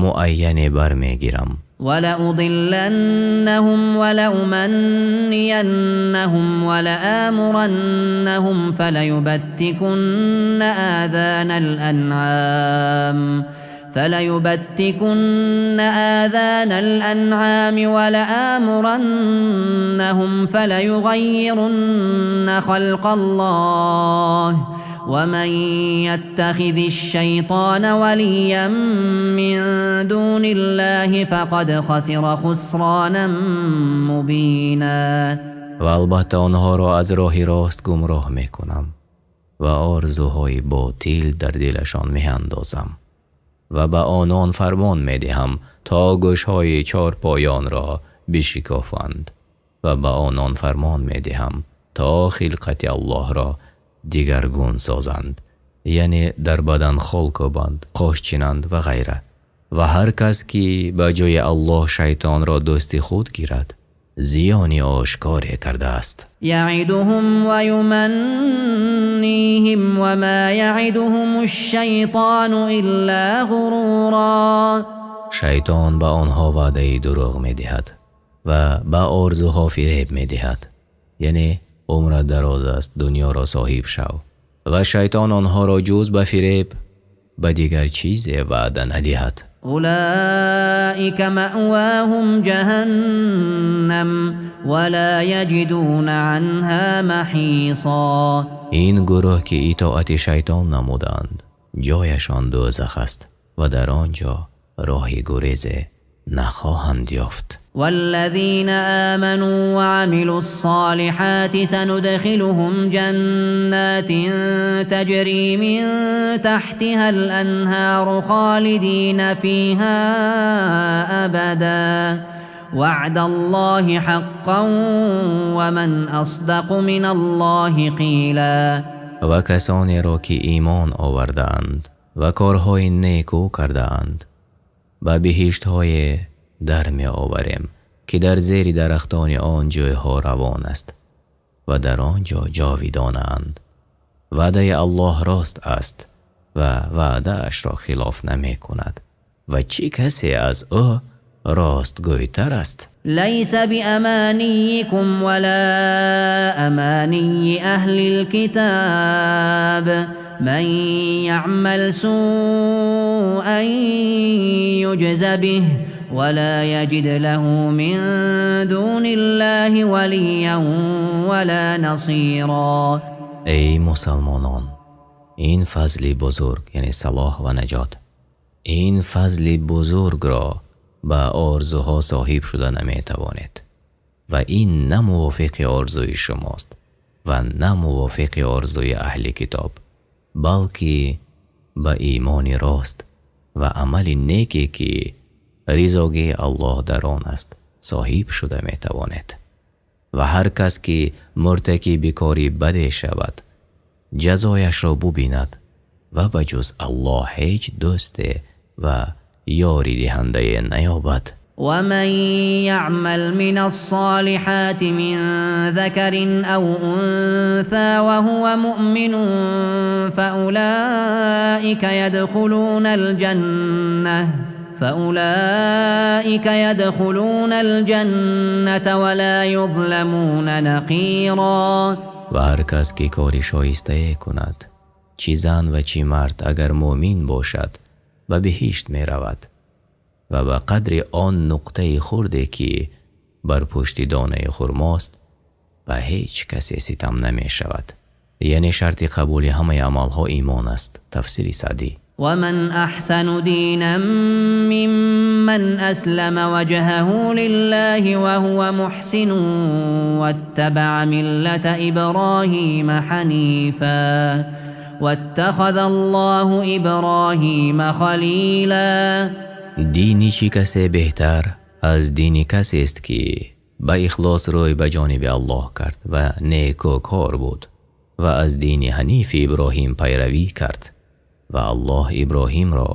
Speaker 1: муайяне бармегирам.
Speaker 3: ولأضلنهم ولأمنينهم ولآمرنهم فليبتكن آذان الأنعام فليبتكن آذان الأنعام ولآمرنهم فليغيرن خلق الله ومن يتخذ الشيطان وليا من دون الله فقد خسر خسرانا مبينا.
Speaker 1: Ва албатта онҳоро аз роҳи рост гумроҳ мекунам ва орзуҳои ботил дар дилашон меандозам ва ба онон фармон медиҳам то гӯшҳои чорпоёнро бишкофанд ва ба онон фармон медиҳам то хилқати Аллоҳро дигаргун созанд, яъне дар бадан хол кӯбанд, қош чинанд ва ғайра. Ва ҳар кас ки ба ҷои Аллоҳ шайтонро дӯсти худ гирад, зиёни ошкоре кардааст.
Speaker 3: يعدهم ويمنيهم وما يعدهم الشيطان إلا غرورا.
Speaker 1: Шайтон ба онҳо ваъдаи дурӯғ медиҳад ва ба орзуҳо фиреб медиҳад, яъне умрат дароз аст, дунёро соҳиб шав. Ва шайтон онҳоро ҷуз ба фиреб ба дигар чизе ваъда надиҳад.
Speaker 3: أولئك مأواهم جهنم ولا يجدون عنها محيصا.
Speaker 1: Ин гурӯҳ ки итоати шайтон намуданд, ҷояшон дӯзах аст ва дар он ҷо роҳи гурезе нахоҳанд ёфт.
Speaker 3: والذين آمنوا وعملوا الصالحات سندخلهم جنات تجري من تحتها الأنهار خالدين فيها أبدا وعد الله حقا ومن أصدق من الله قيلا.
Speaker 1: Ва касонеро ки имон овардаанд ва корҳои некӯ кардаанд, ба биҳиштҳое дар меоварем, ки дар зери дарахтони он ҷӯйҳо равон аст ва дар он ҷо ҷовидонаанд. Ваъдаи Аллоҳ рост аст ва ваъдаашро хилоф намекунад. Ва чӣ касе аз ӯ ростгӯйтар аст?
Speaker 3: ليس بأمانيكم ولا أماني أهل الكتاب من يعمل سوءا يجز به ولا يجد له من دون الله وليا ولا نصيرا.
Speaker 1: Эй мусалмонон, ин фазли бузург, яъне салоҳ ва наҷот, ин фазли бузургро ба орзуҳо соҳиб шуда наметавонед ва ин на мувофиқи орзуи шумост ва на мувофиқи орзуи аҳли китоб, балки ба имони рост ва амали неке ки ризогии Аллоҳ дар он аст соҳиб шуда метавонед. Ва ҳар кас ки муртакиби кори баде шавад, ҷазояшро бубинад ва ба ҷуз Аллоҳ ҳеҷ дӯсте ва ёридиҳандае наёбад.
Speaker 3: ومن يعمل من الصالحات من ذكر أو أنثى وهو مؤمن فأولئك يدخلون الجنة ولا يظلمون نقيرا.
Speaker 1: Ва ҳар кас ки кори шоистае кунад, чӣ зан ва чӣ мард, агар мӯмин бошад, ба биҳишт меравад ва ба қадри он нуқтаи хурде ки бар пушти донаи хурмост ба ҳеҷ касе ситам намешавад. Яъне шарти қабули ҳамаи амалҳо имон аст. Тафсири Саъдӣ.
Speaker 3: ومن أحسن دينا ممن أسلم وجهه لله وهو محسن واتبع ملة إبراهيم حنيفا واتخذ الله إبراهيم خليلا.
Speaker 1: Дини чӣ касе беҳтар аз дини касест, ки ба ихлос рӯй ба ҷониби Аллоҳ кард ва некӯкор буд ва аз дини ҳанифи Иброҳим пайравӣ кард ва Аллоҳ Иброҳимро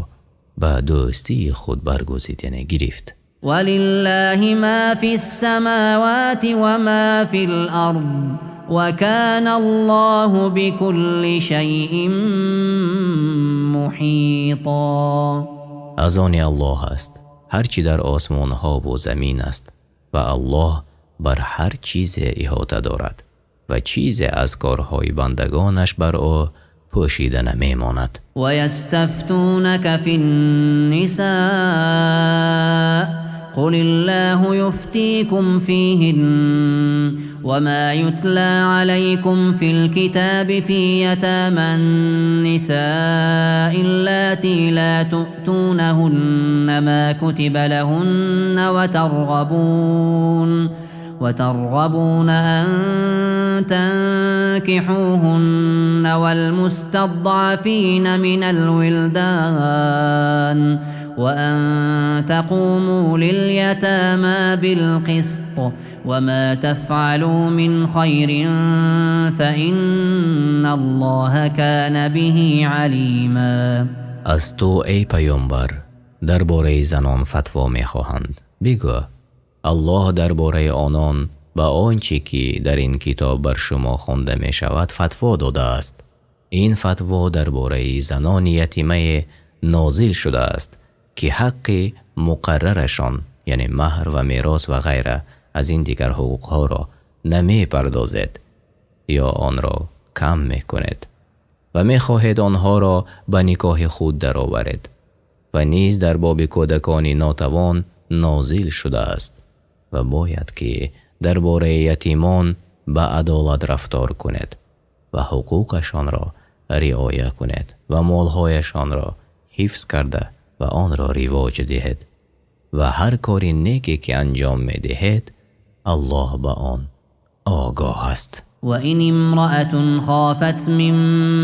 Speaker 1: ба дӯстии худ баргузид, яъне гирифт.
Speaker 3: ولله ما في السماوات وما في الأرض وكان الله بكل شيء محيطا.
Speaker 1: Аз они Аллоҳ аст ҳар чӣ дар осмонҳо ва замин аст ва Аллоҳ бар ҳар чизе иҳота дорад ва чизе аз корҳои бандагонаш бар ӯ Пӯшида намемонад.
Speaker 3: ويستفتونك في النساء قل الله يفتيكم فيهن وما يتلى عليكم في الكتاب في يتامى النساء اللاتي لا تؤتونهن ما كتب لهن وترغبون أن تنكحوهن والمستضعفين من الولدان وأن تقوموا لليتامى بالقسط وما تفعلوا من خير فإن الله كان به عليما.
Speaker 1: Аз ту, эй паёмбар, дар бораи занон фатво мехоҳанд. Бигӯ: Аллоҳ дар бораи онон ба он чӣ ки дар ин китоб бар шумо хонда мешавад, фатво додааст. Ин фатво дар бораи занони ятимае нозил шудааст, ки ҳаққи муқаррарашон, яъне маҳр ва мерос ва ғайра аз ин дигар ҳуқуқҳоро намепардозед ё онро кам мекунед ва мехоҳед онҳоро ба никоҳи худ дароваред, ва низ дар боби кӯдакони нотавон нозил шудааст ва бояд ки дар бораи ятимон ба адолат рафтор кунед ва ҳуқуқашонро риоя кунед ва молҳояшонро ҳифз карда ва онро ривоҷ диҳед, ва ҳар кори неке ки анҷом медиҳед, Аллоҳ ба он огоҳ аст.
Speaker 3: وإن امرأة خافت من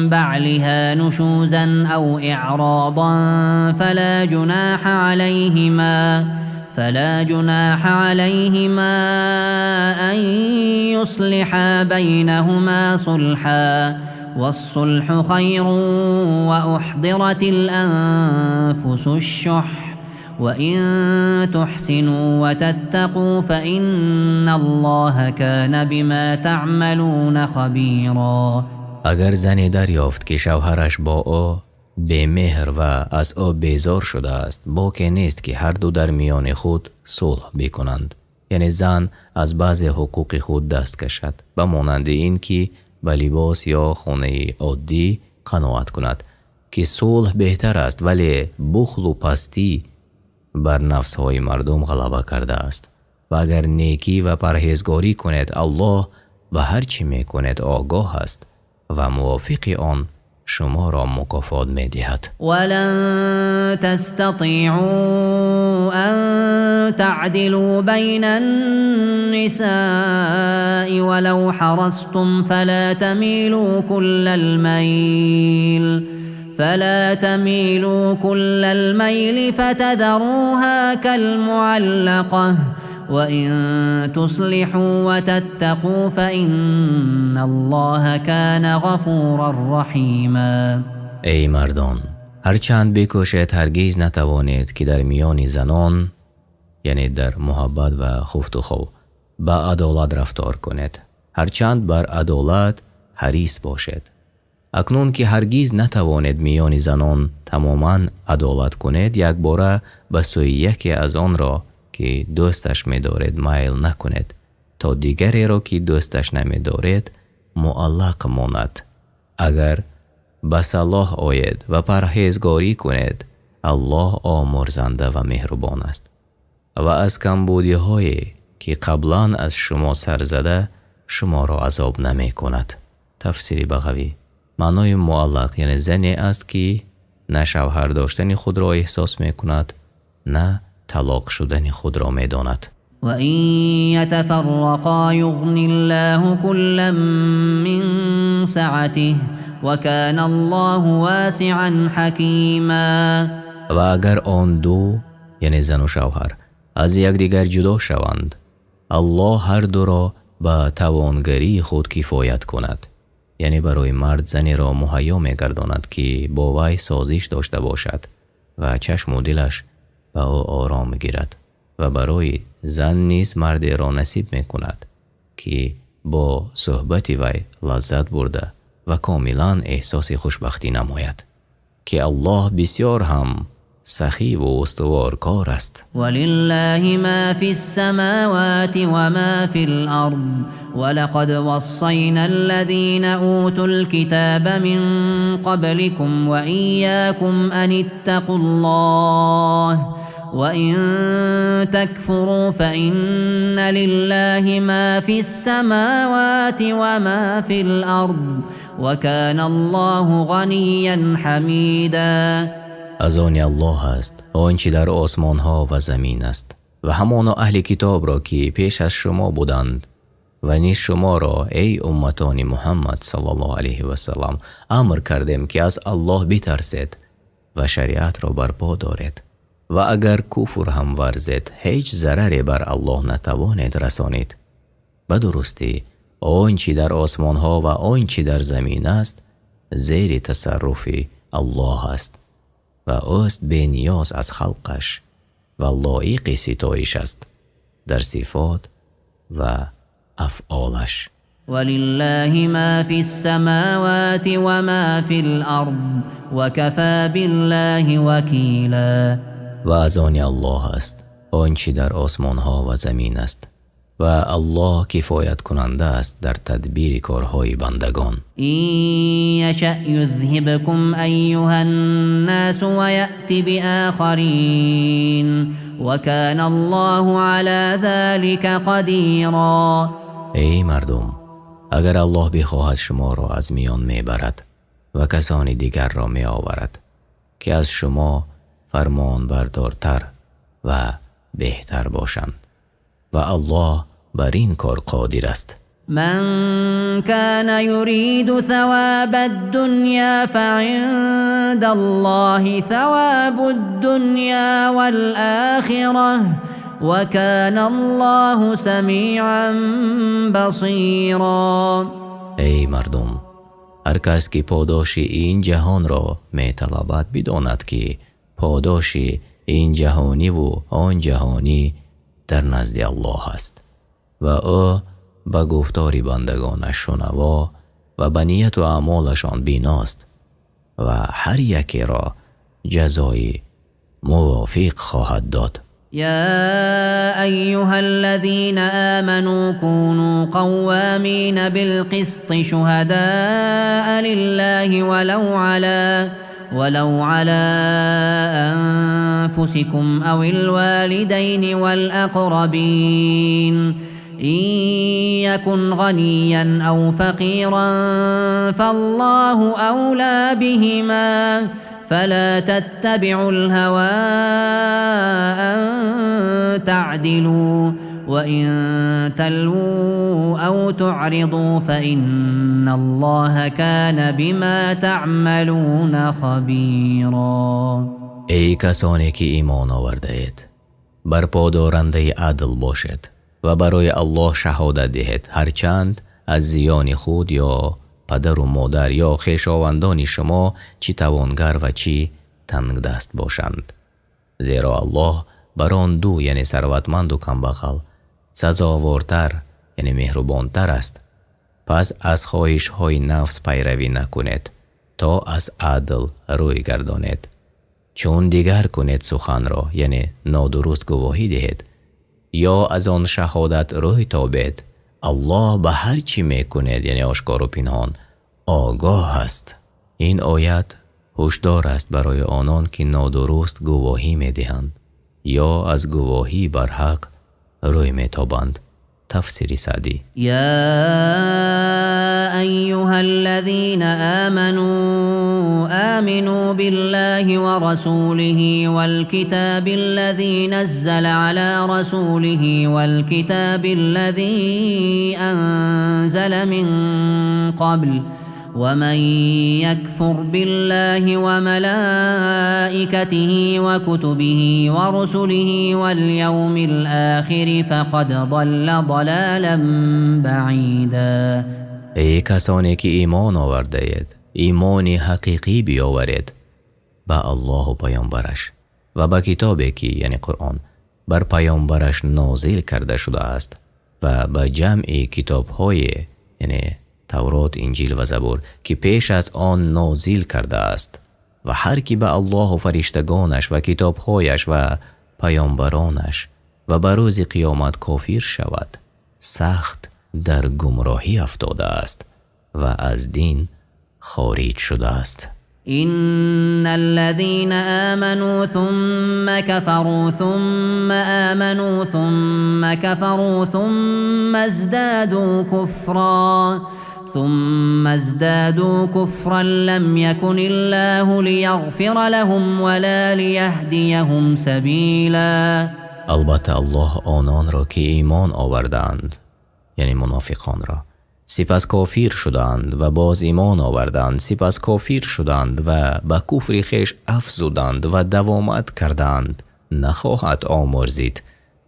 Speaker 3: بعلها نشوزا أو إعراضا فلا جناح عليهما أن يصلحا بينهما صلحا والصلح خير وأحضرت الأنفس الشح وإن تحسنوا وتتقوا فإن الله كان بما تعملون خبيرا.
Speaker 1: Агар зане дарёфт, ки шавҳараш бо ӯ бемеҳр ва аз ӯ безор шудааст, боке нест, ки ҳарду дар миёни худ сулҳ бикунанд, яъне зан аз баъзе ҳуқуқи худ даст кашад, ба монанди ин ки ба либос ё хонаи оддӣ қаноат кунад, ки сулҳ беҳтар аст, вале бухлу пастӣ бар нафсҳои мардум ғалаба кардааст. Ва агар некӣ ва парҳезгорӣ кунед, Аллоҳ ба ҳар чӣ мекунед огоҳ аст ва мувофиқи он шуморо мукофот медиҳад.
Speaker 3: ولن تستطيعوا أن تعدلوا بين النساء ولو حرصتم فلا تميلوا كل الميل فتذروها كالمعلقة وإن تصلحوا وتتقوا فإن الله كان غفورا رحيما.
Speaker 1: Эй мардон, ҳарчанд бикӯшед, ҳаргиз натавонед, ки дар миёни занон, яъне дар муҳаббат ва хуфту хоб, ба адолат рафтор кунед, ҳарчанд бар адолат ҳарис бошед. Акнун ки ҳаргиз натавонед миёни занон тамоман адолат кунед, якбора ба сӯи яке аз онро, ки дӯсташ медоред, майл накунед, то дигареро, ки дӯсташ намедоред, муаллақ монад. Агар ба салоҳ оед ва парҳезгорӣ кунед, Аллоҳ омурзанда ва меҳрубон аст ва аз камбудиҳое, ки қаблан аз шумо сар зада, шуморо азоб намекунад. Тафсири Бағавӣ. Маънои муаллақ, яъне зане аст, ки на шавҳар доштани худро эҳсос мекунад, на талоқ шудани худро медонад.
Speaker 3: وإن يتفرقا يغن الله كلا من سعته وكان الله واسعا حكيما.
Speaker 1: Ва агар он ду, яъне зану шавҳар, аз якдигар ҷудо шаванд, Аллоҳ ҳар дуро ба тавонгарии худ кифоят кунад, яъне барои мард занеро муҳайё мегардонад, ки бо вай созиш дошта бошад ва чашму дилаш ба ӯ ором гирад, ва барои зан низ мардеро насиб мекунад, ки бо суҳбати вай лаззат бурда ва комилан эҳсоси хушбахтӣ намояд, ки Аллоҳ бисёр ҳам сахӣ ва устуворкор аст.
Speaker 3: ولله ما في السماوات وما في الأرض ولقد وصينا الذين أوتوا الكتاب من قبلكم وإياكم أن اتقوا الله وإن تكفروا فإن لله ما في السماوات وما في الأرض وكان الله غنيا حميدا.
Speaker 1: Аз они Аллоҳ аст он чи дар осмонҳо ва замин аст, ва ҳамоно аҳли китобро, ки пеш аз шумо буданд, ва низ шуморо, эй умматони Муҳаммад саллаллоҳу алайҳи васаллам, амр кардем, ки аз Аллоҳ битарсед ва шариатро барпо доред, ва агар куфр ҳам варзед, ҳеҷ зараре бар Аллоҳ натавонед расонид. Ба дурустӣ, он чи дар осмонҳо ва он чи дар замин аст, зери тасарруфи Аллоҳ аст ва ӯст бениёз аз халқаш ва лоиқи ситоиш аст дар сифот ва афъолаш.
Speaker 3: ولله ما في السماوات وما في الأرض وكفى بالله وكيلا.
Speaker 1: Ва аз они Аллоҳ аст он чи дар осмонҳо ва замин аст, ва Аллоҳ кифояткунанда аст дар тадбири корҳои бандагон.
Speaker 3: إن يشأ يذهبكم أيها الناس ويأت بآخرين وكان الله على ذلك قديرا.
Speaker 1: Эй мардум, агар Аллоҳ бихоҳад, шуморо аз миён мебарад ва касони дигарро меоварад, ки аз шумо фармонбардортар ва беҳтар бошанд, ва Аллоҳ бар ин кор қодир аст.
Speaker 3: من كان يريد ثواب الدنيا فعند الله ثواب الدنيا والآخرة وكان الله سميعا بصيرا.
Speaker 1: Эй мардум, ҳар кас ки подоши ин ҷаҳонро металабад, бидонад, ки подоши ин ҷаҳониву он ҷаҳонӣ дар назди Аллоҳ аст, ва ӯ ба гуфтори бандагонаш шунаво ва ба нияту аъмолашон биност ва ҳар якеро ҷазои мувофиқ хоҳад дод.
Speaker 3: يا أيها الذين آمنوا كونوا قوامين بالقسط شهداء لله ولو على أنفسكم أو الوالدين والأقربين إن يكن غنيا أو فقيرا فالله أولى بهما فلا تتبعوا الهوى أن تعدلوا وإن تلووا أو تعرضوا فإن الله كان بما تعملون خبيرا.
Speaker 1: Эй касоне ки имон овардаед, барподорандаи адл бошед ва барои Аллоҳ шаҳодат диҳед, ҳарчанд аз зиёни худ ё падару модар ё хешовандони шумо, чӣ тавонгар ва чӣ тангдаст бошанд, зеро Аллоҳ бар он ду, яъне сарватманду камбағал, сазовортар, яъне меҳрубонтар аст. Пас аз хоҳишҳои нафс пайравӣ накунед, то аз адл рӯй гардонед. Чун дигар кунед суханро, яъне нодуруст гувоҳӣ диҳед ё аз он шаҳодат рӯй тобед, Аллоҳ ба ҳар чӣ мекунед, яъне ошкору пинҳон, огоҳ аст. Ин оят ҳушдор аст барои онон, ки нодуруст гувоҳӣ медиҳанд ё аз гувоҳӣ бар ҳақ рӯй метобанд. Тафсири Саъдӣ.
Speaker 3: يا أيها الذين آمنوا آمنوا بالله ورسوله والكتاب الذي نزل على رسوله والكتاب الذي أنزل من قبل ومن يكفر بالله وملائكته وكتبه ورسله واليوم الآخر فقد ضل ضلالا بعيدا.
Speaker 1: Эй касоне ки имон овардаед, имони ҳақиқӣ биёваред ба Аллоҳу паёмбараш ва ба китобе, ки, яъне Қуръон, бар паёмбараш нозил карда шудааст, ва ба ҷамъи китобҳое, яъне Таврот, Инҷил ва Забур, ки пеш аз он нозил кардааст. Ва ҳар ки ба Аллоҳу фариштагонаш ва китобҳояш ва паёмбаронаш ва ба рӯзи қиёмат кофир шавад, сахт дар гумроҳӣ афтодааст ва аз дин хориҷ шудааст.
Speaker 3: إن الذين آمنوا ثم كفروا ثم آمنوا ثم كفروا ثم ازدادوا كفرا لم يكن الله ليغفر لهم ولا ليهديهم سبيلا.
Speaker 1: Албатта, Аллоҳ ононро, ки имон овардаанд, яъне мунофиқонро, сипас кофир шуданд ва боз имон оварданд, сипас кофир шуданд ва ба куфри хеш афзуданд ва давомат карданд, нахоҳад омӯрзид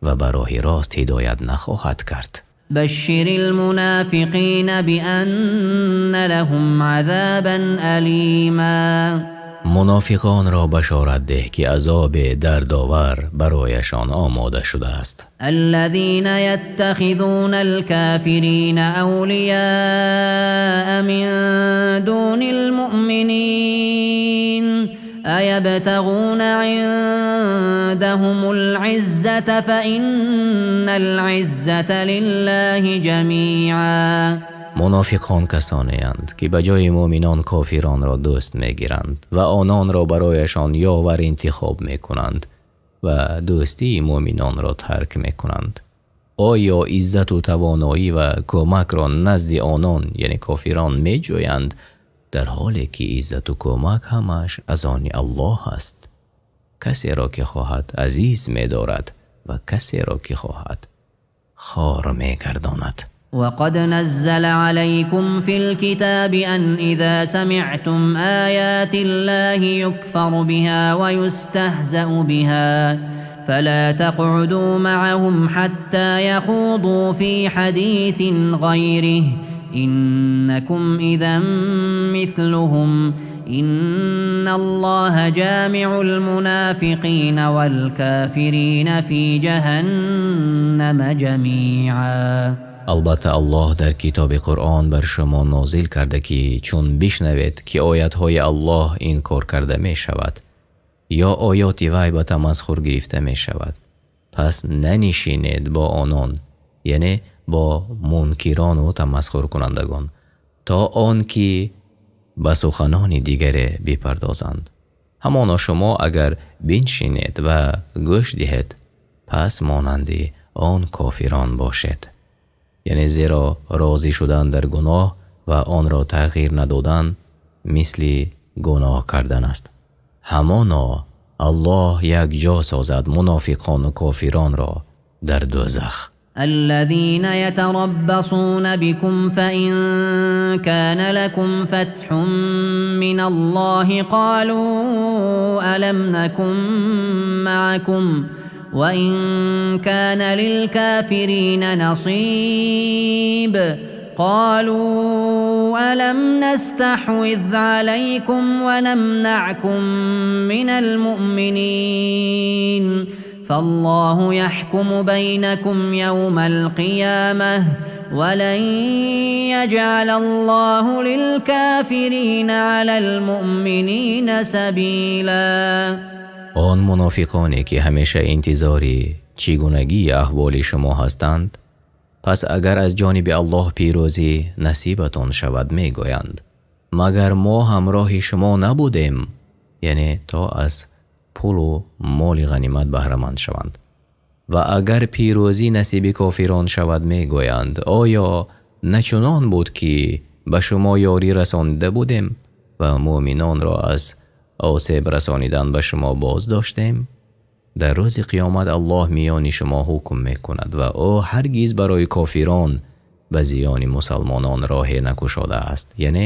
Speaker 1: ва ба роҳи рост ҳидоят нахоҳад кард.
Speaker 3: بشر المنافقين بأن لهم عذابا أليما.
Speaker 1: Мунофиқонро башорат деҳ, ки азоби дардовар барояшон омода шудааст.
Speaker 3: الذين يتخذون الكافرين أولياء من دون المؤمنين أيبتغون عندهم العزة فإن العزة لله جميعا.
Speaker 1: Мунофиқон касонеанд, ки ба ҷои муъминон кофиронро дӯст мегиранд ва ононро барояшон ёвар интихоб мекунанд ва дӯстии муъминонро тарк мекунанд. Оё иззату тавоноӣ ва кӯмакро назди онон, яъне кофирон, меҷӯянд, дар ҳоле ки иззату кӯмак ҳамааш аз они Аллоҳ аст? Касеро ки хоҳад, азиз медорад ва касеро ки хоҳад, хор мегардонад.
Speaker 3: وقد نزل عليكم في الكتاب أن إذا سمعتم آيات الله يكفر بها ويستهزأ بها فلا تقعدوا معهم حتى يخوضوا في حديث غيره إنكم إذا مثلهم إن الله جامع المنافقين والكافرين في جهنم جميعا.
Speaker 1: Албатта, Аллоҳ дар китоби Қуръон бар шумо нозил карда, ки чун бишнавед, ки оятҳои Аллоҳ инкор карда мешавад ё оёти вай ба тамасхур гирифта мешавад, пас нанишинед бо онон, яъне бо мункирону тамасхуркунандагон, то он ки ба суханони дигаре бипардозанд. Ҳамоно шумо агар биншинед ва гӯш диҳед, пас монанди он кофирон бошед. Яъне зеро розӣ шудан дар гуноҳ ва онро тағйир надодан мисли гуноҳ кардан аст. Ҳамоно Аллоҳ якҷо созад мунофиқону кофиронро дар дӯзах.
Speaker 3: الذين يتربصون بكم فإن كان لكم فتح من الله قالوا ألم نكن معكم وإن كان للكافرين نصيب قالوا ألم نستحوذ عليكم ونمنعكم من المؤمنين فالله يحكم بينكم يوم القيامة ولن يجعل الله للكافرين على المؤمنين سبيلا.
Speaker 1: Он мунофиқоне, ки ҳамеша интизори чӣ гунагии аҳволи шумо ҳастанд, пас агар аз ҷониби Аллоҳ пирӯзӣ насибатон шавад, мегӯянд: «Магар мо ҳамроҳи шумо набудем?» Яъне то аз пулу моли ғанимат баҳраманд шаванд. Ва агар пирӯзӣ насиби кофирон шавад, мегӯянд: «Оё на чунон буд, ки ба шумо ёрӣ расонида будем ва муъминонро аз осеб расонидан ба шумо боз доштем?» Дар рӯзи қиёмат Аллоҳ миёни шумо ҳукм мекунад ва ӯ ҳаргиз барои кофирон ба зиёни мусалмонон роҳе накушодааст, яъне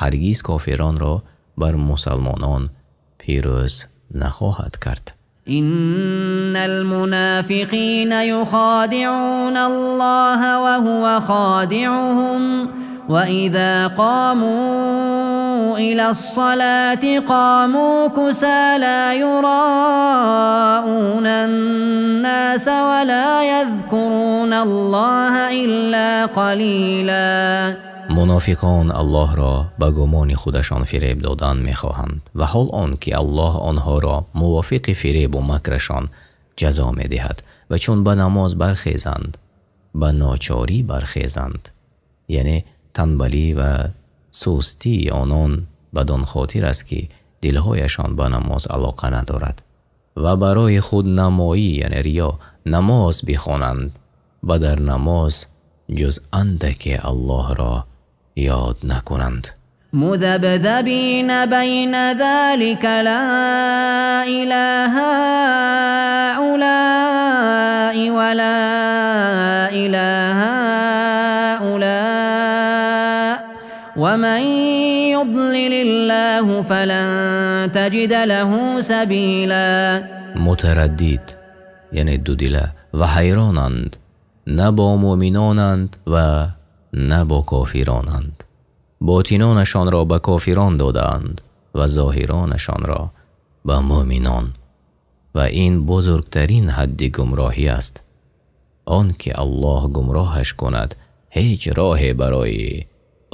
Speaker 1: ҳаргиз кофиронро бар мусалмонон пирӯз нахоҳад кард.
Speaker 3: إن المنافقين يخادعون الله وهو خادعهم وإذا قاموا إلى الصلاة قاموا كسالى يراءون الناس ولا يذكرون الله إلا قليلا.
Speaker 1: Мунофиқон Аллоҳро ба гумони худашон фиреб додан мехоҳанд ва ҳол он ки Аллоҳ онҳоро мувофиқи фиреб ва макрашон ҷазо медиҳад. Ва чун ба намоз бархезанд, ба ночорӣ бархезанд, яъне танбалӣ ва сустии онон бад-он хотир аст, ки дилҳояшон ба намоз алоқа надорад ва барои худнамоӣ, яъне риё, намоз мехонанд ва дар намоз ҷуз андаке Аллоҳро ёд накунанд.
Speaker 3: مذبذبين بين ذلك لا إلى هؤلاء ولا إلى هؤلاء ومن يضلل الله فلن تجد له سبيلا.
Speaker 1: Мутараддид, яъне дудила ва ҳайронанд, на бо мӯъминонанд ва на бо кофиронанд. Ботинонашонро ба кофирон додаанд ва зоҳиронашонро ба мӯъминон ва ин бузургтарин ҳадди гумроҳӣ аст. Он ки Аллоҳ гумроҳаш кунад, ҳеҷ роҳе барои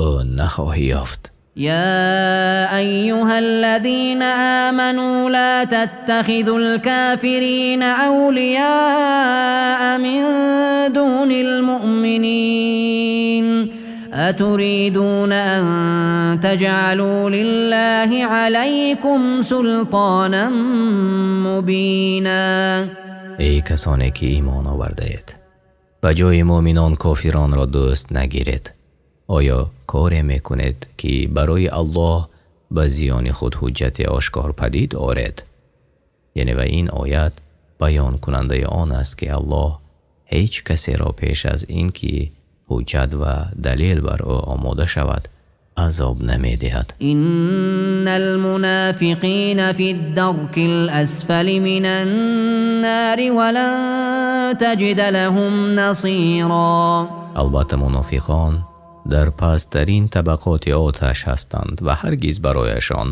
Speaker 1: ӯ нахоҳӣ ёфт.
Speaker 3: يا أيها الذين آمنوا لا تتخذوا الكافرين أولياء من دون المؤمنين أتريدون أن تجعلوا لله عليكم سلطانا مبينا.
Speaker 1: Эй касоне ки имон овардаед, ба ҷои мӯъминон кофиронро дӯст нагиред. Оё коре мекунед, ки барои Аллоҳ ба зиёни худ ҳуҷҷати ошкор падид оред? Яъне ва ин оят баёнкунандаи он аст, ки Аллоҳ ҳеҷ касеро пеш аз ин ки ҳуҷҷат ва далел бар ӯ омода шавад, азоб намедиҳад.
Speaker 3: إن المنافقين في الدرك الأسفل من النار ولن تجد لهم نصيرا.
Speaker 1: Албатта, мунофиқон дар пасттарин табақоти оташ ҳастанд ва ҳаргиз барояшон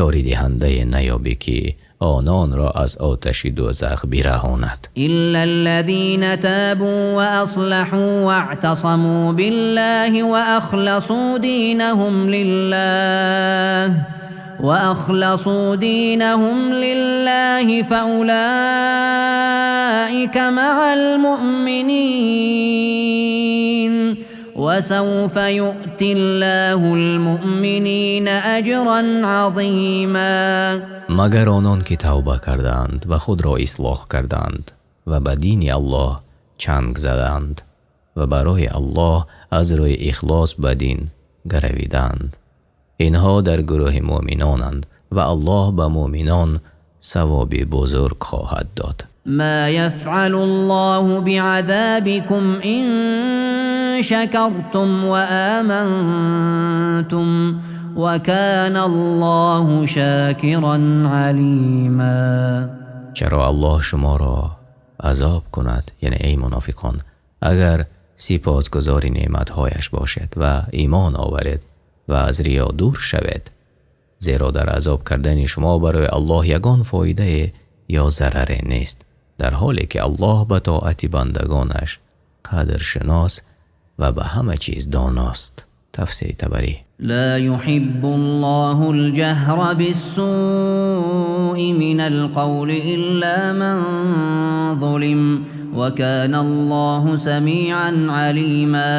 Speaker 1: ёридиҳандае наёбӣ, ки ононро аз оташи дӯзах бираҳонад.
Speaker 3: إلا الذين تابوا وأصلحوا واعتصموا بالله وأخلصوا دينهم لله فأولئك مع المؤمنين وسوف يؤتي الله المؤمنين أجرا عظيما.
Speaker 1: Магар онон ки тавба кардаанд ва худро ислоҳ кардаанд ва ба дини Аллоҳ чанг задаанд ва барои Аллоҳ аз рӯи ихлос ба дин гаравидаанд. Инҳо дар гурӯҳи мӯъминонанд ва Аллоҳ ба мӯъминон савоби бузург хоҳад дод.
Speaker 3: ما يفعل الله بعذابكم إن شكرتم وآمنتم وكان الله شاكرا عليما.
Speaker 1: Чаро Аллоҳ шуморо азоб кунад, яъне эй мунофиқон, агар сипосгузори неъматҳояш бошед ва имон оваред ва аз риё дур шавед? Зеро дар азоб кардани шумо барои Аллоҳ ягон фоидае ё зараре нест, дар ҳоле ки Аллоҳ ба тоати бандагонаш қадршинос ва ба ҳама чиз доност. Тафсири Табарӣ.
Speaker 3: لا يحب الله الجهر بالسوء من القول إلا من ظلم وكان الله سميعا عليما.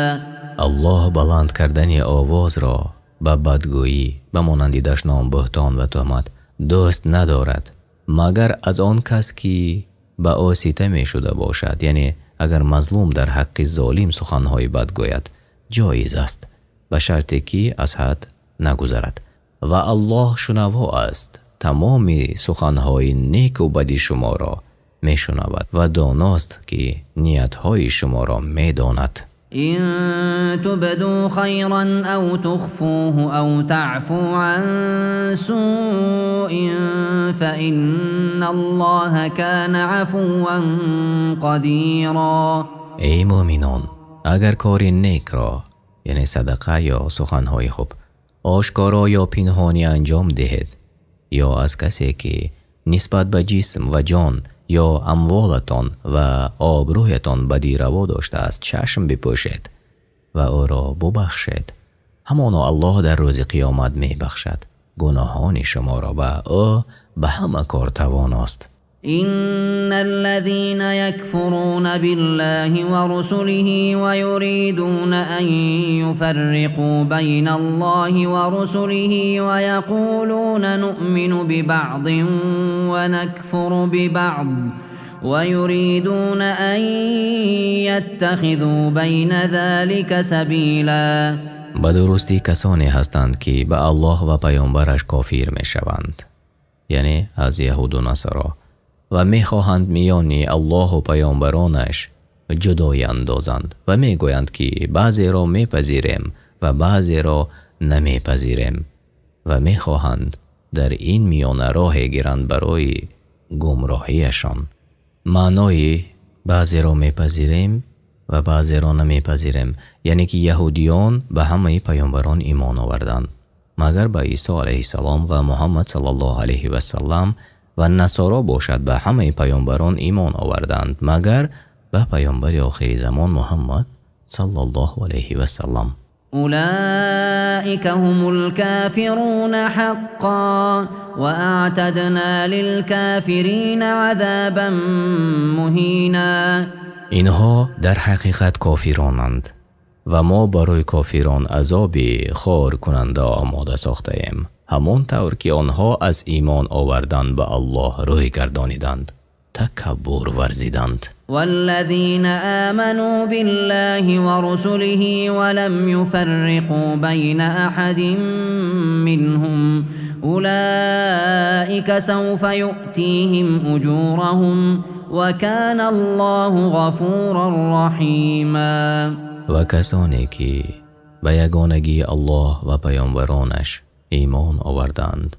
Speaker 1: Аллоҳ баланд кардани овозро ба бадгӯӣ, ба монанди дашном, буҳтон ва туҳмат, дӯст надорад, магар аз он кас ки ба ӯ ситаме шуда бошад. Яъне агар мазлум дар ҳаққи золим суханҳои бад гӯяд, ҷоиз аст, ба шарте ки аз ҳад нагузарад. Ва Аллоҳ шунаво аст, тамоми суханҳои неку бади шуморо мешунавад ва доност, ки ниятҳои шуморо медонад.
Speaker 3: إن تبدوا خيرا أو تخفوه أو تعفوا عن سوء فإن الله كان عفوا قديرا.
Speaker 1: Эй мӯъминон, агар кори некро, яъне садақа ё суханҳои хуб, ошкоро ё пинҳонӣ анҷом диҳед ё аз касе ки нисбат ба ҷисм ва ҷон ё амволатон ва обрӯятон бадӣ раво доштааст, чашм бипӯшед ва ӯро бубахшед, Ҳамоно Аллоҳ дар рӯзи қиёмат мебахшад гуноҳони шуморо ва ӯ ба ҳама кор тавоност.
Speaker 3: إن الذين يكفرون بالله ورسله ويريدون أن يفرقوا بين الله ورسله ويقولون نؤمن ببعض ونكفر ببعض ويريدون أن يتخذوا بين ذلك سبيلا.
Speaker 1: Ба дурустӣ касоне ҳастанд, ки ба Аллоҳ ва паёмбараш кофир мешаванд, яъне аз яҳуду насоро, ва мехоҳанд миёни Аллоҳу паёмбаронаш ҷудоӣ андозанд ва мегӯянд, ки баъзеро мепазирем ва баъзеро намепазирем, ва мехоҳанд дар ин миёна роҳе гиранд барои гумроҳиашон. Маънои баъзеро мепазирем ва баъзеро намепазирем, яъне ки яҳудиён ба ҳамаи паёмбарон имон оварданд, магар ба Исо алайҳиссалом ва Муҳаммад саллаллоҳу алайҳи васаллам, ва насоро бошад ба ҳамаи паёмбарон имон оварданд, магар ба паёмбари охири замон Муҳаммад саллаллоҳу алайҳи васаллам.
Speaker 3: أولئك هم الكافرون حقا وأعتدنا للكافرين عذابا مهينا.
Speaker 1: Инҳо дар ҳақиқат кофиронанд ва мо барои кофирон азоби хоркунанда омода сохтаем. Ҳамон тавр ки онҳо аз имон овардан ба Аллоҳ рӯй гардониданд, такаббур варзиданд.
Speaker 3: والذين آمنوا بالله ورسله ولم يفرقوا بين أحد منهم أولئك سوف يؤتيهم أجورهم وكان الله غفورا رحيما.
Speaker 1: Ва касоне ки ба ягонагии Аллоҳ ва паёмбаронаш имон оварданд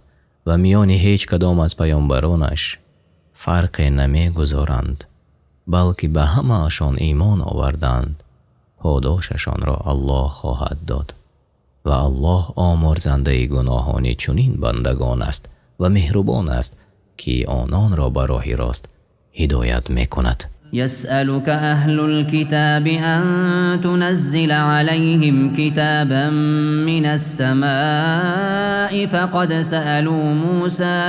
Speaker 1: ва миёни ҳеҷ кадом аз паёмбаронаш фарқе намегузоранд, балки ба ҳамаашон имон оварданд, подошашонро Аллоҳ хоҳад дод ва Аллоҳ омурзандаи гуноҳони чунин бандагон аст ва меҳрубон аст, ки ононро ба роҳи рост ҳидоят мекунад.
Speaker 3: يسألك أهل الكتاب أن تنزل عليهم كتابا من السماء فقد سألوا موسى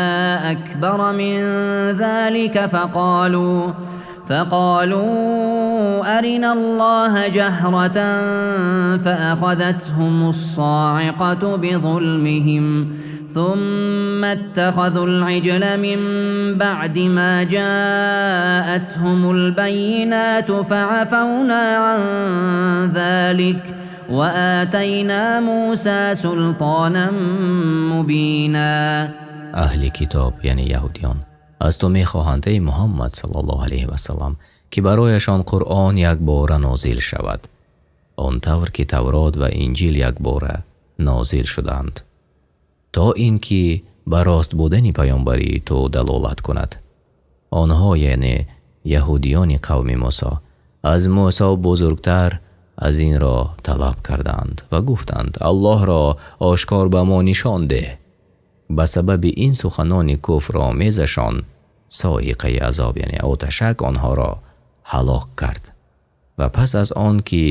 Speaker 3: أكبر من ذلك فقالوا أرنا الله جهرة فأخذتهم الصاعقة بظلمهم ثم اتخذوا العجل من بعد ما جاءتهم البينات فعفونا عن ذلك وآتينا موسى سلطانا مبينا.
Speaker 1: Аҳли китоб, яъне яҳудиён, аз ту мехоҳанд, эй Муҳаммад саллаллоҳу алайҳи васаллам, ки барояшон Қуръон якбора нозил шавад, он тавр ки Таврот ва Инҷил якбора нозил шуданд, то ин ки ба рост будани паёмбарии ту далолат кунад. Онҳо, яъне яҳудиёни қавми Мусо, аз Мусо бузургтар аз инро талаб карданд ва гуфтанд: Аллоҳро ошкор ба мо нишон деҳ. Ба сабаби ин суханони куфромезашон соиқаи азоб, яъне оташак, онҳоро ҳалок кард ва пас аз он ки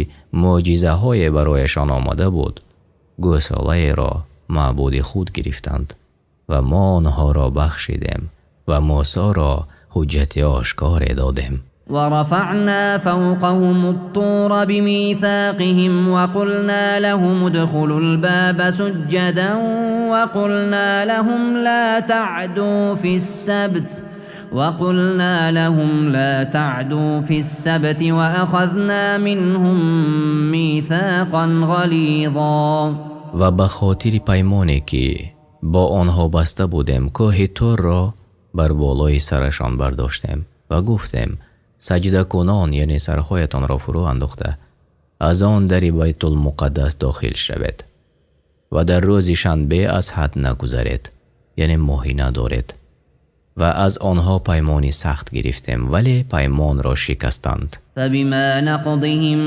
Speaker 1: мӯъҷизаҳое барояшон омада буд, гӯсолаеро маъбуди худ гирифтанд ва мо онҳоро бахшидем ва Мусоро ҳуҷҷати ошкоре додем.
Speaker 3: ورفعنا فوقهم الطور بميثاقهم وقلنا لهم ادخلوا الباب سجدا وقلنا لهم لا تعدوا في السبت وأخذنا منهم ميثاقا غليظا.
Speaker 1: Ва ба хотири паймоне ки бо онҳо баста будем, кӯҳи Турро бар болои сарашон бардоштем ва гуфтем: саҷдакунон, яъне сарҳоятонро фурӯ андохта, аз он дари Байтулмуқаддас дохил шавед ва дар рӯзи шанбе аз ҳад нагузаред, яъне моҳӣ надоред. Ва аз онҳо паймони сахт гирифтем, вале паймонро шикастанд.
Speaker 3: فبما نقضهم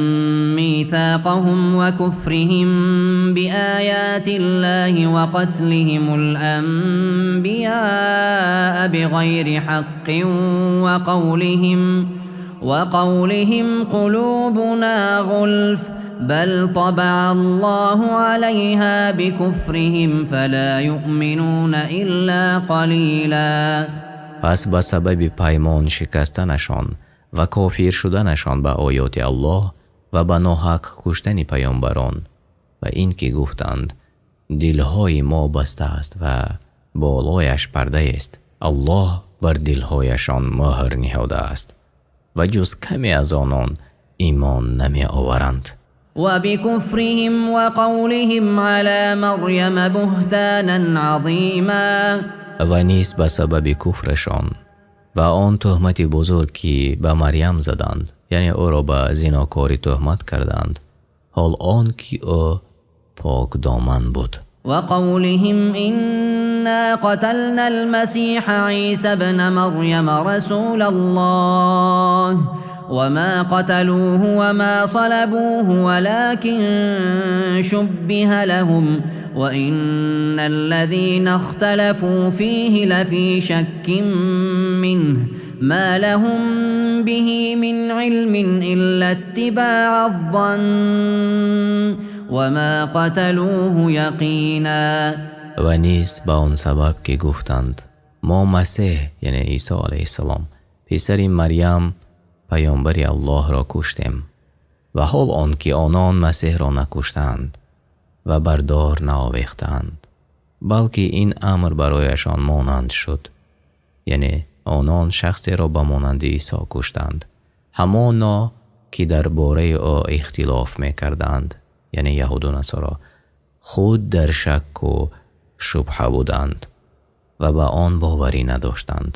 Speaker 3: ميثاقهم وكفرهم بآيات الله وقتلهم الأنبياء بغير حق وقولهم قلوبنا غلف بل طبع الله عليها بكفرهم فلا يؤمنون إلا قليلا.
Speaker 1: Пас ба сабаби паймон шикастанашон ва кофир шуданашон ба оёти Аллоҳ ва ба ноҳақ куштани паёмбарон ва ин ки гуфтанд: дилҳои мо баста аст ва болояш парда аст, Аллоҳ бар дилҳояшон мӯҳр ниҳодааст ва ҷуз каме аз онон имон намеоваранд.
Speaker 3: وبكفرهم وقولهم على مريم بهتانا عظيما.
Speaker 1: Ва низ ба сабаби куфрашон ва он туҳмати бузург, ки ба Марьям заданд, яъне ӯро ба зинокорӣ туҳмат карданд, ҳол он ки ӯ покдоман буд.
Speaker 3: وقولهم إنا قتلنا المسيح عيسى ابن مريم رسول الله وما قتلوه وما صلبوه ولكن شبه لهم وإن الذين اختلفوا فيه لفي شك منه ما لهم به من علم إلا اتباع الظن وما قتلوه يقينا.
Speaker 1: Ва низ ба он сабаб, ки гуфтанд: мо Масеҳ, яъне Исо алайҳиссалом, писари Марьям, паёмбари Аллоҳро куштем. Ва ҳол он ки онон Масеҳро накуштаанд ва бар дор наовехтаанд, балки ин амр барояшон монанд шуд, яъне онон шахсеро ба монанди Исо куштанд, ҳамоно ки дар бораи ӯ ихтилоф мекарданд, яъне яҳуду насоро худ дар шакку шубҳа буданд ва ба он боварӣ надоштанд,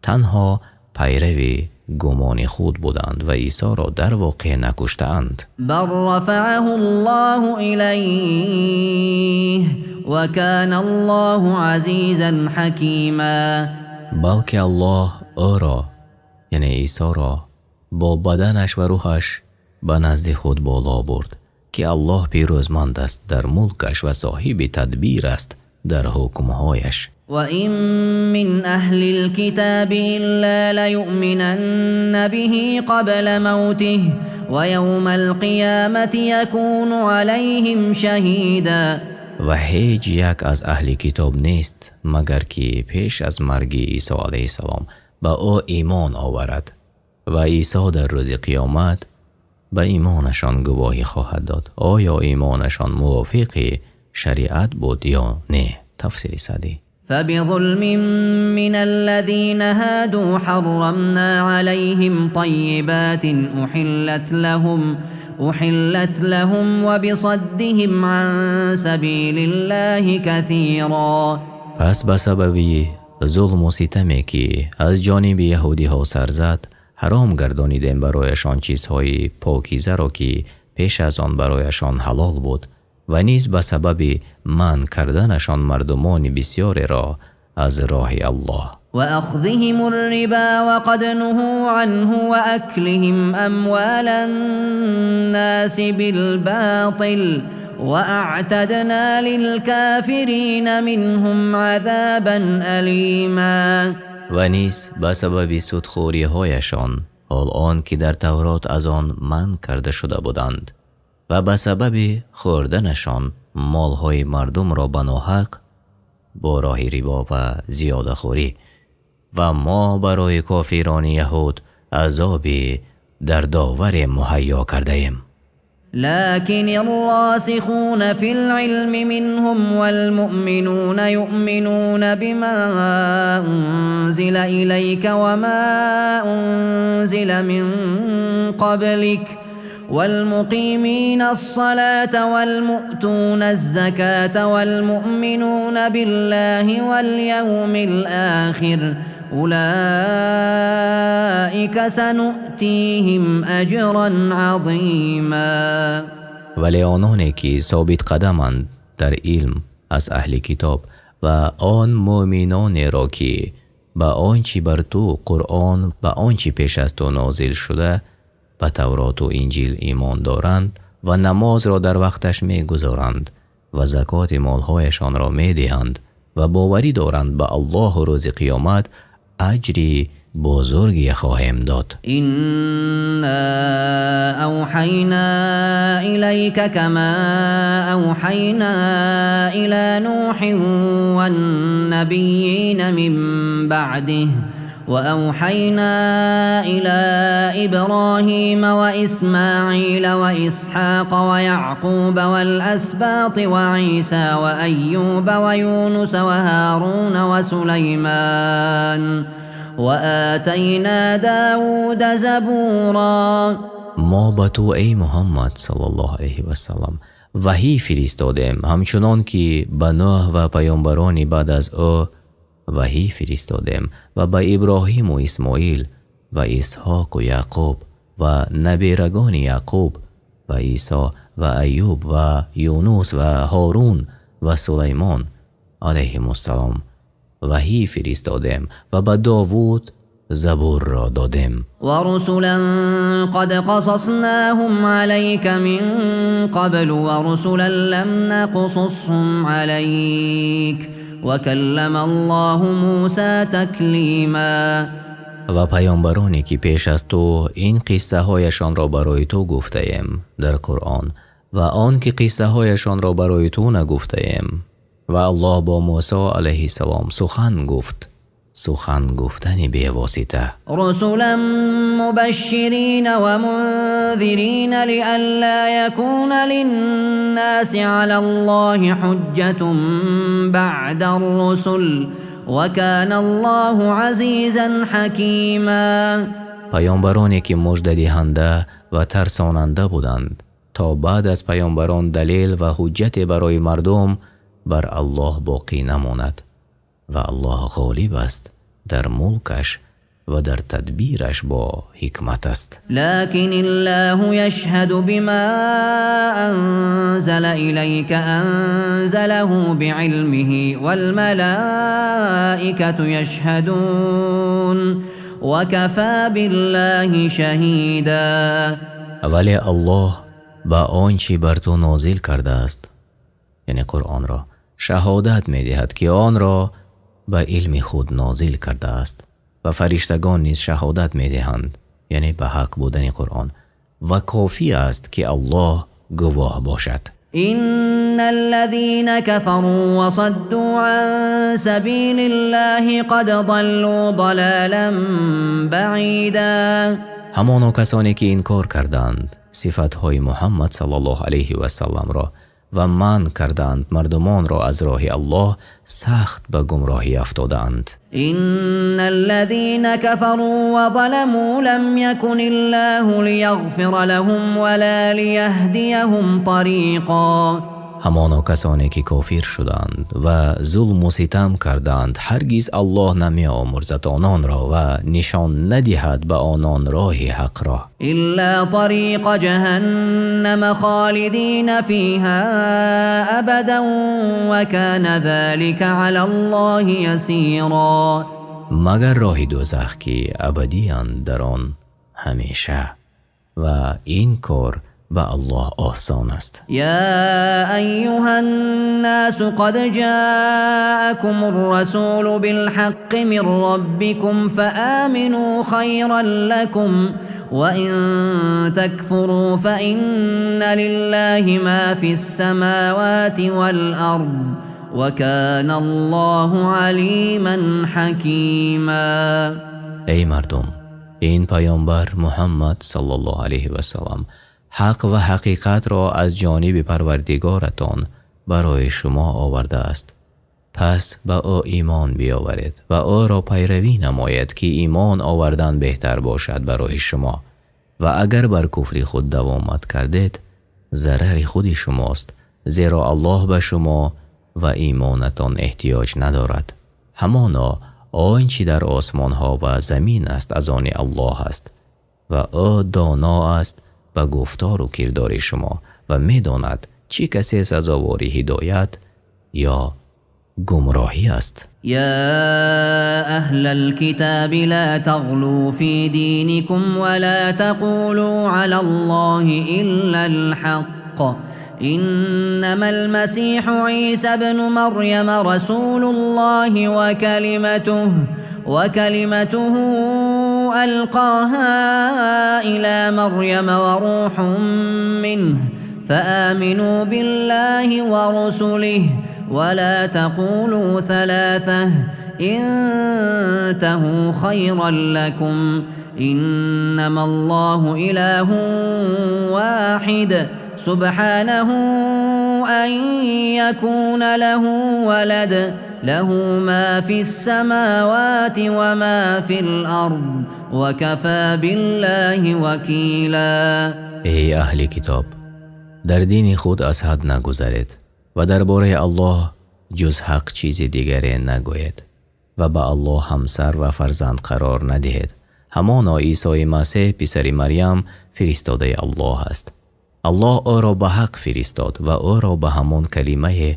Speaker 1: танҳо пайрави гумони худ буданд ва Исоро дар воқеъ накуштаанд.
Speaker 3: بل رفعه الله إليه وكان الله عزيزا حكيما.
Speaker 1: Балки Аллоҳ ӯро, яъне Исоро, бо баданаш ва рӯҳаш ба назди худ боло бурд, ки Аллоҳ пирӯзманд аст дар мулкаш ва соҳиби тадбир аст дар ҳукмҳояш.
Speaker 3: وإن من أهل الكتاب إلا ليؤمنن به قبل موته ويوم القيامة يكون عليهم شهيدا.
Speaker 1: Ва ҳеҷ як аз аҳли китоб нест, магар ки пеш аз марги Исо алайҳиссалом ба ӯ имон оварад ва Исо дар рӯзи қиёмат ба имонашон гувоҳӣ хоҳад дод, оё имонашон мувофиқи шариат буд ё не. Тафсири Саъдӣ.
Speaker 3: فبظلم من الذين هادوا حرمنا عليهم طيبات أحلت لهم وبصدهم عن سبيل الله كثيرا.
Speaker 1: Пас ба сабаби зулму ситаме, ки аз ҷониби яҳудиҳо сар зад, ҳаром гардонидем барояшон чизҳои покизаро, ки пеш аз он барояшон ҳалол буд, ва низ ба сабаби манъ карданашон мардумони бисёреро аз роҳи Аллоҳ.
Speaker 3: وأخذهم الربا وقد نهوا عنه وأكلهم أموال الناس بالباطل وأعتدنا للكافرين منهم عذابا أليما.
Speaker 1: Ва низ ба сабаби судхӯриҳояшон, ҳол он ки дар Таврот аз он манъ карда шуда буданд, ва ба сабаби хӯрданашон молҳои мардумро ба ноҳақ бо роҳи рибо ва зиёдахӯрӣ, ва мо барои кофирони яҳуд азоби дардоваре муҳайё кардаем.
Speaker 3: لكن الراسخون في العلم منهم والمؤمنون يؤمنون بما أنزل إليك وما أنزل من قبلك والمقيمين الصلاة والمؤتون الزكاة والمؤمنون بالله واليوم الآخر أولئك سنؤتيهم أجرا عظيما.
Speaker 1: Вале ононе ки собитқадаманд дар илм аз аҳли китоб ва он мӯъминонеро, ки ба он чӣ бар ту, Қуръон, ва он чӣ пеш аз ту нозил шуда, ба Тавроту Инҷил, имон доранд ва намозро дар вақташ мегузоранд ва закоти молҳояшонро медиҳанд ва боварӣ доранд ба Аллоҳу рӯзи қиёмат, аҷри бузурге хоҳем дод.
Speaker 3: Инна авҳайна илайка кама авҳайна ила Нуҳин ван-набиййина мин баъдиҳи وأوحينا إلى إبراهيم وإسماعيل وإسحاق ويعقوب والأسباط وعيسى وأيوب ويونس وهارون وسليمان وآتينا داود زبورا.
Speaker 1: Мо ба ту эй Муҳаммад саллаллоҳу алайҳи васаллам ваҳй фиристодем, ҳамчунон ки ба Нӯҳ ва паёмбарони баъд аз ӯ ваҳй фиристодем ва ба Иброҳим ва Исмоил ва Исҳоқ ва Яъқуб ва наберагони Яъқуб ва Исо ва Айюб ва Юнус ва Ҳорун ва Сулаймон алайҳимуссалом ваҳй фиристодем ва ба Довуд Забурро додем.
Speaker 3: Ва русулан қад қасаснаҳум алайка мин қабл ва русулан лам нақсусҳум алайк ва каллама Аллоҳу Мусо таклима.
Speaker 1: Ва паёмбароне ки пеш аз ту ин қиссаҳояшонро барои ту гуфтаем дар Қуръон ва он ки қиссаҳояшонро барои ту нагуфтаем. Ва Аллоҳ бо Мусо алайҳиссалом сухан гуфт, сухан гуфтани бевосита.
Speaker 3: Русулан мубашширина ва мунзирина лиалла якуна линнаси алаллоҳи ҳуҷҷатун баъдар-русул ва кана Аллоҳу азизан ҳакима.
Speaker 1: Паёмбароне ки муждадиҳанда ва тарсонанда буданд, то баъд аз паёмбарон далел ва ҳуҷҷате барои мардум бар Аллоҳ боқӣ намонад ва Аллоҳ ғолиб аст дар мулкаш ва дар тадбираш бо ҳикмат аст.
Speaker 3: Лакин Аллоҳу яшҳаду бима анзала илайка анзалаҳу биилмиҳи вал малаикату яшҳадун ва кафа биллаҳи шаҳида.
Speaker 1: Вале Аллоҳ ба он чи бар ту нозил кардааст, яъне Қуръонро, шаҳодат медиҳад ки онро ба илми худ нозил кардааст ва фариштагон низ шаҳодат медиҳанд, яъне ба ҳақ будани Қуръон, ва кофӣ аст ки Аллоҳ гувоҳ бошад.
Speaker 3: Инналлазина кафару ва садду ан сабилиллаҳи қад заллу залалан баида.
Speaker 1: Ҳамоно касоне ки инкор карданд сифатҳои Муҳаммад саллаллоҳу алайҳи васалламро ва манъ карданд мардумонро аз роҳи Аллоҳ, сахт ба гумроҳӣ афтодаанд.
Speaker 3: Инналлазина кафару ва заламу лам якуниллаҳу лияғфира лаҳум ва ла лияҳдияҳум тариқа.
Speaker 1: Ҳамоно касоне ки кофир шуданд ва зулму ситам карданд, ҳаргиз Аллоҳ намеомӯрзад ононро ва нишон надиҳад ба онон роҳи ҳақро.
Speaker 3: Илла тариқа ҷаҳаннама холидина фиҳа абадан ва кана залика алаллоҳи ясира.
Speaker 1: Магар роҳи дӯзах ки абадиянд дар он ҳамеша, ва ин кор ба Аллоҳ осон аст.
Speaker 3: Я айюҳан-насу қад ҷаакумур-расулу билҳаққи мин роббикум фаамину хайран лакум ва ин такфуру фаинна лиллаҳи ма фис-самавати вал-ард ва кана Аллоҳу алиман ҳакима.
Speaker 1: Эй мардум, ин паёмбар Муҳаммад саллаллоҳу алайҳи васаллам ҳақ ва ҳақиқатро аз ҷониби Парвардигоратон барои шумо овардааст. Пас ба ӯ имон биёваред ва ӯро пайравӣ намоед, ки имон овардан беҳтар бошад барои шумо. Ва агар бар куфри худ давомат кардед, зарари худи шумост, зеро Аллоҳ ба шумо ва имонатон эҳтиёҷ надорад. Ҳамоно он чи дар осмонҳо ва замин аст аз они Аллоҳ аст ва ӯ доно аст ба гуфтору кирдори шумо ва медонад чӣ касе сазовори ҳидоят ё гумроҳӣ аст.
Speaker 3: Я аҳлал-китаби ла тағлу фи диникум ва ла тақулу алаллоҳи иллал-ҳаққ. Иннамал-масиҳу Исо ибну Марйама расулуллоҳи ва калиматуҳу ألقاها إلى مريم وروح منه فآمنوا بالله ورسله ولا تقولوا ثلاثة انتهوا خيرا لكم إنما الله إله واحد سبحانه أن يكون له ولد له ما في السماوات وما في الأرض وكفى بالله وكيلا.
Speaker 1: Эй аҳли китоб, дар дини худ аз ҳад нагузаред ва дар бораи Аллоҳ ҷуз ҳақ чизи дигаре нагӯед ва ба Аллоҳ ҳамсар ва фарзанд қарор надиҳед. Ҳамоно Исои Масеҳ писари Марьям фиристодаи Аллоҳ аст. Аллоҳ ӯро ба ҳақ фиристод ва ӯро ба ҳамон калимае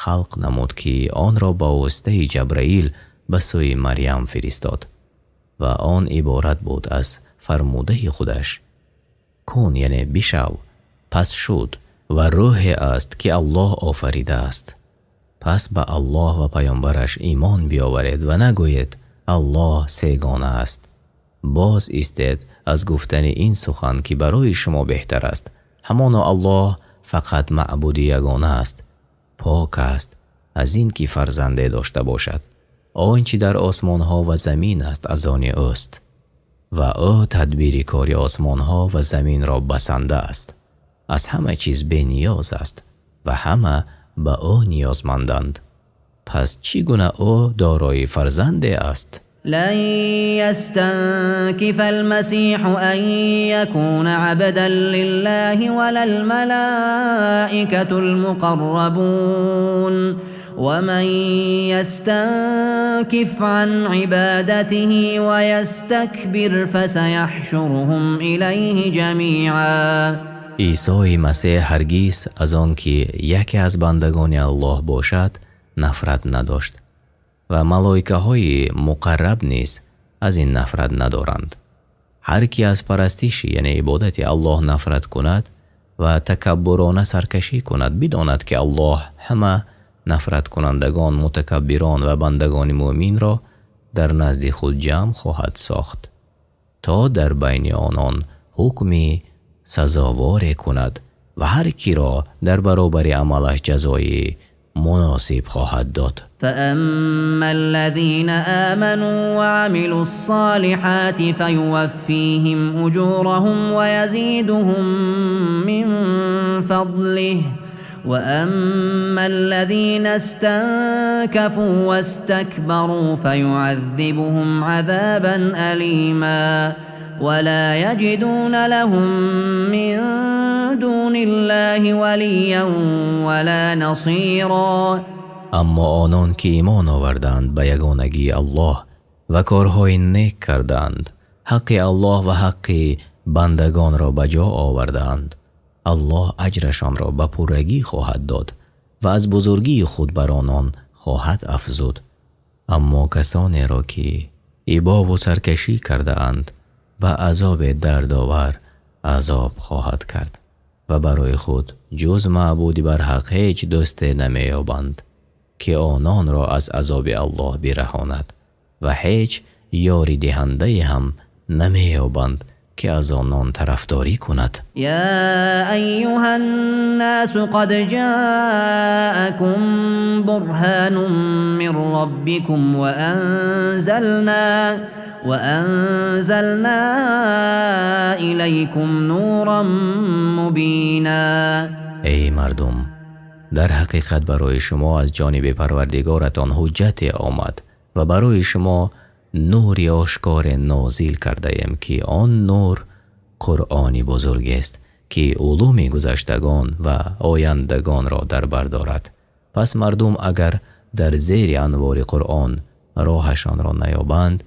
Speaker 1: халқ намуд, ки онро ба воситаи Ҷабраил ба сӯи Марьям фиристод ва он иборат буд аз фармудаи худаш: кун, яъне бишав, пас шуд, ва рӯҳе аст, ки Аллоҳ офаридааст. Пас ба Аллоҳ ва паёмбараш имон биёваред ва нагӯед Аллоҳ сегона аст. Боз истед аз гуфтани ин сухан, ки барои шумо беҳтар аст. Ҳамоно Аллоҳ фақат маъбуди ягона аст. Пок аст аз ин ки фарзанде дошта бошад. Он чӣ дар осмонҳо ва замин аст, аз они ӯст ва ӯ тадбири кори осмонҳо ва заминро басанда аст. Аз ҳама чиз бениёз аст ва ҳама ба ӯ ниёзманданд. Пас чӣ гуна ӯ дорои фарзанде аст?
Speaker 3: لن يستنكف المسيح أن يكون عبدا لله ولا الملائكة المقربون ومن يستنكف عن عبادته ويستكبر فسيحشرهم إليه جميعا.
Speaker 1: Исои Масеҳ ҳаргиз аз он ки яке аз бандагони Аллоҳ бошад, нафрат надошт ва малоикаҳои муқарраб низ аз ин нафрат надоранд. Ҳар ки аз парастиши, яъне ибодати Аллоҳ нафрат кунад ва такаббурона саркашӣ кунад, бидонад, ки Аллоҳ ҳама нафраткунандагон, мутакаббирон ва бандагони мӯъминро дар назди худ ҷамъ хоҳад сохт, то дар байни онон ҳукми сазоворе кунад ва ҳар киро дар баробари амалаш ҷазои муносиб хоҳад дод.
Speaker 3: فأما الذين آمنوا وعملوا الصالحات فيوفيهم أجورهم ويزيدهم من فضله وأما الذين استنكفوا واستكبروا فيعذبهم عذابا أليما ولا يجدون لهم من دون الله وليا ولا نصيرا.
Speaker 1: Аммо онон ки имон оварданд ба ягонагии Аллоҳ ва корҳои нек карданд, ҳаққи Аллоҳ ва ҳаққи бандагонро ба ҷо оварданд, Аллоҳ аҷрашонро ба пуррагӣ хоҳад дод ва аз бузургии худ бар онон хоҳад афзуд. Аммо касонеро ки ибову саркашӣ кардаанд, ба азоби дардовар азоб хоҳад кард ва барои худ ҷуз маъбуди барҳақ ҳеҷ дӯсте намеёбанд, ки ононро аз азоби Аллоҳ бираҳонад ва ҳеҷ ёридиҳандае ҳам намеёбанд, ки аз онон тарафдорӣ кунад.
Speaker 3: يا أيها الناس قد جاءكم برهان من ربكم وأنزلنا إليكم نورا مبينا.
Speaker 1: Эй мардум, дар ҳақиқат барои шумо аз ҷониби Парвардигоратон ҳуҷҷате омад ва барои шумо нури ошкоре нозил кардаем, ки он нур Қуръони бузургест, ки улуми гузаштагон ва ояндагонро дар бар дорад. Пас мардум агар дар зери анвори Қуръон роҳашонро наёбанд,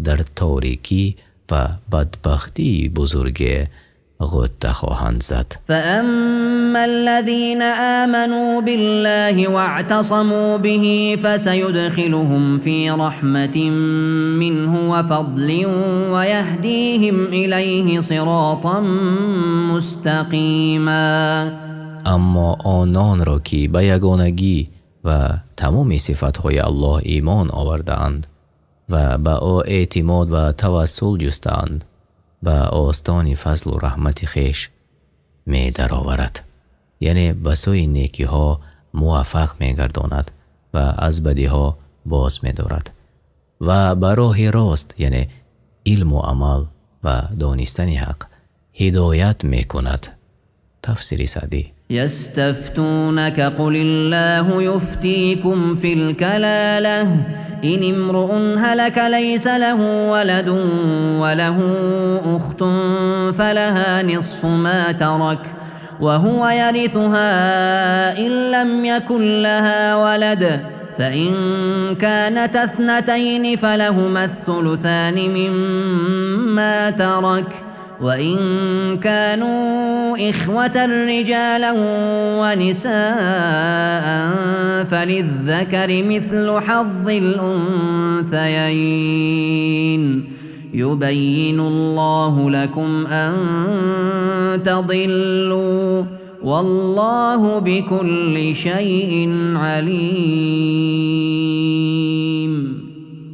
Speaker 1: дар торикӣ ва бадбахтии бузурге ғӯта хоҳанд зад.
Speaker 3: فأما الذين آمنوا بالله واعتصموا به فسيدخلهم في رحمة منه وفضل ويهديهم إليه صراطا مستقيما.
Speaker 1: Аммо ононро ки ба ягонагӣ ва тамоми сифатҳои Аллоҳ имон овардаанд ва ба ӯ эътимод ва тавассул ҷустаанд, ба остони фазлу раҳмати хеш медароварад, яъне ба сӯи некиҳо муваффақ мегардонад ва аз бадиҳо боз медорад ва ба роҳи рост, яъне илму амал ва донистани ҳақ ҳидоят мекунад. Тафсири Саъдӣ.
Speaker 3: يستفتونك قل الله يفتيكم في الكلالة إن امرؤ هلك ليس له ولد وله أخت فلها نصف ما ترك وهو يرثها إن لم يكن لها ولد فإن كانتا اثنتين فلهما الثلثان مما ترك وإن كانوا إخوة رجالا ونساء فللذكر مثل حظ الأنثيين يبين الله لكم أن تضلوا والله بكل شيء عليم.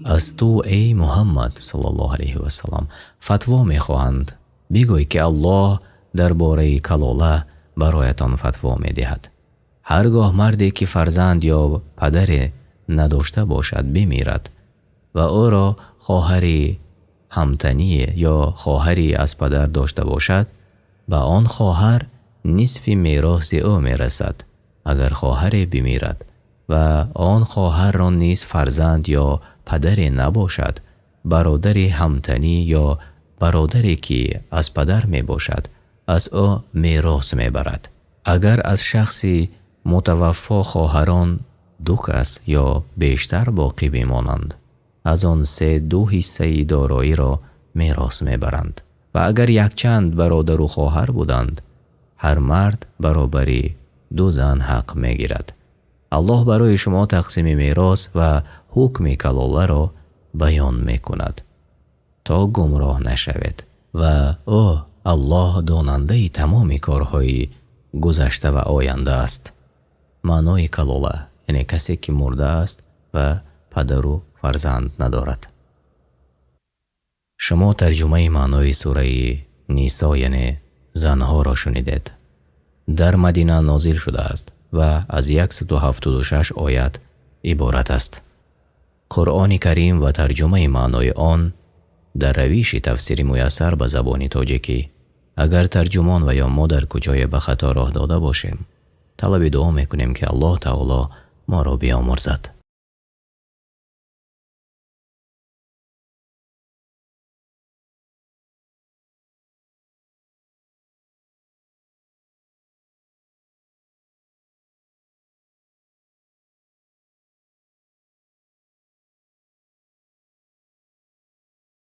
Speaker 1: Аз ту, эй Муҳаммад саллаллоҳу алайҳи васаллам, фатво мехоҳанд. Бигӯй, ки Аллоҳ дар бораи калола бароятон фатво медиҳад. Ҳаргоҳ марде, ки фарзанд ё падаре надошта бошад, бимирад ва ӯро хоҳари ҳамтание ё хоҳаре аз падар дошта бошад, ба он хоҳар нисфи мероси ӯ мерасад. Агар хоҳаре бимирад ва он хоҳарро низ фарзанд ё падаре набошад, бародари ҳамтанӣ ё бародаре, ки аз падар мебошад, аз ӯ мерос мебарад. Агар аз шахси мутаваффо хоҳарон ду кас ё бештар боқӣ бимонанд, аз он се ду ҳиссаи дороиро мерос мебаранд. Ва агар якчанд бародару хоҳар буданд, ҳар мард баробари ду зан ҳақ мегирад. Аллоҳ барои шумо тақсими мерос ва ҳукми калоларо баён мекунад, то гумроҳ нашавед. Ва ӯ, Аллоҳ, донандаи тамоми корҳои гузашта ва оянда аст. Маънои калола, яъне касе, ки мурдааст ва падару фарзанд надорад. Шумо тарҷумаи маънои сураи Нисо, яъне занҳоро шунидед. Дар Мадина нозил шудааст ва аз 176 оят иборат аст. Қуръони Карим ва тарҷумаи маънои он дар равиши тафсири муяссар ба забони тоҷикӣ. Агар тарҷумон ва ё мо дар куҷое ба хато роҳ дода бошем, талаби дуо мекунем, ки Аллоҳ таоло моро биомӯрзад.